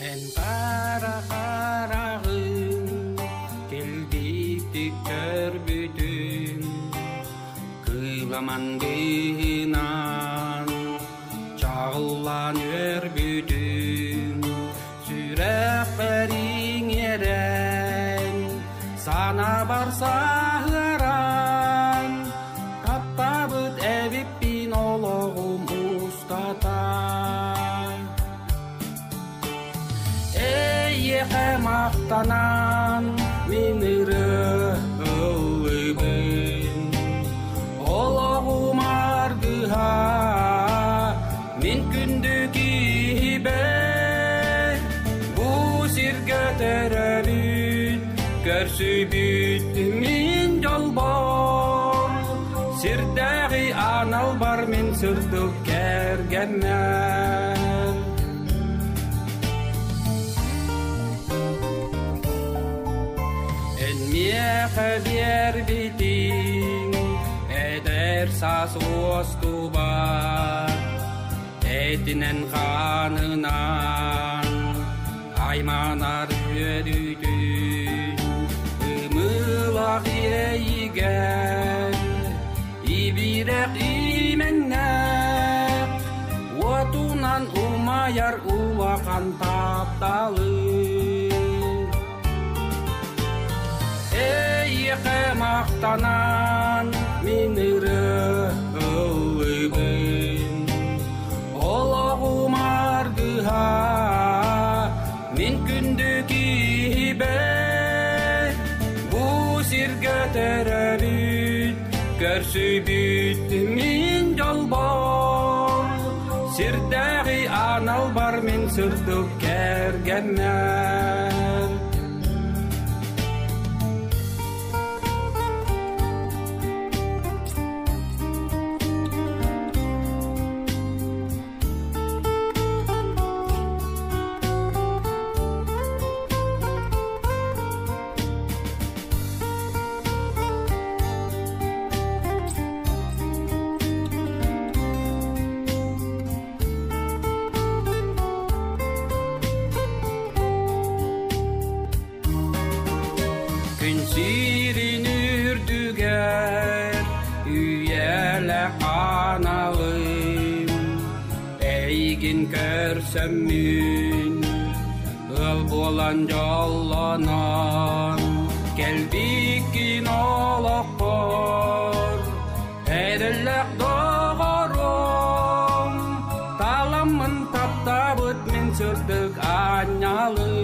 Эн хара хараҕын килбиктик көрбүтүм кыыламан быһынан чаҕыллан үөрбүтүм сүрэхпэр иҥэрэн санаабар саһыаран таптаабыт эбиппин олоҕум устата. Эйиэхэ махтанан мин ырыа ыллыыбын олоҕум аргыһа мин күндү киһибэр бу сиргэ төрөбүт көрсүбүт мин дьолбор сирдээҕи аналбар мин сырдык кэргэммэр. Эн миэхэ биэрбитиҥ эдэр саас уостубат этинэн хаанынан айманар үөрүүтүн ымыылах иэйигэр Айар улахан тапталы. Эйиэхэ махтанан мин ырыа ыллыыбын. Олоҕум аргыһа мин күндү киһибэр. Бу сиргэ төрөөбүт, көрсүбүт мин дьолбор. Сирдээҕи аналбар мин сырдык кэргэммэр. Күн сирин үрдүгэр үйэлээх аналым эйигин көрсөммүн ыал буолан дьоллонон кэлбиккин олохпор эрэллээх доҕорум таламмын таптаабыт мин сырдык аанньалым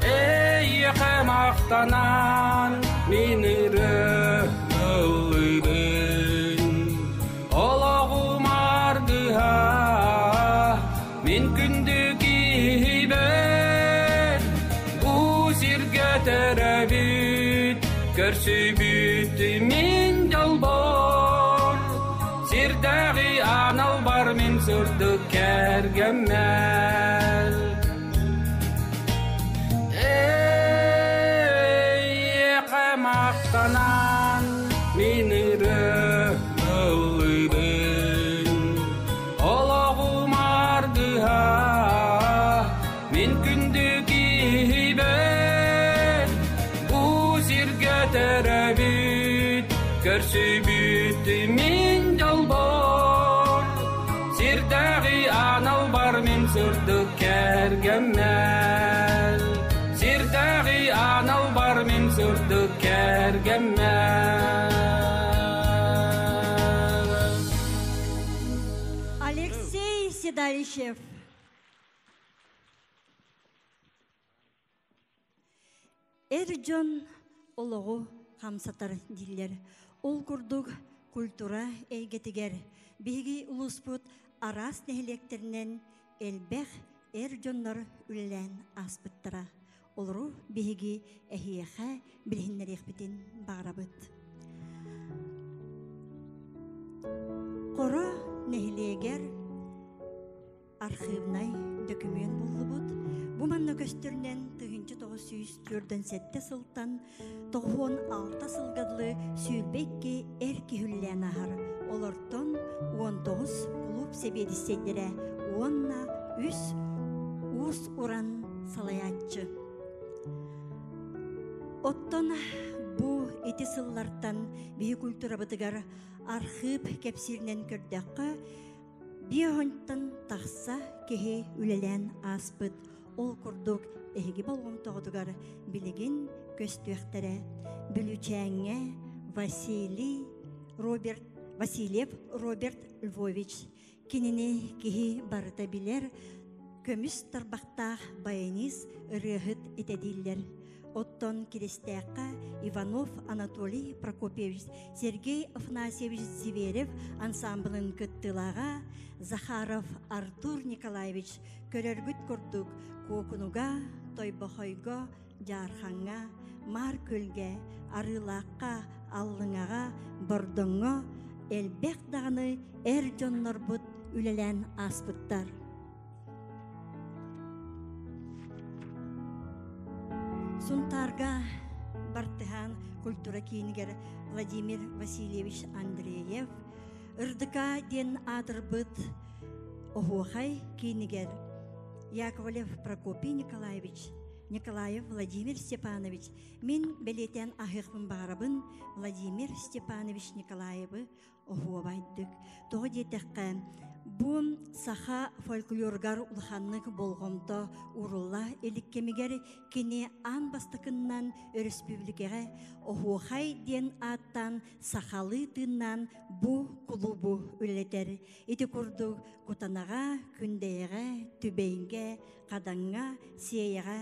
Эйиэхэ махтанан мин ырыа ыллыыбын Олоҕум аргыһа мин күндү киһибэр бу сиргэ төрөөбүт көрсүбүт мин дьолбор сирдээҕи аналбар мин сырдык кэргэммэр Эйиэхэ махтанан мин ырыа ыллыыбын Олоҕум аргыһа мин күндү киһибэр бу сиргэ төрөөбүт көрсүбүт мин дьолбор сирдээҕи аналбар мин сырдык кэргэммэр сирдээҕи аналбар мин сырдык кэргэммэр Алексей Седалищев. Эр дьон олоҕу хамсатар дииллэр. Ол курдук культура эйгэтигэр биһиги улууспут араас нэһилиэктэринэн элбэх эр дьоннор үлэлээн ааспыттара. Олору биһиги эһиэхэ билиһиннэриэхпитин баҕарабыт. Хоро нэһилиэгэр архивнай дөкүмүөн буллубут. Бу манна көстөрүнэн 1947 сылтан 96 сылга дылы 22 эр киһи аһар. Олортон 19 клуб сэбиэдиссэйдэрэ уонна үс уус-уран салайааччы. Оттон бу ити сыллартан биһи культурабытыгар архыып кэпсииринэн көрдөххө, Биэһонтон тахса киһи үлэлээн ааспыт. Ол курдук эһиги болҕомтоҕутугар билигин көстүөхтэрэ. Бүлүүчээҥҥэ Василий Роберт Васильев Роберт Львович кинини киһи барыта билэр көмүс тарбахтаах баянист ырыаһыт этэ дииллэр. Оттон Киристээххэ Иванов Анатолий Прокопьевич, Сергей Афанасьевич Зверев ансамблын кыттыылааҕа Захаров Артур Николаевич көрөргүт курдук Куокунуга, Тойбохойго, Дьаархаҥҥа, Маар Күөлгэ, Арыылаахха, Аллыҥаҕа, Бордоҥҥо элбэх даҕаны эр дьоннорбут үлэлээн ааспыттар. Сунтаарга Бартыһаан культура киинигэр Владимир Васильевич Андреев Ырдыка диэн аатырбыт Оһуохай киинигэр Яковлев Прокопий Николаевич, Николаев Владимир Степанович, мин бэлиэтээн аһыахпын баҕарабын Владимир Степанович Николаевы. оһуобайдык. Тоҕо диэтэххэ, бу саха фольклоругар улаханнык болҕомто уурулла илик кэмигэр кини аан бастакыннан өрөспүүбүлүкэҕэ Оһуохай диэн ааттаан сахалыы тыыннаан бу кулуубу үлэлэтэр. Ити курдук Кутанаҕа, Күндэйэҕэ, Түбэйгэ, Хадаҥҥа, Сиэйэҕэ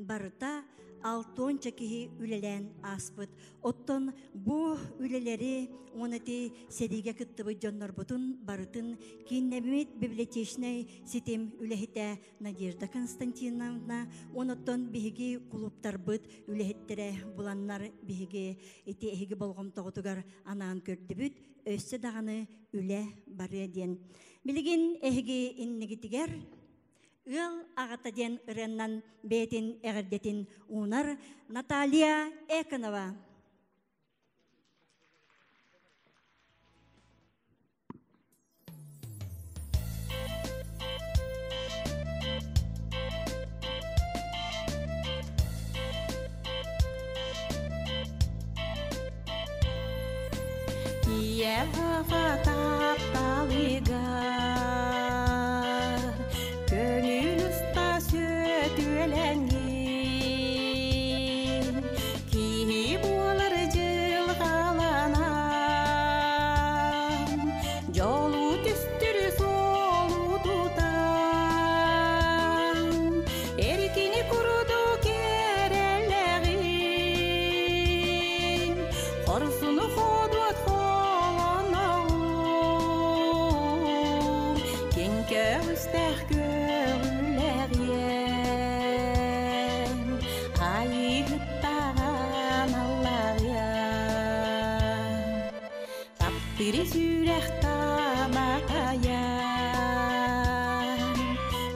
барыта алтуонча киһи үлэлээн ааспыт. Оттон бу үлэлэри уонна ити сэриигэ кыттыбыт дьоннорбутун барытын кииннэммит библиотечнай ситим үлэһитэ Надежда Константиновна оттон биһиги кулууптарбыт үлэһиттэрэ буланнар биһиги ити эһиги болҕомтоҕутугар анаан көрдүбүт өссө даҕаны үлэ барыа диэн. Билигин эһиги иннигитигэр Ыал аҕата диэн ырыаннан бэйэтин эҕэрдэтин уунар Наталья Эконова. Ийэҕэ тапталыгар көҥүл уста сөтүөлэҥҥин киһи буолар дьылҕаланан дьолу түстүр суолу тутан эркини курдук эрэллэҕин Хорсуну ходуот холоноҕун, Киэҥ көҕүстээх көҕүлэҕиэн, Айыыһыттаҕан аллаҕыан, Таптыыр сүрэх таматайан,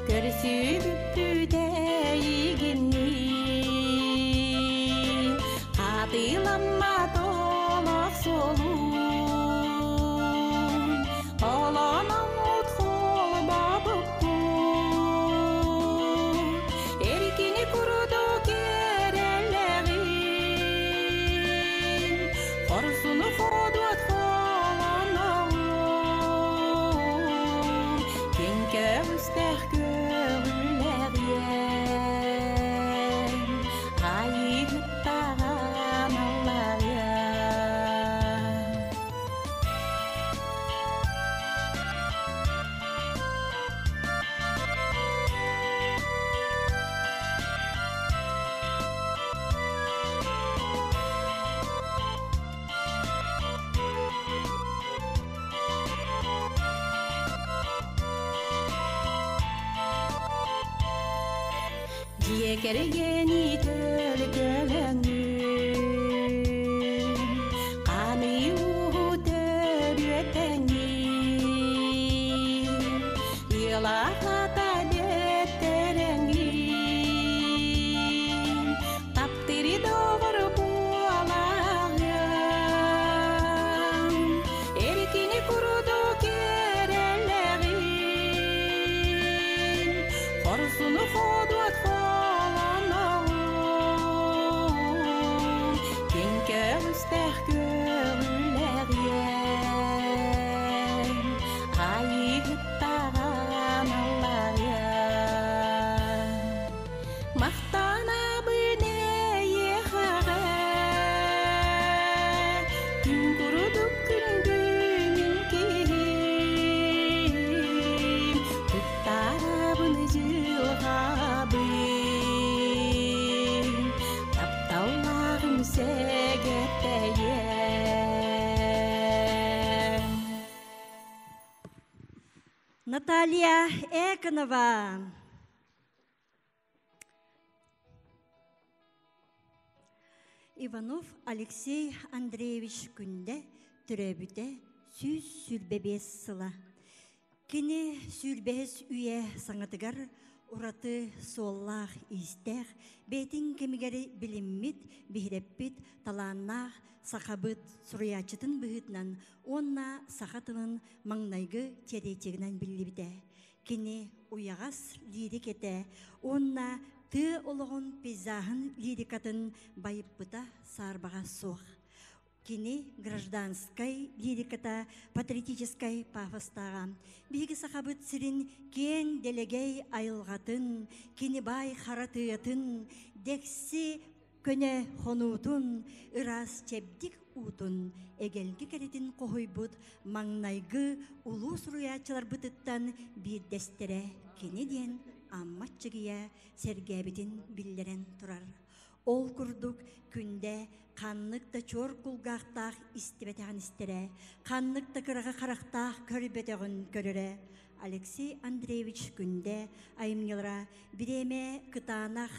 Көрсүбүппүт эйигинниин, Хатыламмат олох суолун, Холономмут холбообуппут, Эркини курдук эрэллэҕин, Хорсуну ходуот холоноҕун, Киэҥ көҕүстээх көҕүлэҕиэн, Айыыһыттаҕан алларыан. Дьиэ кэргэни төлкөлөҥүн, Ханыы ууһу төрүөтэҥин, Ыалаата дэттэрэҥин, Таптыыр доҕор буолаҕын, Эркини курдук эрэллэҕин, Хорсуну ходуот холоноҕун, Киэҥ көҕүстээх көҕүлэҕиэн, Айыыһыттаҕан алларыан. Махтанабын эйиэхэҕэ, Күн курдук күндүмүн киһим, Туттарабын дьылҕабын, Тапталлааҕым сэгэтэйэм. Наталья Эконова. Иванов Алексей Андреевич Күндэ төрөөбүтэ 125 сыла. Кини сүүрбэһис үйэ саҥатыгар ураты суоллаах-иистээх, бэйэтин кэмигэр билиммит, биһирэппит талааннаах сахабыт суруйааччытын быһыытынан уонна саха тылын маҥнайгы теоретигынан биллибитэ. Кини уйаҕас лирик этэ уонна тыа олоҕун пейзаһын лирикатын байыппыта саарбаҕа суох. Кини гражданскай лириката патриотическай пафостааҕа. Биһиги сахабыт сирин киэҥ дэлэгэй айылҕатын, кини баай хара тыатын, дэкси көнө хонуутун, ыраас чэбдик уутун, эгэлгэ кэрэтин хоһуйбут маҥнайгы улуу суруйааччыларбытыттан биирдэстэрэ кини диэн Амма Аччыгыйа сэргээбитин биллэрэн турар. Ол курдук күндэ ханнык да чуор кулгаахтаах истибэтэҕин истэрэ, ханнык да кыраҕы харахтаах көрбөтөҕүн көрөрө. Алексей Андреевич Күндэ айымньылара бириэмэ кытаанах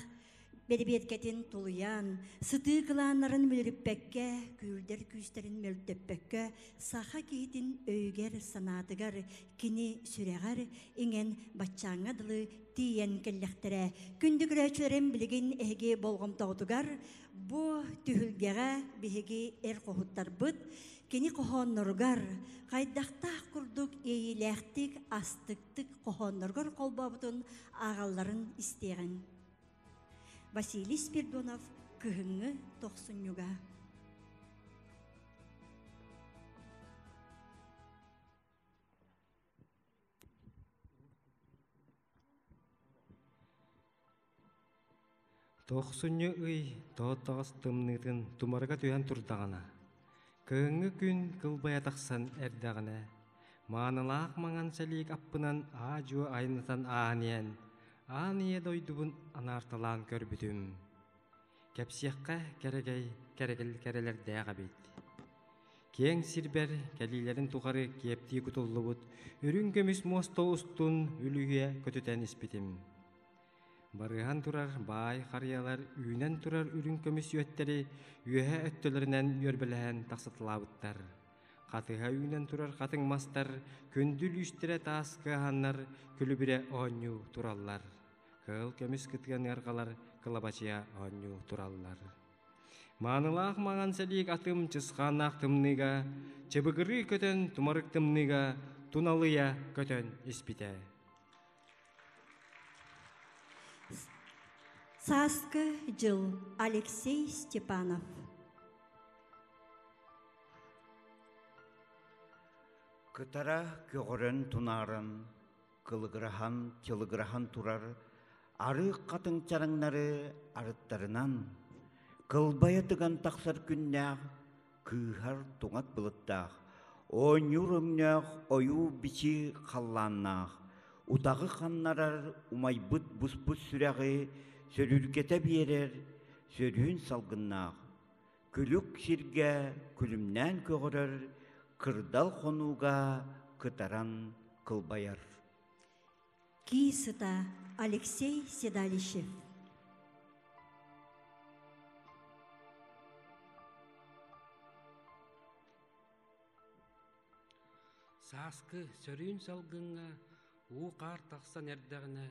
бэрэбиэркэтин тулуйан, сытыы кылааннарын мүлүрүппэккэ, күүрдэр күүстэрин мөлтөппөккө, саха киһитин өйүгэр-санаатыгар, кини сүрэҕэр иҥэн баччааҥҥа дылы тиийэн кэллэхтэрэ. Күндү көрөөччүлэрим билигин эһиги болҕомтоҕутугар бу түһүлгэҕэ биһиги эр хоһуттарбыт кини хоһоонноругар хайдахтаах курдук иэйиилээхтик, астыктык хоһоонноругар холбообутун ааҕалларын истиэҕиҥ. Василий Спирдонов кыһыҥҥы тохсунньуга. Тохсунньу ый тоһоттоҕос тымныытын тумарыга түһэн турдаҕына, кыһыҥҥы күн кылбайа тахсан эрдэҕинэ, маанылаах маҥан сэлиик аппынан аа-дьуо айаннатан ааһан иһэн, аан ийэ дойдубун анаарталаан көрбүтүм. Кэпсиэххэ кэрэгэй кэрэгил кэрэлэрдээх эбит. Киэҥ сирбэр кэлиилэрин тухары киэптии кутуллубут үрүҥ көмүс муоста устун үлүһүйэ көтүтэн испитим. Барыһан турар баай харыйалар үүнэн турар үрүҥ көмүс үөттэри үөһэ өттөлөрүнэн үөрбэлэһэн тахсыталаабыттар. Хатыһа үүнэн турар хатыҥ мастар күндү лүүстэрэ таас кыаһаннар күлүбүрэ оонньуу тураллар. Кыыл көмүс кытыан ыарҕалар кылабачыйа оонньуу тураллар. Маанылаах маҥан сэлиик атым чысхааннаах тымныыга, чыбыгырыы көтөн тумарык тымныыга туналыйа көтөн испитэ. Сааскы дьыл Алексей Степанов. Кытара көҕөрөн тунааран, кылыгыраһан, чылыгыраһан турар арыы хатыҥ чараҥнары арыттарынан, кылбайа тыган тахсар күннээх, кыыһар туҥат былыттаах, оонньуур өҥнөөх ойуу-бичии халлааннаах, утаҕы ханнарар умайбыт буспут сүрэҕи сөрүргэтэ биэрэр сөрүүн салгыннаах, күлүк сиргэ күлүмнээн көҕөрөр кырдал хонууга кытаран кылбайар. Кии сыта Алексей Седалищев. Сааскы сөрүүн салгыҥҥа уу-хаар тахсан эрдэҕинэ,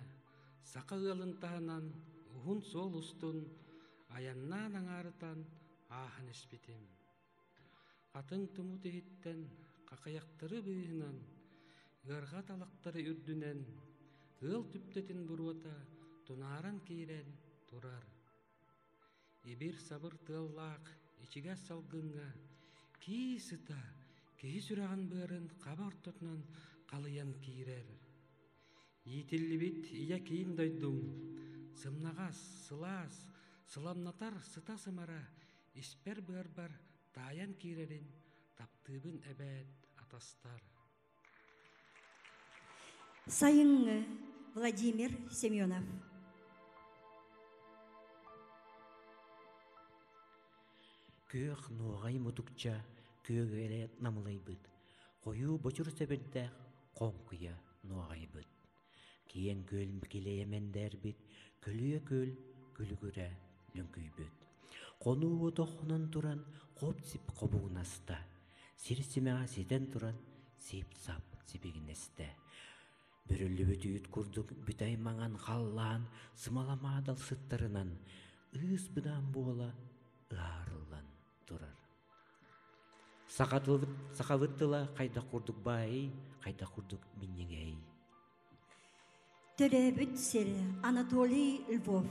саха ыалын таһынан уһун суол устун айаннаан аҥаарытан ааһан испитим. Хатыҥ тумут иһиттэн хахыйахтары быыһынан, ыарҕа талахтары үрдүнэн ыал түптэтин буруота тунааран киирэн турар. Ибир-сабыр тыаллаах ичигэс салгыҥҥа кии сыта киһи сүрэҕин быарын хаба ортотунан халыйан киирэр. Иитиллибит ийэ киин дойдум сымнаҕас, сылаас, сыламнатар сыта-сымара испэр-быарбар таайан киирэрин таптыыбын эбээт атастар. Сайыҥҥы Владимир Семенов. Күөх нуоҕай мутукча күөгэрэ намылайбыт, хойуу бочур сэбирдээх хоҥкуйа нуоҕайбыт. Киэҥ күөл килэйэ мэндээрбит, көлүйэ күөл күлүгүрэ лүҥкүйбүт. Хонуу уота хонон туран хоп-сип хобугунаста, сир симэҕэ ситэн туран сип-сап сибигинэстэ. Бүрүллүбүт үүт курдук бүтэй маҥан халлаан сымаламаадал сыттарынан ыыс-быдаан буола ыһаарыллан турар. Сахабыт тыла хайдах курдук баайый, хайдах курдук минньиҥэй. Төрөөбүт сир Анатолий Львов.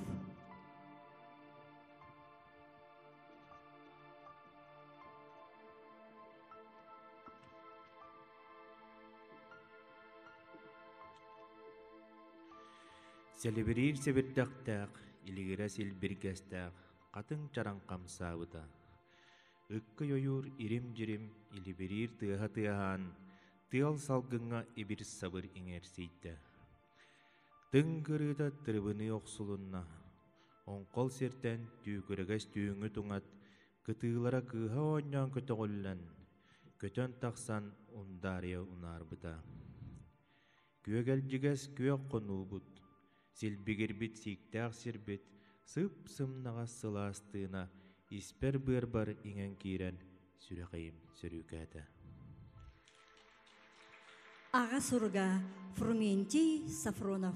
Сэлибириир сэбирдэхтээх, илигирэс илбиргэстээх хатыҥ чараҥ хамсаабыта. Ыккый ойуур ирим-дьирим илибириир тыаһа тыаһаан, тыал салгыҥҥа ибир-сабыр иҥэрсийдэ. Тыҥ кырыыта тырыбыныы охсулунна, оҥхол сиртэн түүкүрэгэс түүҥҥү туҥат кытыылара кыыһа оонньоон көтөҕүллэн, көтөн тахсан ундаарыйа унаарбыта. Күөгэлдьигэс күөх хонуубут, силбигирбит сииктээх сирбит сып-сымнаҕас сылаас тыына испэр-быарбар иҥэн киирэн сүрэхийим сөрүүкээтэ. Аҕа суруга Фрументий Сафронов.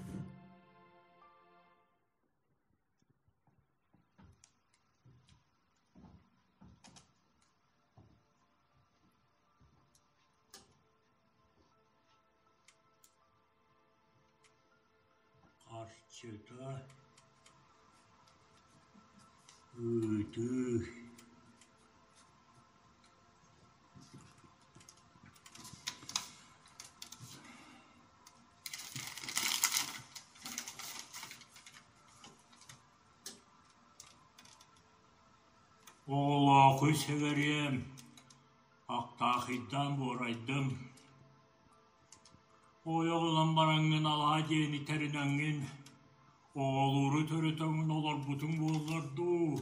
Харчыта ыытыы Оҕолоохуй сэгэриэм, Ахтаахыйдаан буорайдым. Ойох ылан бараҥҥын алаа диэни тэринэҥҥин, оҕолууру төрөтөҥҥүн олорбутуҥ буоллар дуу.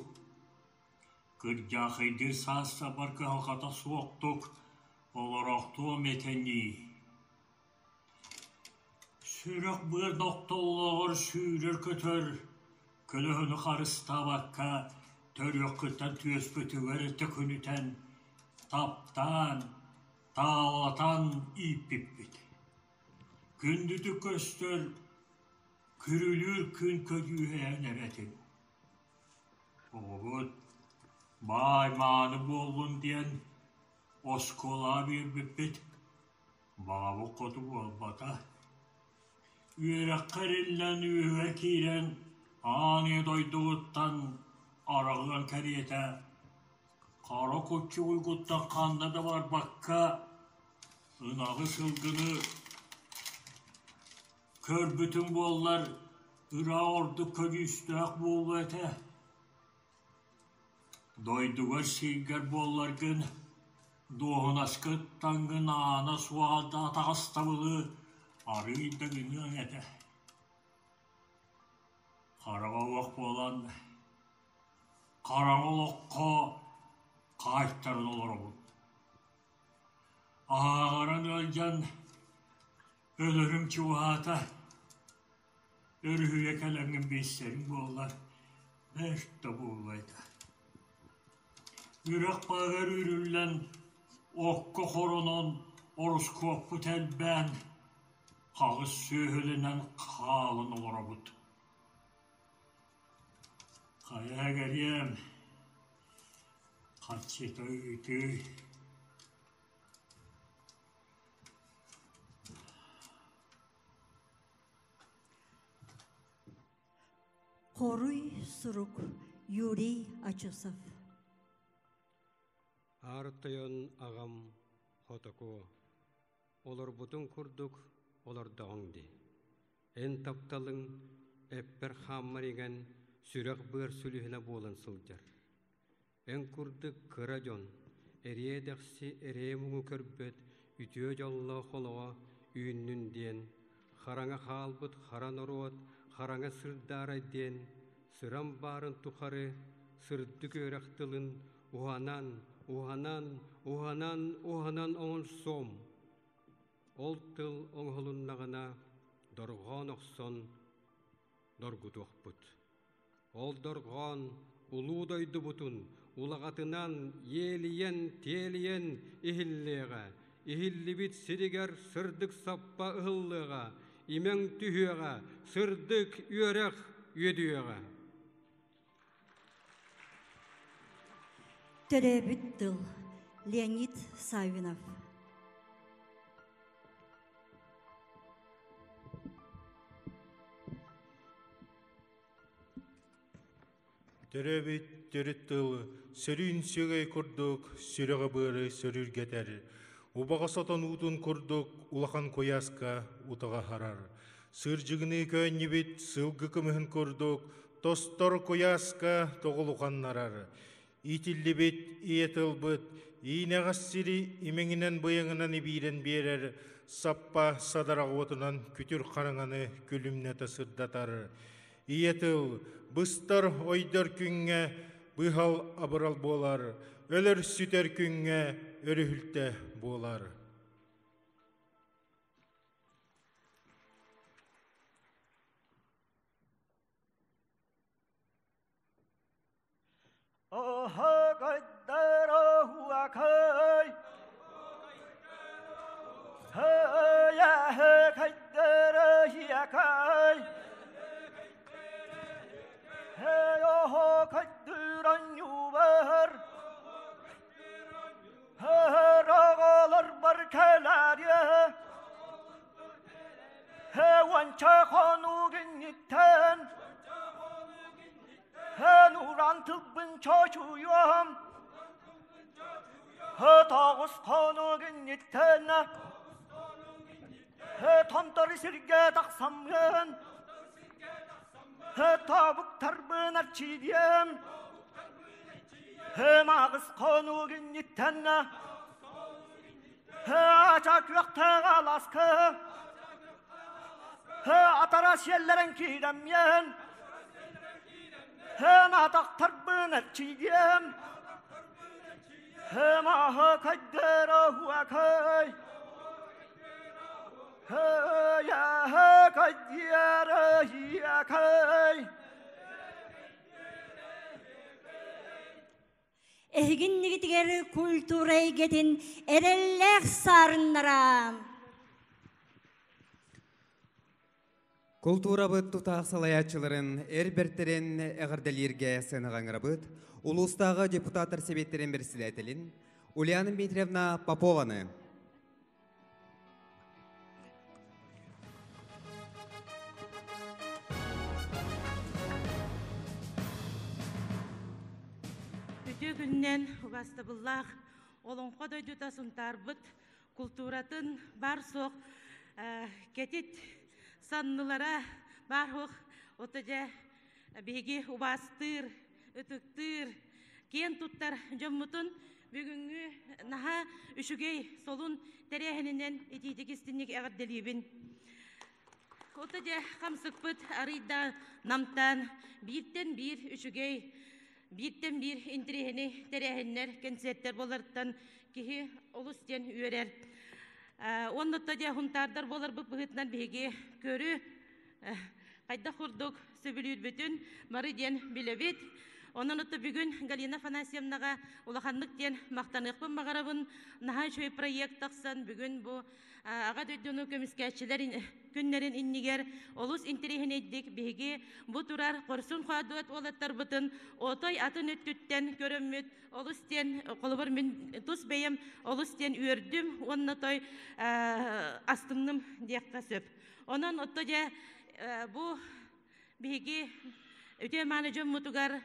Кырдьаахайдыыр саас сабар кыһалҕата суохтук олороохтуом этэ ньии. Сүрэх быар нохтоллооҕор сүүрэр-көтөр, көлөһүнү харыстаабакка төрүөххүттэн түөспүтүгэр төкүнүтэн, таптаан, таалатан ииппиппит. Күндүтүк көстөр, күрүлүүр күн көдьүүһэйэн эрэтин. Оҕобут баай мааны буоллун диэн оскуолаҕа биэрбиппит Баҕабыт хоту буолбата, үөрэххэ эриллэн үөһүгэр киирэн аан ийэ дойдугуттан араҕыан кэриэтэ хара куччугуйгуттан ханна да барбакка ынаҕы-сылгыны көрбүтүҥ буоллар ыраах ордук көдьүүстээх буолуо этэ. Дойдугар сиргэр буолларгын, дуоһунаскыт таҥгын аана суоҕа да атаҕастабылы арыый да гыныаҥ этэ. Хараҕа уох буолан, хараҥа олоххо хаайтаран олоробут. Ааҕаран ыалдьан өлөрүм чугаһаата. Өрүһүйэ кэлэҥҥин билсэриҥ буоллар, бэрт да буолуо этэ. Үрэх баһыгар үүрүллэн, окко хоронон, ороскуоппут элбээн, хаҕыс сүөһүлэнэн хаалан олоробут. Хайа эгэриэм, харчыта ыытыы. Хоруй сурук Юрий Ачусов. Аар тойон аҕам хотоку, олорбутуҥ курдук олордоҕуҥ дии. Эн тапталыҥ эппэр хааммар иҥэн, сүрэх-быар сүлүһүнэ буолан сылдьар. Эн курдук кыра дьон, эриэ-дэхси эрээ-муҥу көрбөт үтүө дьоллоох олоҕо үүннүн диэн, хараҥа хаалбыт хара норуот хараҥа сырдаарай диэн, сырам баарын тухары сырдык үөрэх тылын уһанан, уһанан, уһанан, уһанан оҥорсуом. Ол тыл оҥоһулуннаҕына дорҕоон охсон доргутуохпут. Ол дорҕоон улуу дойдубутун улаҕатынан иэлийэн-тиэлийэн иһиллиэҕэ, иһиллибит сиригэр сырдык саппа ыһыллыаҕа, имэҥ түһүөҕэ, сырдык үөрэх үөдүйүөҕэ. Төрөөбүт тыл Леонид Саввинов. Төрөөбүт төрүт тыл сөрүүн сүөгэй курдук сүрэҕи-быары сөрүргэтэр, убаҕас отон уутун курдук улахан куйааска утаҕа харар. Сырдьыгыныы көөнньүбүт сылгы кымыһын курдук тостор куйааска тоҕулуханнарар. Иитиллибит ийэ тылбыт иинэҕэс сири имэҥинэн-быйаҥынан ибиирэн биэрэр, саппа садарах уотунан күтүр хараҥаны күлүмнэтэ сырдатар. Ийэ тыл быстар ойдор күҥҥэ быһал абырал буолар, өлөр сүтэр күҥҥэ өрүһүлтэ буолар. Хэнуран тылбын чочуйуом Тоҕус хонугинниттэн Томтор сиргэ тахсаммын Тобуктарбын арчидиэм Маҕыс хонугинниттэн Ача күөхтээх аласка Атара сиэллэрин киирэммиэн Атахтарбын эрчийдиэм Маһы кайдара хуакай Хэ кайдиара хиакай Эһигиннигитигэр культура эйгэтин эрэллээх саарыннара. Култуурабыт тутаах салайааччыларын эр бэртэрин эҕэрдэлииргэ сыанаҕа ыҥырабыт улуустааҕы депутаттар сэбиэттэрин бэрэссэдээтэлин Ульяна Дмитриевна Попованы. Үтүө күнүнэн убаастабыллаах Олоҥхо дойдута Сунтаарбыт култууратын баар-суох кэтит саннылара баар-суох ото дьэ биһиги убаастыыр, ытыктыыр, киэн туттар дьоммутун бүгүҥҥү наһаа үчүгэй солун тэрээһининэн итиитик истинник эҕэрдэлиибин. Ото дьэ хамсыкпыт арыйда намтаан бииртэн биир үчүгэй бииртэн биир интириэһини тэрээһиннэр, кэнсиэртэр буоларыттан киһи олус диэн үөрэр. Уонна дьэ хунтаардар буоларбыт быһыытынан биһиги көрү хайдах курдук сөбүлүүрбүтүн бары диэн билэбит. Онон отто бүгүн Галина Афанасьевнаҕа улаханнык диэн махтаныахпын баҕарабын. Наһаа үчүгэй проект тахсан бүгүн бу Аҕа дойдуну көмүскээччилэр күннэрин иннигэр олус интэриэһинэйдик биһиги бу турар хорсун хоодуот уолаттарбытын отой атын өттүттэн көрөммүт олус диэн холобур мин тус бэйэм олус диэн үөрдүм уонна той астынным диэххэ сөп. Онон отто дьэ бу биһиги үтүө мааны дьоммутугар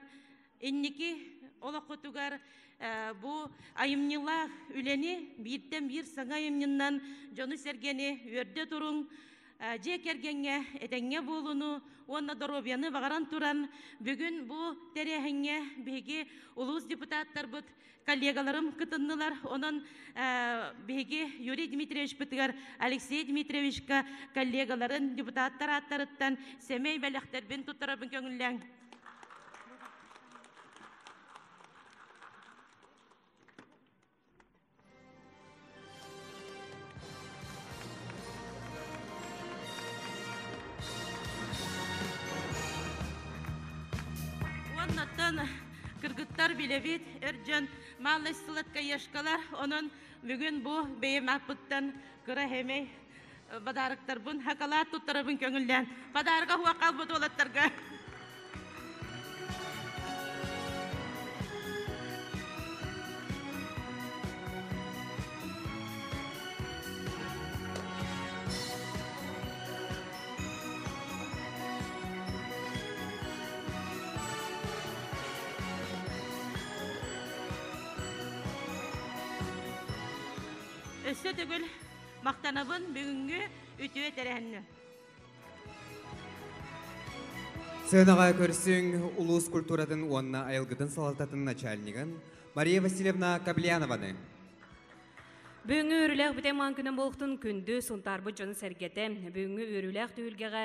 инники олоххутугар бу айымньылаах үлэни бииртэн биир саҥа айымньынан дьону-сэргэни үөрдэ туруҥ, дьиэ кэргэҥҥэ этэҥҥэ буолууну уонна доруобуйаны баҕаран туран, бүгүн бу тэрээһиҥҥэ биһиги улуус депутаттарбыт, коллегаларым кытыннылар. Онон биһиги Юрий Дмитриевичпытыгар, Алексей Дмитриевичка коллегаларын, депутаттар ааттарыттан сэмэй бэлэхтэрбин туттарабын көҥүллээҥ. Уоннаттан кыргыттар билэбит, эр дьон малый сладкоежкалар, онон бүгүн бу бэйэм ааппыттан кыра хэмэй подароктарбын хакалаат туттарабын көҥүллээн подарка хуа хаалбыт уолаттарга. Өссө төгүл махтанабын бүгүҥҥү үтүө тэрээһиннэ. Сыанаҕа көрсүҥ улуус культуратын уонна айылгытын салалтатын начальнигын Мария Васильевна Каблиянованы. Бүгүҥҥү үөрүүлээх бүтэй маан күнэн буолуохтун күндү Сунтаарбыт дьону сэргэтэ. Бүгүҥҥү үөрүүлээх түһүлгэҕэ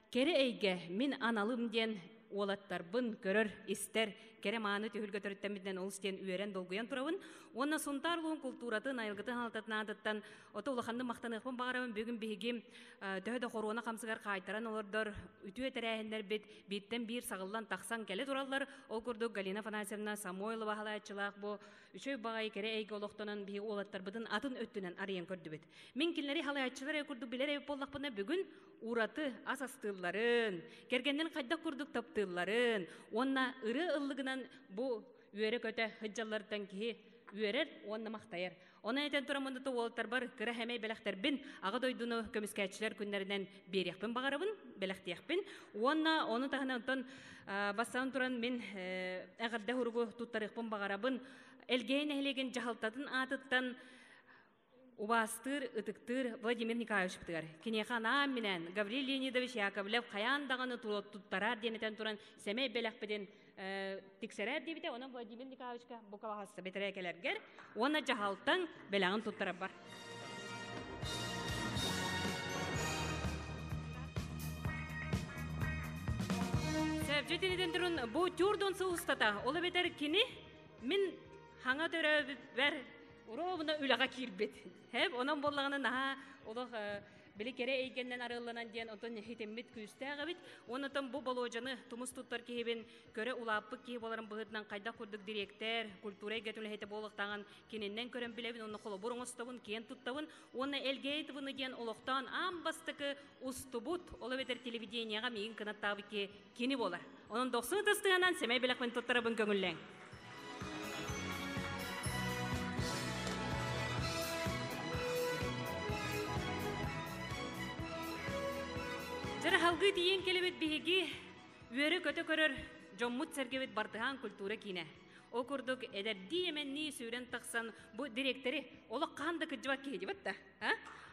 кэрэ эйгэ мин аналым диэн уолаттарбын көрөр, истэр, кэрэ мааны түһүлгэ төрүттэммитинэн олус диэн үөрэн долгуйан турабын. Уонна Сунтаар улууһун култууратын, айылгытын халататын аатыттан ото улаханнык махтаныахпын баҕарабын. Бүгүн биһиги төһө да хоруона хамсыгар хаайтаран олордор үтүө тэрээһиннэрбит бииртэн биир саҕыллан тахсан кэлэ тураллар. Ол курдук Галина Афанасьевна Самойлова халааччылаах бу үчүгэй баҕайы кэрэ эйгэ олохтонон биһиги уолаттарбытын атын өттүнэн арыйан көрдүбүт. Мин кинилэри халааччылар эрэ курдук билэр эбит буоллахпына бүгүн ураты ас астыылларын, кэргэннэрин хайдах курдук таптыылларын уонна ырыа ыллыгынан бу үөрэ-көтө сылдьалларыттан киһи үөрэр уонна махтайар. Онон этэн тураммын да уолаттарбар кыра хэмэй бэлэхтэрбин Аҕа дойдуну көмүскээччилэр күннэринэн биэриэхпин баҕарабын, бэлэхтиэхпин. Уонна ону таһынан онтон бастаан туран мин эҕэрдэ суругу туттарыахпын баҕарабын. Элгээйи нэһилиэгин дьаһалтатын аатыттан убаастыыр, ытыктыыр Владимир Николаевичпытыгар. Киниэхэ анаан-минээн Гаврил Леонидович Яковлев хайаан даҕаны туттараар диэн этэн туран сэмэй бэлэхпитин тиксэрээр диэбитэ. Онон Владимир Николаевичка бу кабаһаста бэтэрээ кэлэргэр уонна дьаһалтан бэлэҕин туттарарбар. Сәбдьэ тинитен турун бу тюрдон сыл устата ол эбэтэр кини мин хаҥа төрөөбүппэр уруобуна үлэҕэ киирбит. Хэп онон буоллаҕына наһаа олох били кэрэ эйгэннэн арыалланан диэн онтон хитиммит күүстээх эбит. Оннотон бу Болуодьаны тумус туттар киһибин көрө улааппыт киһи буоларын быһыытынан хайдах курдук дириэктэр, культура эйгэтин үлэһитэ буолуохтааҕын кининнэн көрөн билэбин уонна холобур оҥостобун, киэн туттабын. Уонна Элгээйитовыны диэн олохтоон аан бастакы устубут, ол эбэтэр телевидениеҕа миигин кынаттаабыт киһи кини буолар. Онон дохсун ытыстыганан сэмэй бэлэхпин туттарабын көҥүллээҥ. Дьара халгыы тиийэн кэлэбит биһиги үөрэ-көтө көрөр дьоммут-сэргэбит Бартыһаан культура киинэ. Ол курдук эдэрдии эмэннии сүүрэн тахсан бу дириэктэри олох хаһан да кырдьыбат киһи дибит да.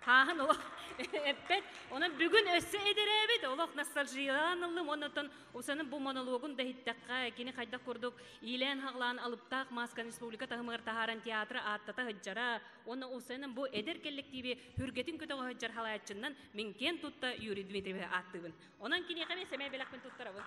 Хааһын олох эппэт. Онон бүгүн өссө эдэрээбит, олох ностальгиялаан ыллым. Оннотон усанын бу монологун да иһиттэххэ, кини хайдах курдук иилээн-хаҕлаан алыптаах маасканы республика таһымыгар таһааран театры ааттата сылдьара. Уонна усанын бу эдэр коллективи хүргэтин көтөҕө сылдьар халааччыннан мин киэн тутта Юрий Дмитриевиһы ааттыыбын. Онон киниэхэ мен сэмэй бэлэхпин туттарабын.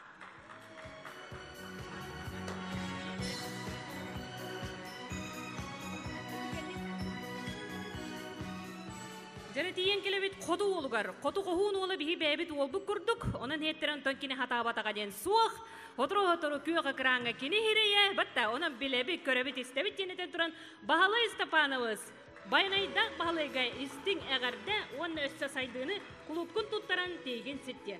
Дьэрэ тиийэн кэлэбит хоту уолугар. Хоту хоһуун уола биһи бэйэбит уолбут курдук, онон иһэттэрэн онтон кини хатаабатаҕа диэн суох. Хотору-хотору күөх экраҥҥа кини хирэйэ, батта онон билэбит, көрөбүт, истэбит диэн этэн туран Баһылай Степановыс Байанайдаах Баһылайга истиҥ эҕэрдэ уонна өссө сайдыыны кулуупкун туттаран тиийгин сит диэн.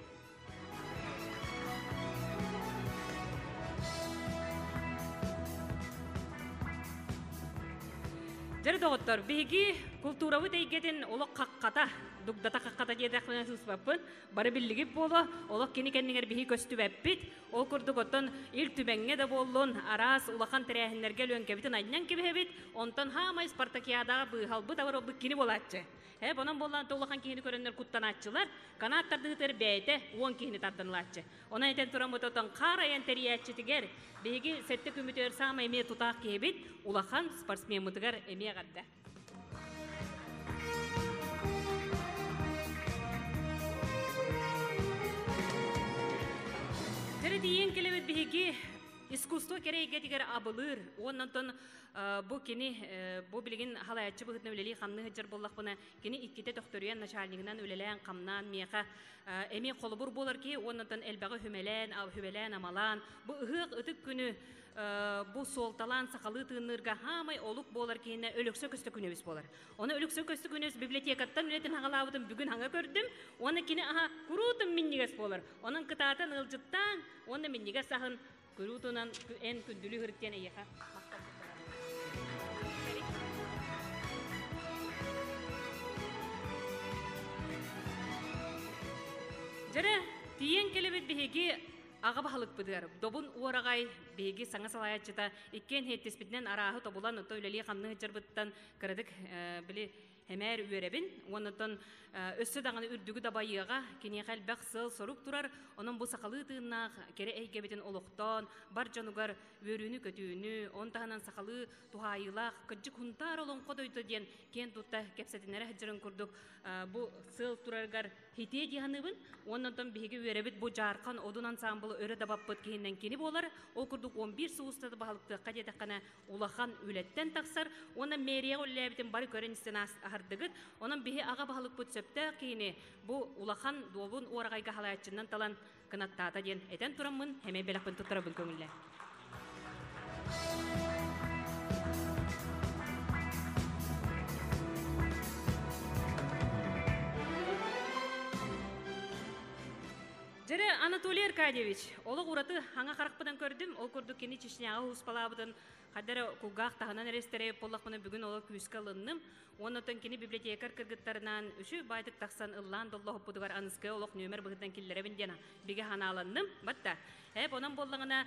Дьэрэ доҕоттор, биһиги култуурабыт эйгэтин олох хаххата, дугдата хаххата диэтэхпинэ сыыспаппын, бары биллигит буолуо, олох кини кэннигэр биһи көстүбэппит. Ол курдук оттон Ил Түмэҥҥэ да буоллун, араас улахан тэрээһиннэргэ Лүөҥкэбитин анньан кэбиһэбит, онтон хаамай спартакиадаҕа быыһалбыт абыралбыт кини буолааччы. Ээ, онон буоллаан улахан киһини көрөннөр куттанааччылар, канаат тардыытыгар бэйэтэ 10 киһини тарданылааччы. Онон этэн туран отон хаар айан тэрийээччитигэр биһиги сэттэ күммүтүгэр саамай эмиэ тутаах киһибит, улахан спортсмеммытыгар эмиэ эҕэрдэ. Дьэрэ тиийэн кэлэбит биһиги искусство кэрэ эйгэтигэр абылыыр уонна онтон бу кини бу билигин халаяччы быһыытынан үлэлии хамныы сылдьар буоллахпына кини иккитэ төхтөрүйэн начальнигынан үлэлээн хамнаан миэхэ эмиэ холобур буолар киһи уонна онтон элбэҕи хүмэлээн хүбэлээн амалаан бу ыһыах ытык күнү бу суолталаан сахалыы тыынныырга хаамай олук буолар киһинэ Өлөксө Көстөкүнэбис буолар. Оны Өлөксө Көстөкүнэбис библиотекаттан үлэтин хаҕалаабытын бүгүн хаҥа көрдүм. Уонна кини аха куруутун минньигэс буолар. Онон кытаатан ыалдьыттаан уонна минньигэс аһын куруутунан эн күндүлүү хырыттиэн эйиэхэ Дьэрэ, тиийэн кэлэбит биһиги аҕа баһылыкпытыгар Добун Уораҕай биһиги саҥа салайааччыта иккиэн иһиттиспитинэн арааһы тобулан, ото үлэлии хамныы сылдьарбыттан кыратык били Хэмээр үөрэбин. Оннотон өссө даҕаны үрдүгү дабайыаҕа, киниэхэ элбэх сыал-сорук турар. Онон бу сахалыы тыыннаах кэрэ эйгэбитин олохтоон, бар дьонугар үөрүүнү-көтүүнү, он таһынан сахалыы туһаайыылаах кырдьык Хунтаар олоҥхо дойду диэн киэн тутта кэпсэтинэрэ сылдьарын курдук бу сыал турарыгар хитиэ дии саныыбын. Уонна онтон биһиги үөрэбит бу Дьаархан Одун ансаамбылы өрө дабаппыт киһинэн кини буолар. Ол курдук 11 сыл устата баһылыктыахха диэтэххинэ улахан үлэттэн тахсар. Уонна мэрияҕа үлэлээбитин бары көрөн истэн аһардыгыт. Онон биһи аҕа баһылыкпыт сөптөөх киһини бу улахан дуобун уораҕайга халааччыннан талан кынаттаата диэн этэн тураммын хэмэй бэлэхпин туттарабын көҥүллээ. Дьэрэ Анатолий Аркадьевич, олох ураты хаҥа харахпынан көрдүм. Ол курдук кини Чечняҕа ууспалаабытын хайда эрэ кулгаах таһынан эрэ истэрэ буоллахпына бүгүн олох күүскэ ылынным. Уонна оттон кини библиотекарь кыргыттарынаан үчү баайтык тахсан ыллаан доллоһуппутугар аныскы олох нүөмэр быһыытынан киллэрэбин диэн бигэ ханааланным. Батта. Эп онон буоллаҕына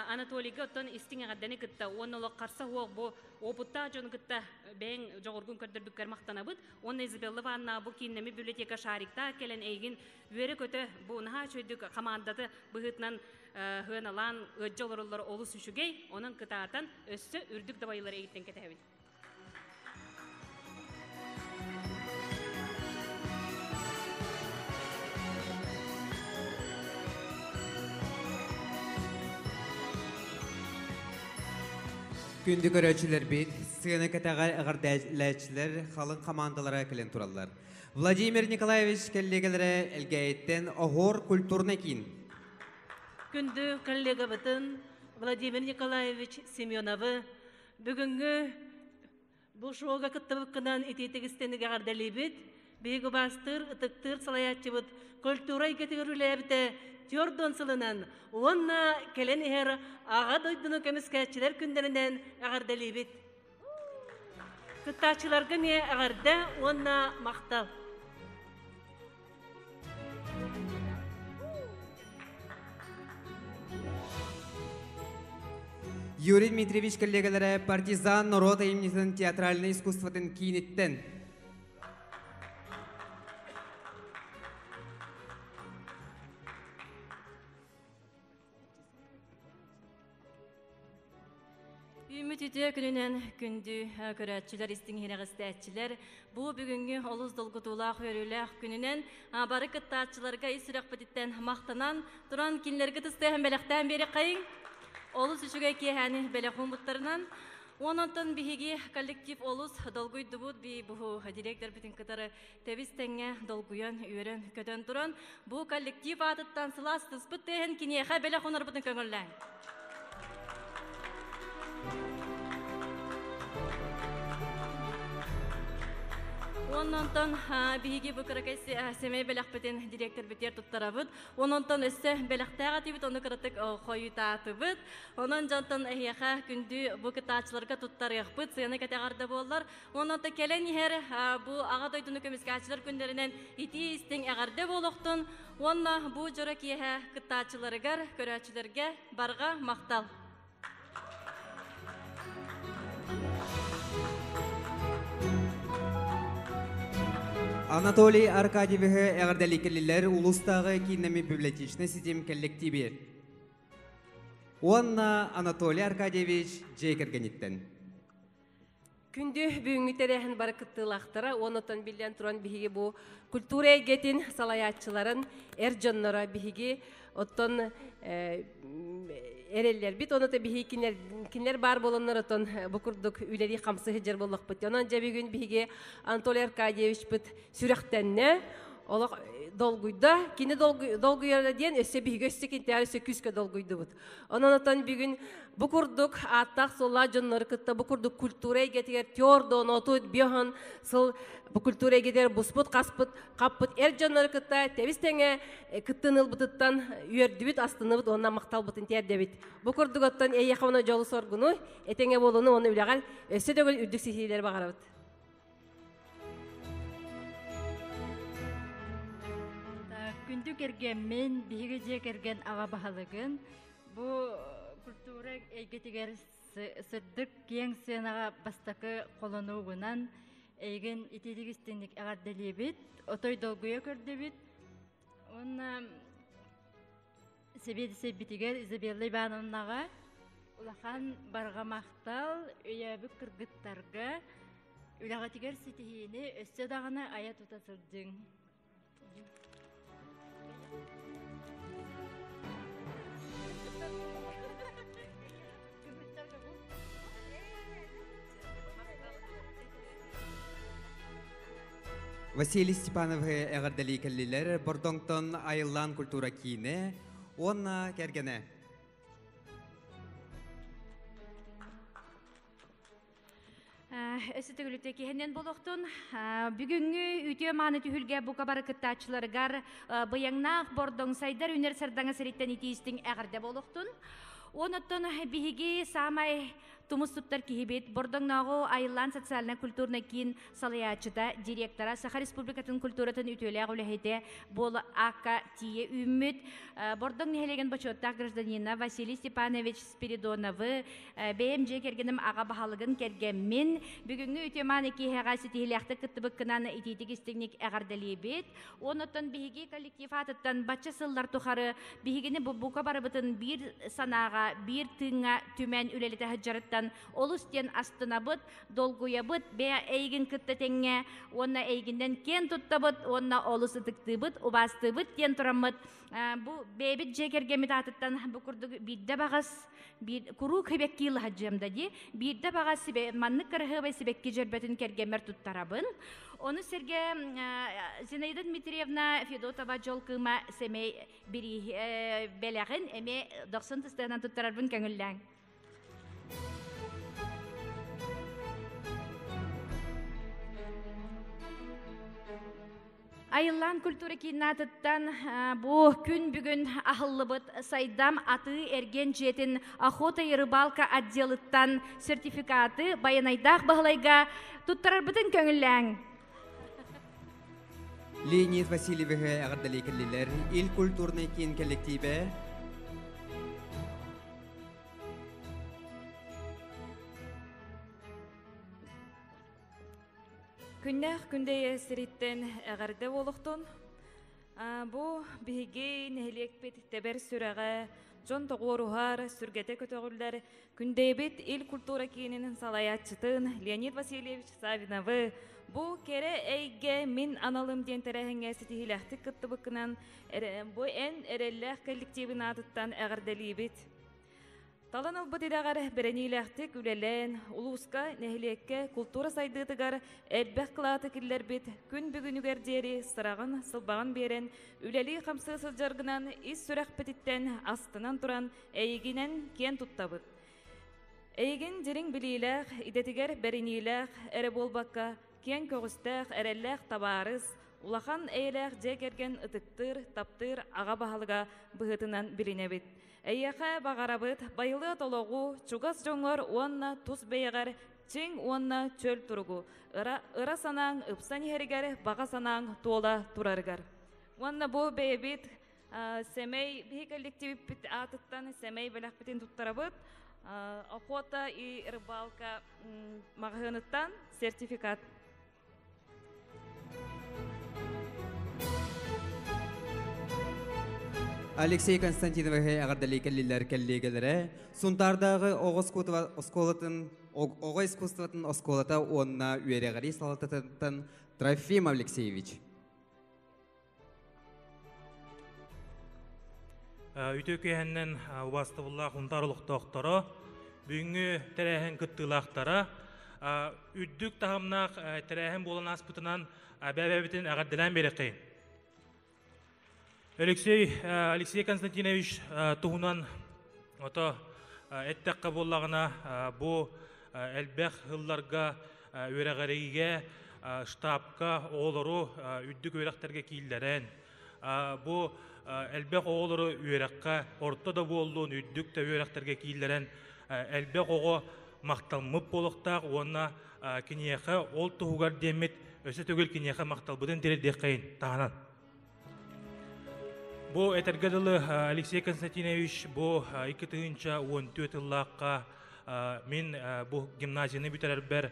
Анатолийга оттон истиҥ эҕэрдэни кытта уонна олох харса суох бу опыттаах дьону кытта бэйэҥ дьоҕургун көрдөрбүккэр махтанабыт. Уонна Изабелла Ивановна бу кииннэммит библиотека шариктаах кэлэн эйигин үөрэ-көтө бу наһаа үчүгэйдик хамаандаты быһыытынан сыаналаан ыаддьа олороллор олус үчүгэй. Онон кытаатан өссө үрдүк дабайыылары эйигиттэн кэтэһэбин. Күндү көрөөччүлэрбит, сыана кэтэҕэр эҕэрдэлээччилэр халыҥ хамаандалара кэлэн тураллар. Владимир Николаевич кэллиэгэлэрэ Элгээйиттэн Оһуор культурнай киин. Күндү коллегабытын Владимир Николаевич Семеновы Бүгүҥҥү бу шоуга кыттыбыккынан итиитик истэник эҕэрдэлиибит. Биһиги убаастыыр, ытыктыыр салайааччыбыт культура эйгэтигэр үлэлээбитэ 40 сылынан уонна кэлэн иһэр Аҕа дойдуну көмүскээччилэр күннэринэн эҕэрдэлиибит. Кыттааччыларга эмиэ эҕэрдэ уонна махтал. Юрий Дмитриевич коллегалара «Партизан норуот айымньытын театральнай искусствотын кииниттэн Үүммүт үтүө күнүнэн күндү көрөөччүлэр, истиҥ иһирэҕистээччилэр, бу бүгүҥҥү олус долгутуулаах, үөрүүлээх күнүнэн бары кыттааччыларга ис сүрэхпититтэн махтанан туран кинилэргэ тыстыаһын бэлэхтээн биэриэххэйиҥ. Олус үчүгэй киэһээни бэлэх ууммуттарынан. Онон биһиги коллектив олус долгуйдубут би бу директорбытын кытары тэбис тэҥҥэ долгуйан, үөрэн, көтөн туран, бу коллектив аатыттан сылаас тыспыт тыаһын киниэхэ бэлэх онорбутун көҥүллээҥ. Оннонтон биһиги бу кыракай сэмэй бэлэхпитин директорбитигэр туттарабыт. Ононтон өссө бэлэхтээх этибит, ону кыратык хойутаатыбыт. Онон дьонтон эһиэхэ күндү бу кытааччыларга туттарыахпыт, сыана кэтэҕэр да буоллар. Онон кэлэн иһэр бу Аҕа дойдуну көмүскээччилэр күннэринэн итии-истиҥ эҕэрдэ буолуохтун уонна бу дьоро киэһэ кыттааччыларыгар, көрөөччүлэргэ барҕа махтал! Анатолий Аркадьевиһы эҕэрдэлии кэллилэр улуустааҕы кииннэммит библиотечнай ситим кэллэктиибигэр. Уонна Анатолий Аркадьевич дьиэ кэргэниттэн. Күндү бүгүҥҥү тэрээһин бары кыттыылаахтара уонна оттон биллэн туран биһиги бу культура эйгэтин салайааччыларын эр дьонноро биһиги оттон эрэллэрбит онно биһиги кинилэр баар буоланнар оттон бу курдук үлэлии хамсыы сылдьар буоллахпыт. Онон дьэ бүгүн биһиги Анатолий Аркадьевичпыт сүрэхтэннэ олох долгуйда. Кини долгуйара диэн өссө биһиги өссө кинтээр өссө күүскэ долгуйдубут. Онон отон бүгүн бу курдук ааттаах-суоллаах дьоннору кытта бу курдук культура эйгэтигэр тёрдон, отут, биоһон сыл бу культура эйгэтигэр буспут, хаспыт, хаппыт эр дьоннору кытта тэбис тэҥэ кыттын ылбытыттан үөрдүбүт, астыныбыт уонна махталбытын тиэрдэбит. Бу курдук оттон эйиэхэ уонна дьолу-соргуну, этэҥэ буолууну уонна үлэҕэр өссө төгүл үрдүк ситиһиилэри баҕарабыт. Күндү кэргэммин, биһиги дьиэ кэргэн аҕа баһылыгын бу культура эйгэтигэр сырдык киэҥ сыанаҕа бастакы холонуугунан Эйигин итиитик истиҥник эҕэрдэлиибит, отой долгуйа көрдүбүт. Уонна сэбиэдиссэйбитигэр Изабелла Ивановнаҕа улахан барҕа махтал, өйөөбүт кыргыттарга үлэҕитигэр ситиһиини өссө даҕаны айа-тута сылдьыҥ. Василий Степановы эҕэрдэлии кэллилэр Бордоҥтон айыллаан культура киинэ уонна кэргэнэ. Өссө төгүлүтэ киһинэн болохтун. Бүгүҥҥү үтүө мааны түһүлгэ бука бары кыттааччыларыгар быйаҥнаах бордоҥ сайдар үнэр сардаҥа сириттэн итиистиҥ эҕэрдэ болохтун. Онуттан биһиги саамай тумус туттар киһибит Бордоҥнооҕу Айыллаан социальнай-культурнай киин салайааччыта, директора, Саха Республикатын культуратын үтүөлээх үлэһитэ буола аакка тиийэ үүммүт Бордоҥ нэһилиэгин бочуоттаах гражданина Василий Степанович Спиридоновы бэйэм дьиэ кэргэним аҕа баһылыгын кэргэммин бүгүҥҥү үтүө-мааны киэһэҕэ ситиһиилээхтик кыттыбыккынан итиитик-истиҥник эҕэрдэлиибит. Онуттан биһиги коллектив аатыттан бачча сыллар тухары биһигини бука барыбытын биир санааҕа, биир тыыҥҥа түмэн үлэлэтэ сылдьарыттан олус диэн астынабыт, долгуйабыт, бэйэ эйигин кытта тэҥҥэ уонна эйигиннэн киэн туттабыт уонна олус ытыктыыбыт, убаастыыбыт диэн тураммыт бу бэйэбит дьиэ кэргэммит аатыттан бу курдук биирдэ баҕас биир куруук сибэкки ылаһадьыам да дии биирдэ баҕас маннык кыраһыабай сибэкки дьөрбөтүн кэргэммэр туттарабын ону сэргэ Зинаида Дмитриевна Федотова дьол кыыма сэмэй бэлэҕин эмиэ дохсун тыстыанан туттарарбын көҥүллээҥ. Айыллаан культура кииннаатыттан бу күн бүгүн аһыллыбыт Сайдам атыы эргиэн дьиэтин охота и рыбалка отделыттан сертификаты Байанайдаах Баһылайга туттарарбытын көҥүллээҥ. Леонид Васильевиһы эҕэрдэлии кэллилэр Ил культурнай киин коллективэ Күннээх күндэйэ сириттэн эҕэрдэ буолуохтун. Бу биһиги нэһилиэкпит тэбэр сүрэҕэ, дьон тоҕуоруһар, сүргэтэ көтөҕүллэр Күндэйэбит Ил культура киинин салайааччытын Леонид Васильевич Савиновы бу кэрэ эйгэ мин аналым диэн тэрээһиҥҥэ ситиһиилээхтик кыттыбыккынан бу эн эрэллээх коллективын аатыттан эҕэрдэлиибит. Талан ылбыт идэҕэр бэрэниилээхтик үлэлээн, улууска, нэһилиэккэ култуура сайдыытыгар элбэх кылааты киллэрбит, күн бүгүнүгэр диэри сыраҕын, сылбаҕын биэрэн, үлэлии-хамсыы сылдьаргынан ис сүрэхпититтэн астынан туран эйигинэн киэн туттабыт. Эйигин дириҥ билиилээх, идэтигэр бэриниилээх эрэ буолбакка, киэҥ көҕүстээх, эрэллээх табаарыс, улахан эйэлээх дьиэ кэргэн ытыктыыр, таптыыр аҕа баһылыга быһыытынан билинэбит. Эйиэхэ баҕарабыт байылыат олоҕу, чугас дьоҥҥор уонна тус бэйэҕэр чиҥ уонна чөл туругу, ыра, ыра санааҥ ыпсан иһэригэр, баҕа санааҥ туола турарыгар. Уонна бу бэйэбит сэмэй биһи коллективиппит аатыттан сэмэй бэлэхпитин туттарабыт. Охота и рыбалка маҕаһыыныттан сертификат. Алексей Константиновиһы эҕэрдэлии кэллилэр кэллиэгэлэрэ Сунтаардааҕы оҕо оскуолатын оҕо искусствотын оскуолата уонна үөрэҕирии салалтатыттан Трофим Алексеевич. Үтүө киэһэннэн убаастабыллаах Унтаар олохтоохторо, бүгүҥҥү тэрээһин кыттыылаахтара, үрдүк таһымнаах тэрээһин буолан ааспытынан бэйэбитин эҕэрдэлээн биэрэххин. Алексей Алексей Константинович туһунан ото эттэххэ буоллаҕына бу элбэх сылларга үөрэҕириигэ штабка оҕолору үрдүк үөрэхтэргэ кииллэрэн бу элбэх оҕолору үөрэххэ орто да буоллун үрдүк да үөрэхтэргэ кииллэрэн элбэх оҕо махтаммыт буолуохтаах уонна киниэхэ ол туһугар диэммит өссө төгүл киниэхэ махталбытын тириэрдиэххэйин таһынан. Бу этэргэ дылы Алексей Константинович бу 2014 ыллаахха мин бу гимназияны бүтэрэрбэр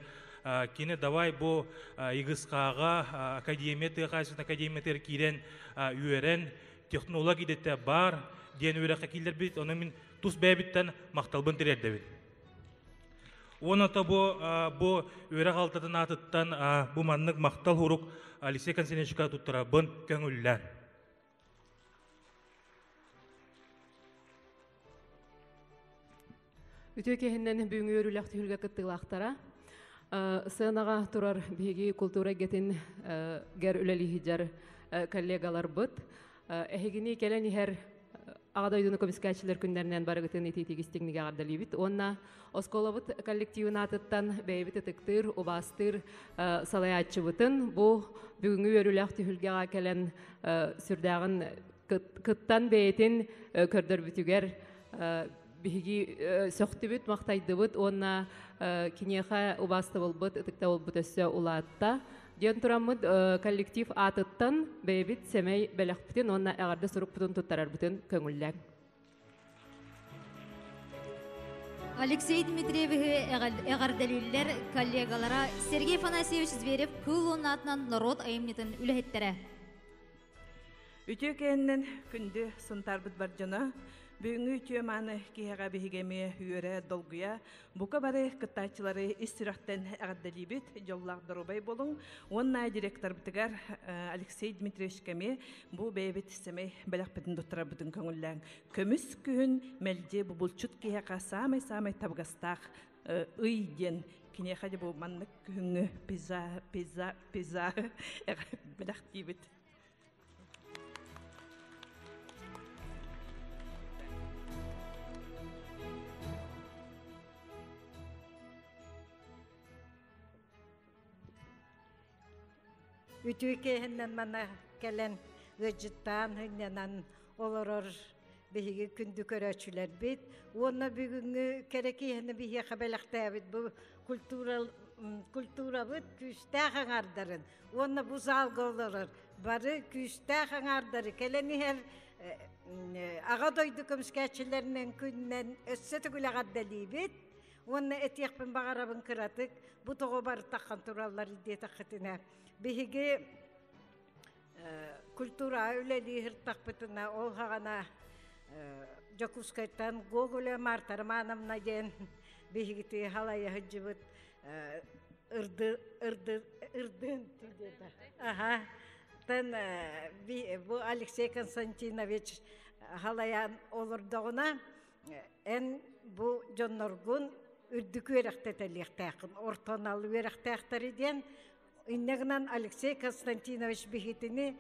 Кини давай бу ИГСК-ҕа академия тыа хаһаайыстыбатын академиятыгар киирэн үөрэн технолог идэтэ баар диэн үөрэххэ киллэрбит. Ону мин тус бэйэбиттэн махталбын тириэрдэбин. Уонна бу бу үөрэх алтатын аатыттан бу маннык махтал хурук Алексей Константиновичка туттарабын көҥүллээн. Үтүө киһиннэн бүгүҥҥү үөрүүлээх түһүлгэ кыттыылаахтара. Сыанаҕа турар биһиги култуура эйгэтин гэр үлэлииһидьэр коллегаларбыт. Эһигини кэлэн иһэр Аҕа дойдуну көмүскээччилэр күннэринэн барыгытын итиитик истиҥник эҕэрдэлиибит уонна оскуолабыт коллективын аатыттан бэйэбит ытыктыыр, убаастыыр салайааччыбытын бу бүгүҥҥү үөрүүлээх түһүлгэҕэ кэлэн сүрдээҕин кыттан бэйэтин көрдөрбүтүгэр биһиги сөхтүбүт, махтайдыбыт уонна киниэхэ убаастабылбыт, ытыктабылбыт өссө улаатта. Диэн тураммыт коллектив аатыттан бэйэбит сэмэй бэлэхпитин уонна эҕэрдэ сурукпутун туттарарбытын көҥүллээҥ. Алексей Дмитриевиһы эҕэрдэлииллэр коллегалара Сергей Афанасьевич Зверев Кыыл уонна атынан норуот айымньытын үлэһиттэрэ. Үтүө кэннэн күндү сунтаарбыт бар дьоно, бүгүҥҥү үтүө мааны киһиэхэ биһиги эмиэ үөрэ, долгуйа, бука бары кыттааччылары ис сүрэхтэн эҕэрдэлиибит, дьоллоох доруобай буолуҥ уонна директорбытыгар Алексей Дмитриевичка эмиэ бу бэйэбит сэмэй бэлэхпитин туттарарбытын көҥүллээҥ. Көмүс күһүн мэлдьи бу булчут киһиэхэ саамай-саамай табыгастаах ый диэн киниэхэ дьэ бу маннык күһүҥҥү пиза, пиза, пиза бэлэхтиибит. Үтүө киэһэннэн мана кэлэн ыалдьыттаан һынньанан олорор биһиги күндү көрөөччүлэрбит уонна бүгүҥҥү кэрэ киэһэни биһиэхэ бэлэхтээбит бу культура культурабыт күүстээх аҥаардарын уонна бу залга олорор бары күүстээх аҥаардары кэлэн иһэр Аҕа дойду көмүскээччилэринэн күнүнэн өссө төгүл эҕэрдэлиибит уонна этиэхпин баҕарабын кыратык бу тоҕо барытаххан тураллар диэтэххитинэ биһиги культураҕа үлэлии сырыттахпытына ол саҕана Дьокуускайтан Гоголя Марта Романовна диэн биһигити халайа сылдьыбыт ырды ырды ырдын аха тан бу Алексей Константинович халайан олордоҕуна эн бу дьонноргун үрдүк үөрэхтэтэлиэхтээххин орто анал үөрэхтээхтэри диэн иннэ гынан Алексей Константинович биһитини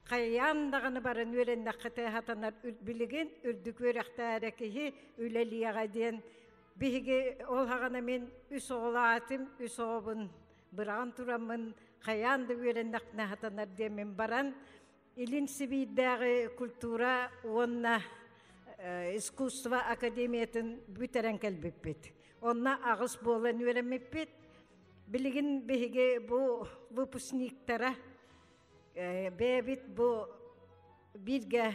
хайаан даҕаны баран үөрэннэххитэ сатанар билигин үрдүк үөрэхтээрэ киһи үлэлиэҕэ диэн биһиги ол хаҕана мин үс оҕолоотум үс оҕобун быраҕан тураммын хайаан да үөрэннэхпинэ сатанар диэммин баран Илин Сибиирдээҕи культура уонна искусство академиятын бүтэрэн кэлбиппит. Онно аҕыс буолан үөрэммиппит. Билигин биһиги бу выпускниктара бэйэбит бу бииргэ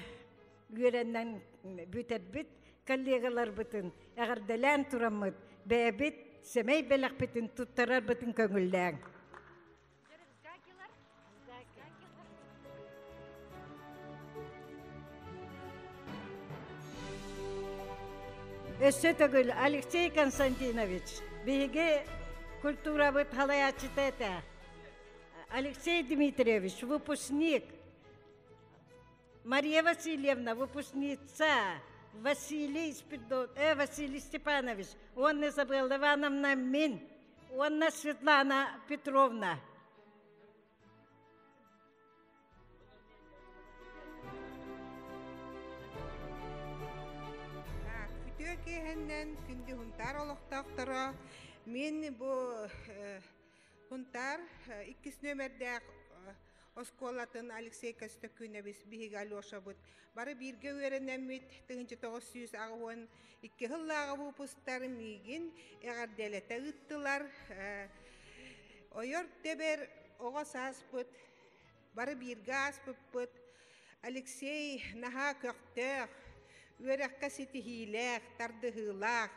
үөрэнэн бүтэрбит коллегаларбытын эҕэрдэлээн тураммыт бэйэбит сэмэй бэлэхпитин туттарарбытын көҥүллээҥ. Өссө төгүл Алексей Константинович биһиги культурабыт халайааччыта этэ. Алексей Дмитриевич, выпускник. Мария Васильевна, выпускница. Василий, Спирдон, Василий Степанович, уонна Изабелла Ивановна мин, уонна Светлана Петровна. Үтүө киэһэннэн күндү Хунтаар олохтоохторо мин бу Хунтаар иккис нүөмэрдээх оскуолатын Алексей Көстөкүүнэбис биһиги Алешабыт бары бииргэ үөрэнэммит 1982 сыллааҕы выпустар миигин эҕэрдэлэтэ ыыттылар. Ойор тэбэр оҕо сааспыт бары бииргэ ааспыппыт. Алексей наһаа көхтөөх, үөрэххэ ситиһиилээх, тардыһыылаах.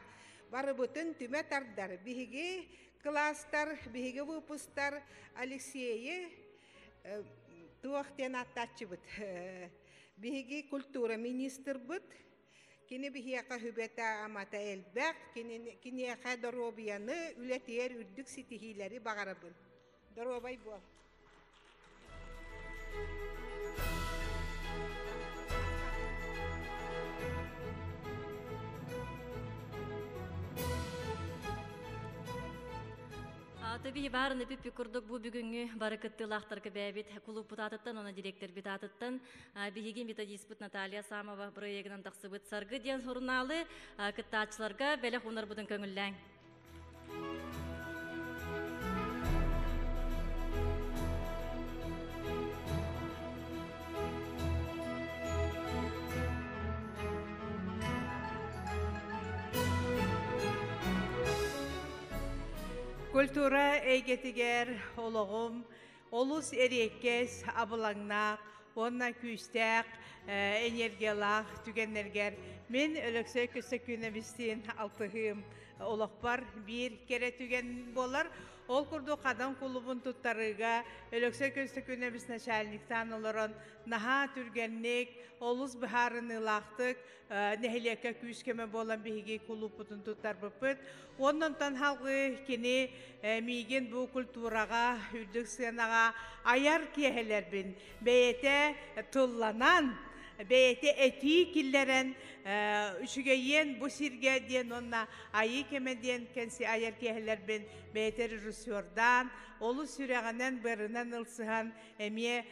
Барыбытын түмэ тардар. Биһиги кылаастар, биһиги выпустар Алексейи туох диэн ааттааччыбыт. Биһиги культура министрбыт. Кини биһиэхэ сүбэтэ-амата элбэх, киниэхэ доруобуйаны, үлэтигэр үрдүк ситиһиилэри баҕарабын. Доруобай буол. Төби баарын эпиппи курдук бу бүгүҥҥү бары кыттыылаахтарга бэйэбит кулууппут аатыттан уонна директорбит аатыттан биһиги методиспыт Наталья Самова проегынан тахсыбыт Саргы диэн сурунаалы кыттааччыларга бэлэх уунарбытын көҥүллээҥ. Культура эйгэтигэр олоҕум олус эриэккэс, абылаҥнаах уонна күүстээх энергиялаах түгэннэргэр мин Өлөксөй Көстөкүүнэбистиин алтыһыым олохпор биир кэрэ түгэн буолар. Ол курдук Хадан кулубун туттарыыга Өлөксөй Көстөкүүнэбис начальниктаан олорон наһаа түргэнник, олус быһаарыныылаахтык нэһилиэккэ күүс-көмө буолан биһиги кулууппутун туттарбыппыт. Оннонтон халгыы кини миигин бу культураҕа, үрдүк сыанаҕа айар киэһэлэрбин бэйэтэ тылланан, бэйэтэ этии киллэрэн үчүгэйиэн бу сиргэ диэн уонна айыы кэмэ диэн кэнси айар киэһэлэрбин бэйэтэ режиссердаан, олус сүрэҕинэн, быарынан ылсыһан эмиэ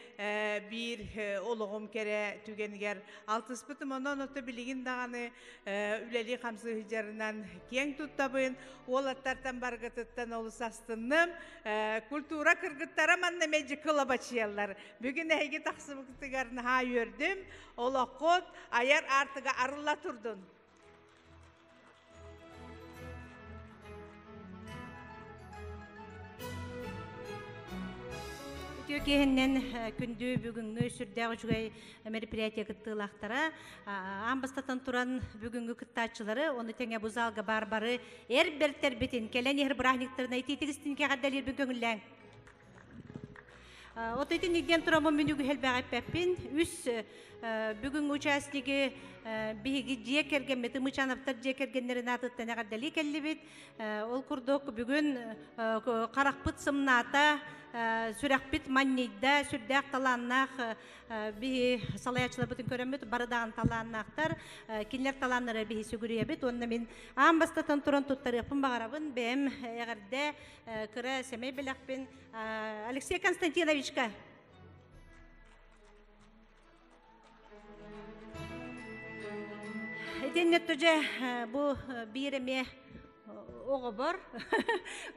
биир олоҕум кэрэ түгэнигэр алтыспытым. Онон ото билигин даҕаны үлэлии-хамсыы сылдьарынан киэҥ туттабын. Уолаттартан баргытыттан олус астынным. Культура кыргыттара манна мэлдьи кылабачыйаллар. Бүгүн эһиги тахсыбытыгар наһаа үөрдүм. Олоххут айар аартыга арылла турдун. Үтүө киэһиннэн күндү бүгүҥҥү сүрдээх үчүгэй мероприятие кыттыылаахтара аан бастатан туран бүгүҥҥү кыттааччылары, ону тэҥэ бу залга баар бары эр бэртэрбитин кэлэн иһэр бырааһынньыктарына итиитик истиҥ эҕэрдэлиирбин көҥүллээҥ. От итинник диэн тураммын мин үгүһ элбэҕи эппэппин. Үс бүгүҥҥү участнигы биһиги дьиэ кэргэммит Ымычановтар дьиэ кэргэннэрин аатыттан эҕэрдэлии кэллибит. Ол курдук бүгүн харахпыт сымнаата, сүрэхпит манньыйда, сүрдээх талааннаах биһи салайааччыларбытын көрөммүт бары даҕаны талааннаахтар. Кинилэр талааннара биһи сүгүрүйэбит. Уонна мин аан бастатан туран туттарыахпын баҕарабын. Бэйэм эҕэрдэ кыра сэмэй бэлэхпин Алексей Константиновичка. Итиннэ түже бу биир эмиэ оҕобор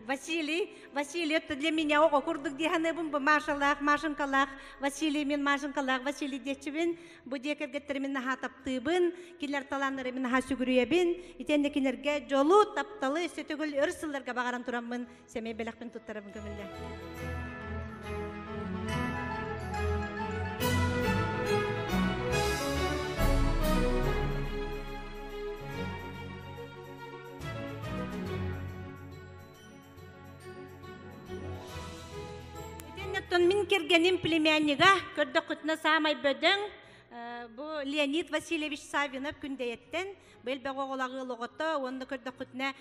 Василий, Василий это для меня оҕо курдук диэханыбын бу Машалаах, Машенькалаах, Василий мин Машенькалаах Василий диэччибин, бу дьиэ кэргэттэримин наһаа таптыыбын, кинилэр талааннары мин наһаа сүгүрүйэбин, итиэннэ кинилэргэ дьолу, тапталы өссө төгүл өр сылларга баҕаран тураммын сэмэй бэлэхпин туттарабын көмүллэ. Итиннэттэн мин кэргэним племяннига көрдөххүтүнэ саамай бөдөҥ бу Леонид Васильевич Савинов Күндэйэттэн Бу элбэх оҕолоох ыал оҕото уонна көрдөххүтүнэ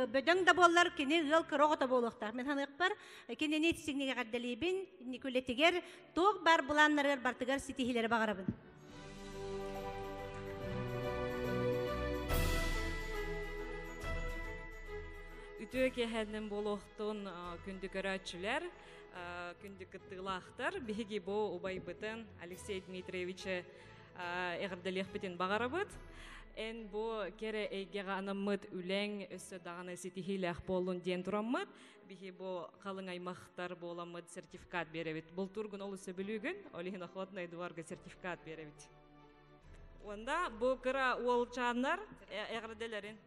бөдөҥ да буоллар кини ыал кыра оҕото буолуохтаах. Мин саныахпар кинини итисиҥник эҕэрдэлиибин, инники үлэтигэр туох баар былааннарыгар бартыгар ситиһиилэри баҕарабын. Үтүө киэһэннэн буолуохтун күндү көрөөччүлэр, күндү кыттыылаахтар. Биһиги бу убайбытын Алексей Дмитриевичи эҕэрдэлиэхпитин баҕарабыт. Эн бу кэрэ эйгэҕэ анаммыт үлэҥ өссө даҕаны ситиһиилээх буоллун диэн тураммыт, биһи бу халыҥ аймахтар буоламмыт сертификат биэрэбит. Бултуургун олус сөбүлүүгүн, ол иһин охотный дворга сертификат биэрэбит. Уонна бу кыра уолчааннар эҕэрдэлэрин.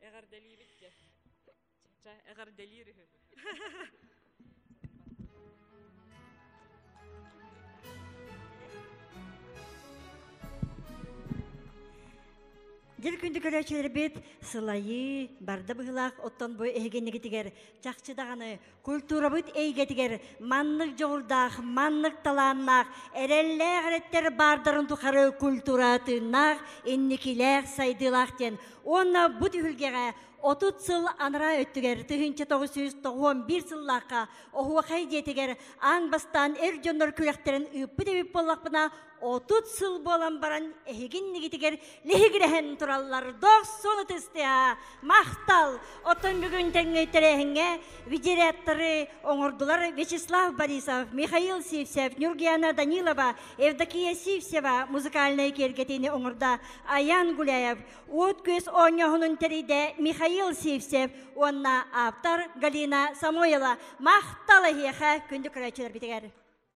Эҕэрдэлиибит дьэ. Чэ, эҕэрдэлиир үһү. Дьэр күндү көрөөччүлэрбит сылайыы барда быһыылаах оттон бу эһигиннигитигэр чахчы даҕаны культурабыт эйгэтигэр маннык дьоҕурдаах, маннык талааннаах, эрэллээх эрэттэр баардарын тухары культура тыыннаах, инникилээх, сайдыылаах диэн. Уонна бу түһүлгэҕэ 30 сыл анараа өттүгэр 1991 сыллаахха Оһуохай дьиэтигэр аан бастаан эр дьоннор күрэхтэрин ыыппыт эбит буоллахпына, 30 сыл буолан баран эһигин нигитигэр лиһигирэһэн тураллар. Дохсун ытыстыа, махтал! Оттон бүгүн тэҥҥэ тэрээһиҥҥэ видеорядтары оҥордулар Вячеслав Борисов, Михаил Сивцев, Нюргияна Данилова, Евдокия Сивцева музыкальнай киэргэтиини оҥордо Аян Гуляев, уот-күөс оонньооһунун тэрийдэ Михаил Сивцев уонна ааптар Галина Самойлова. Махтал эһиэхэ күндү көрөөччүлэрбитигэр!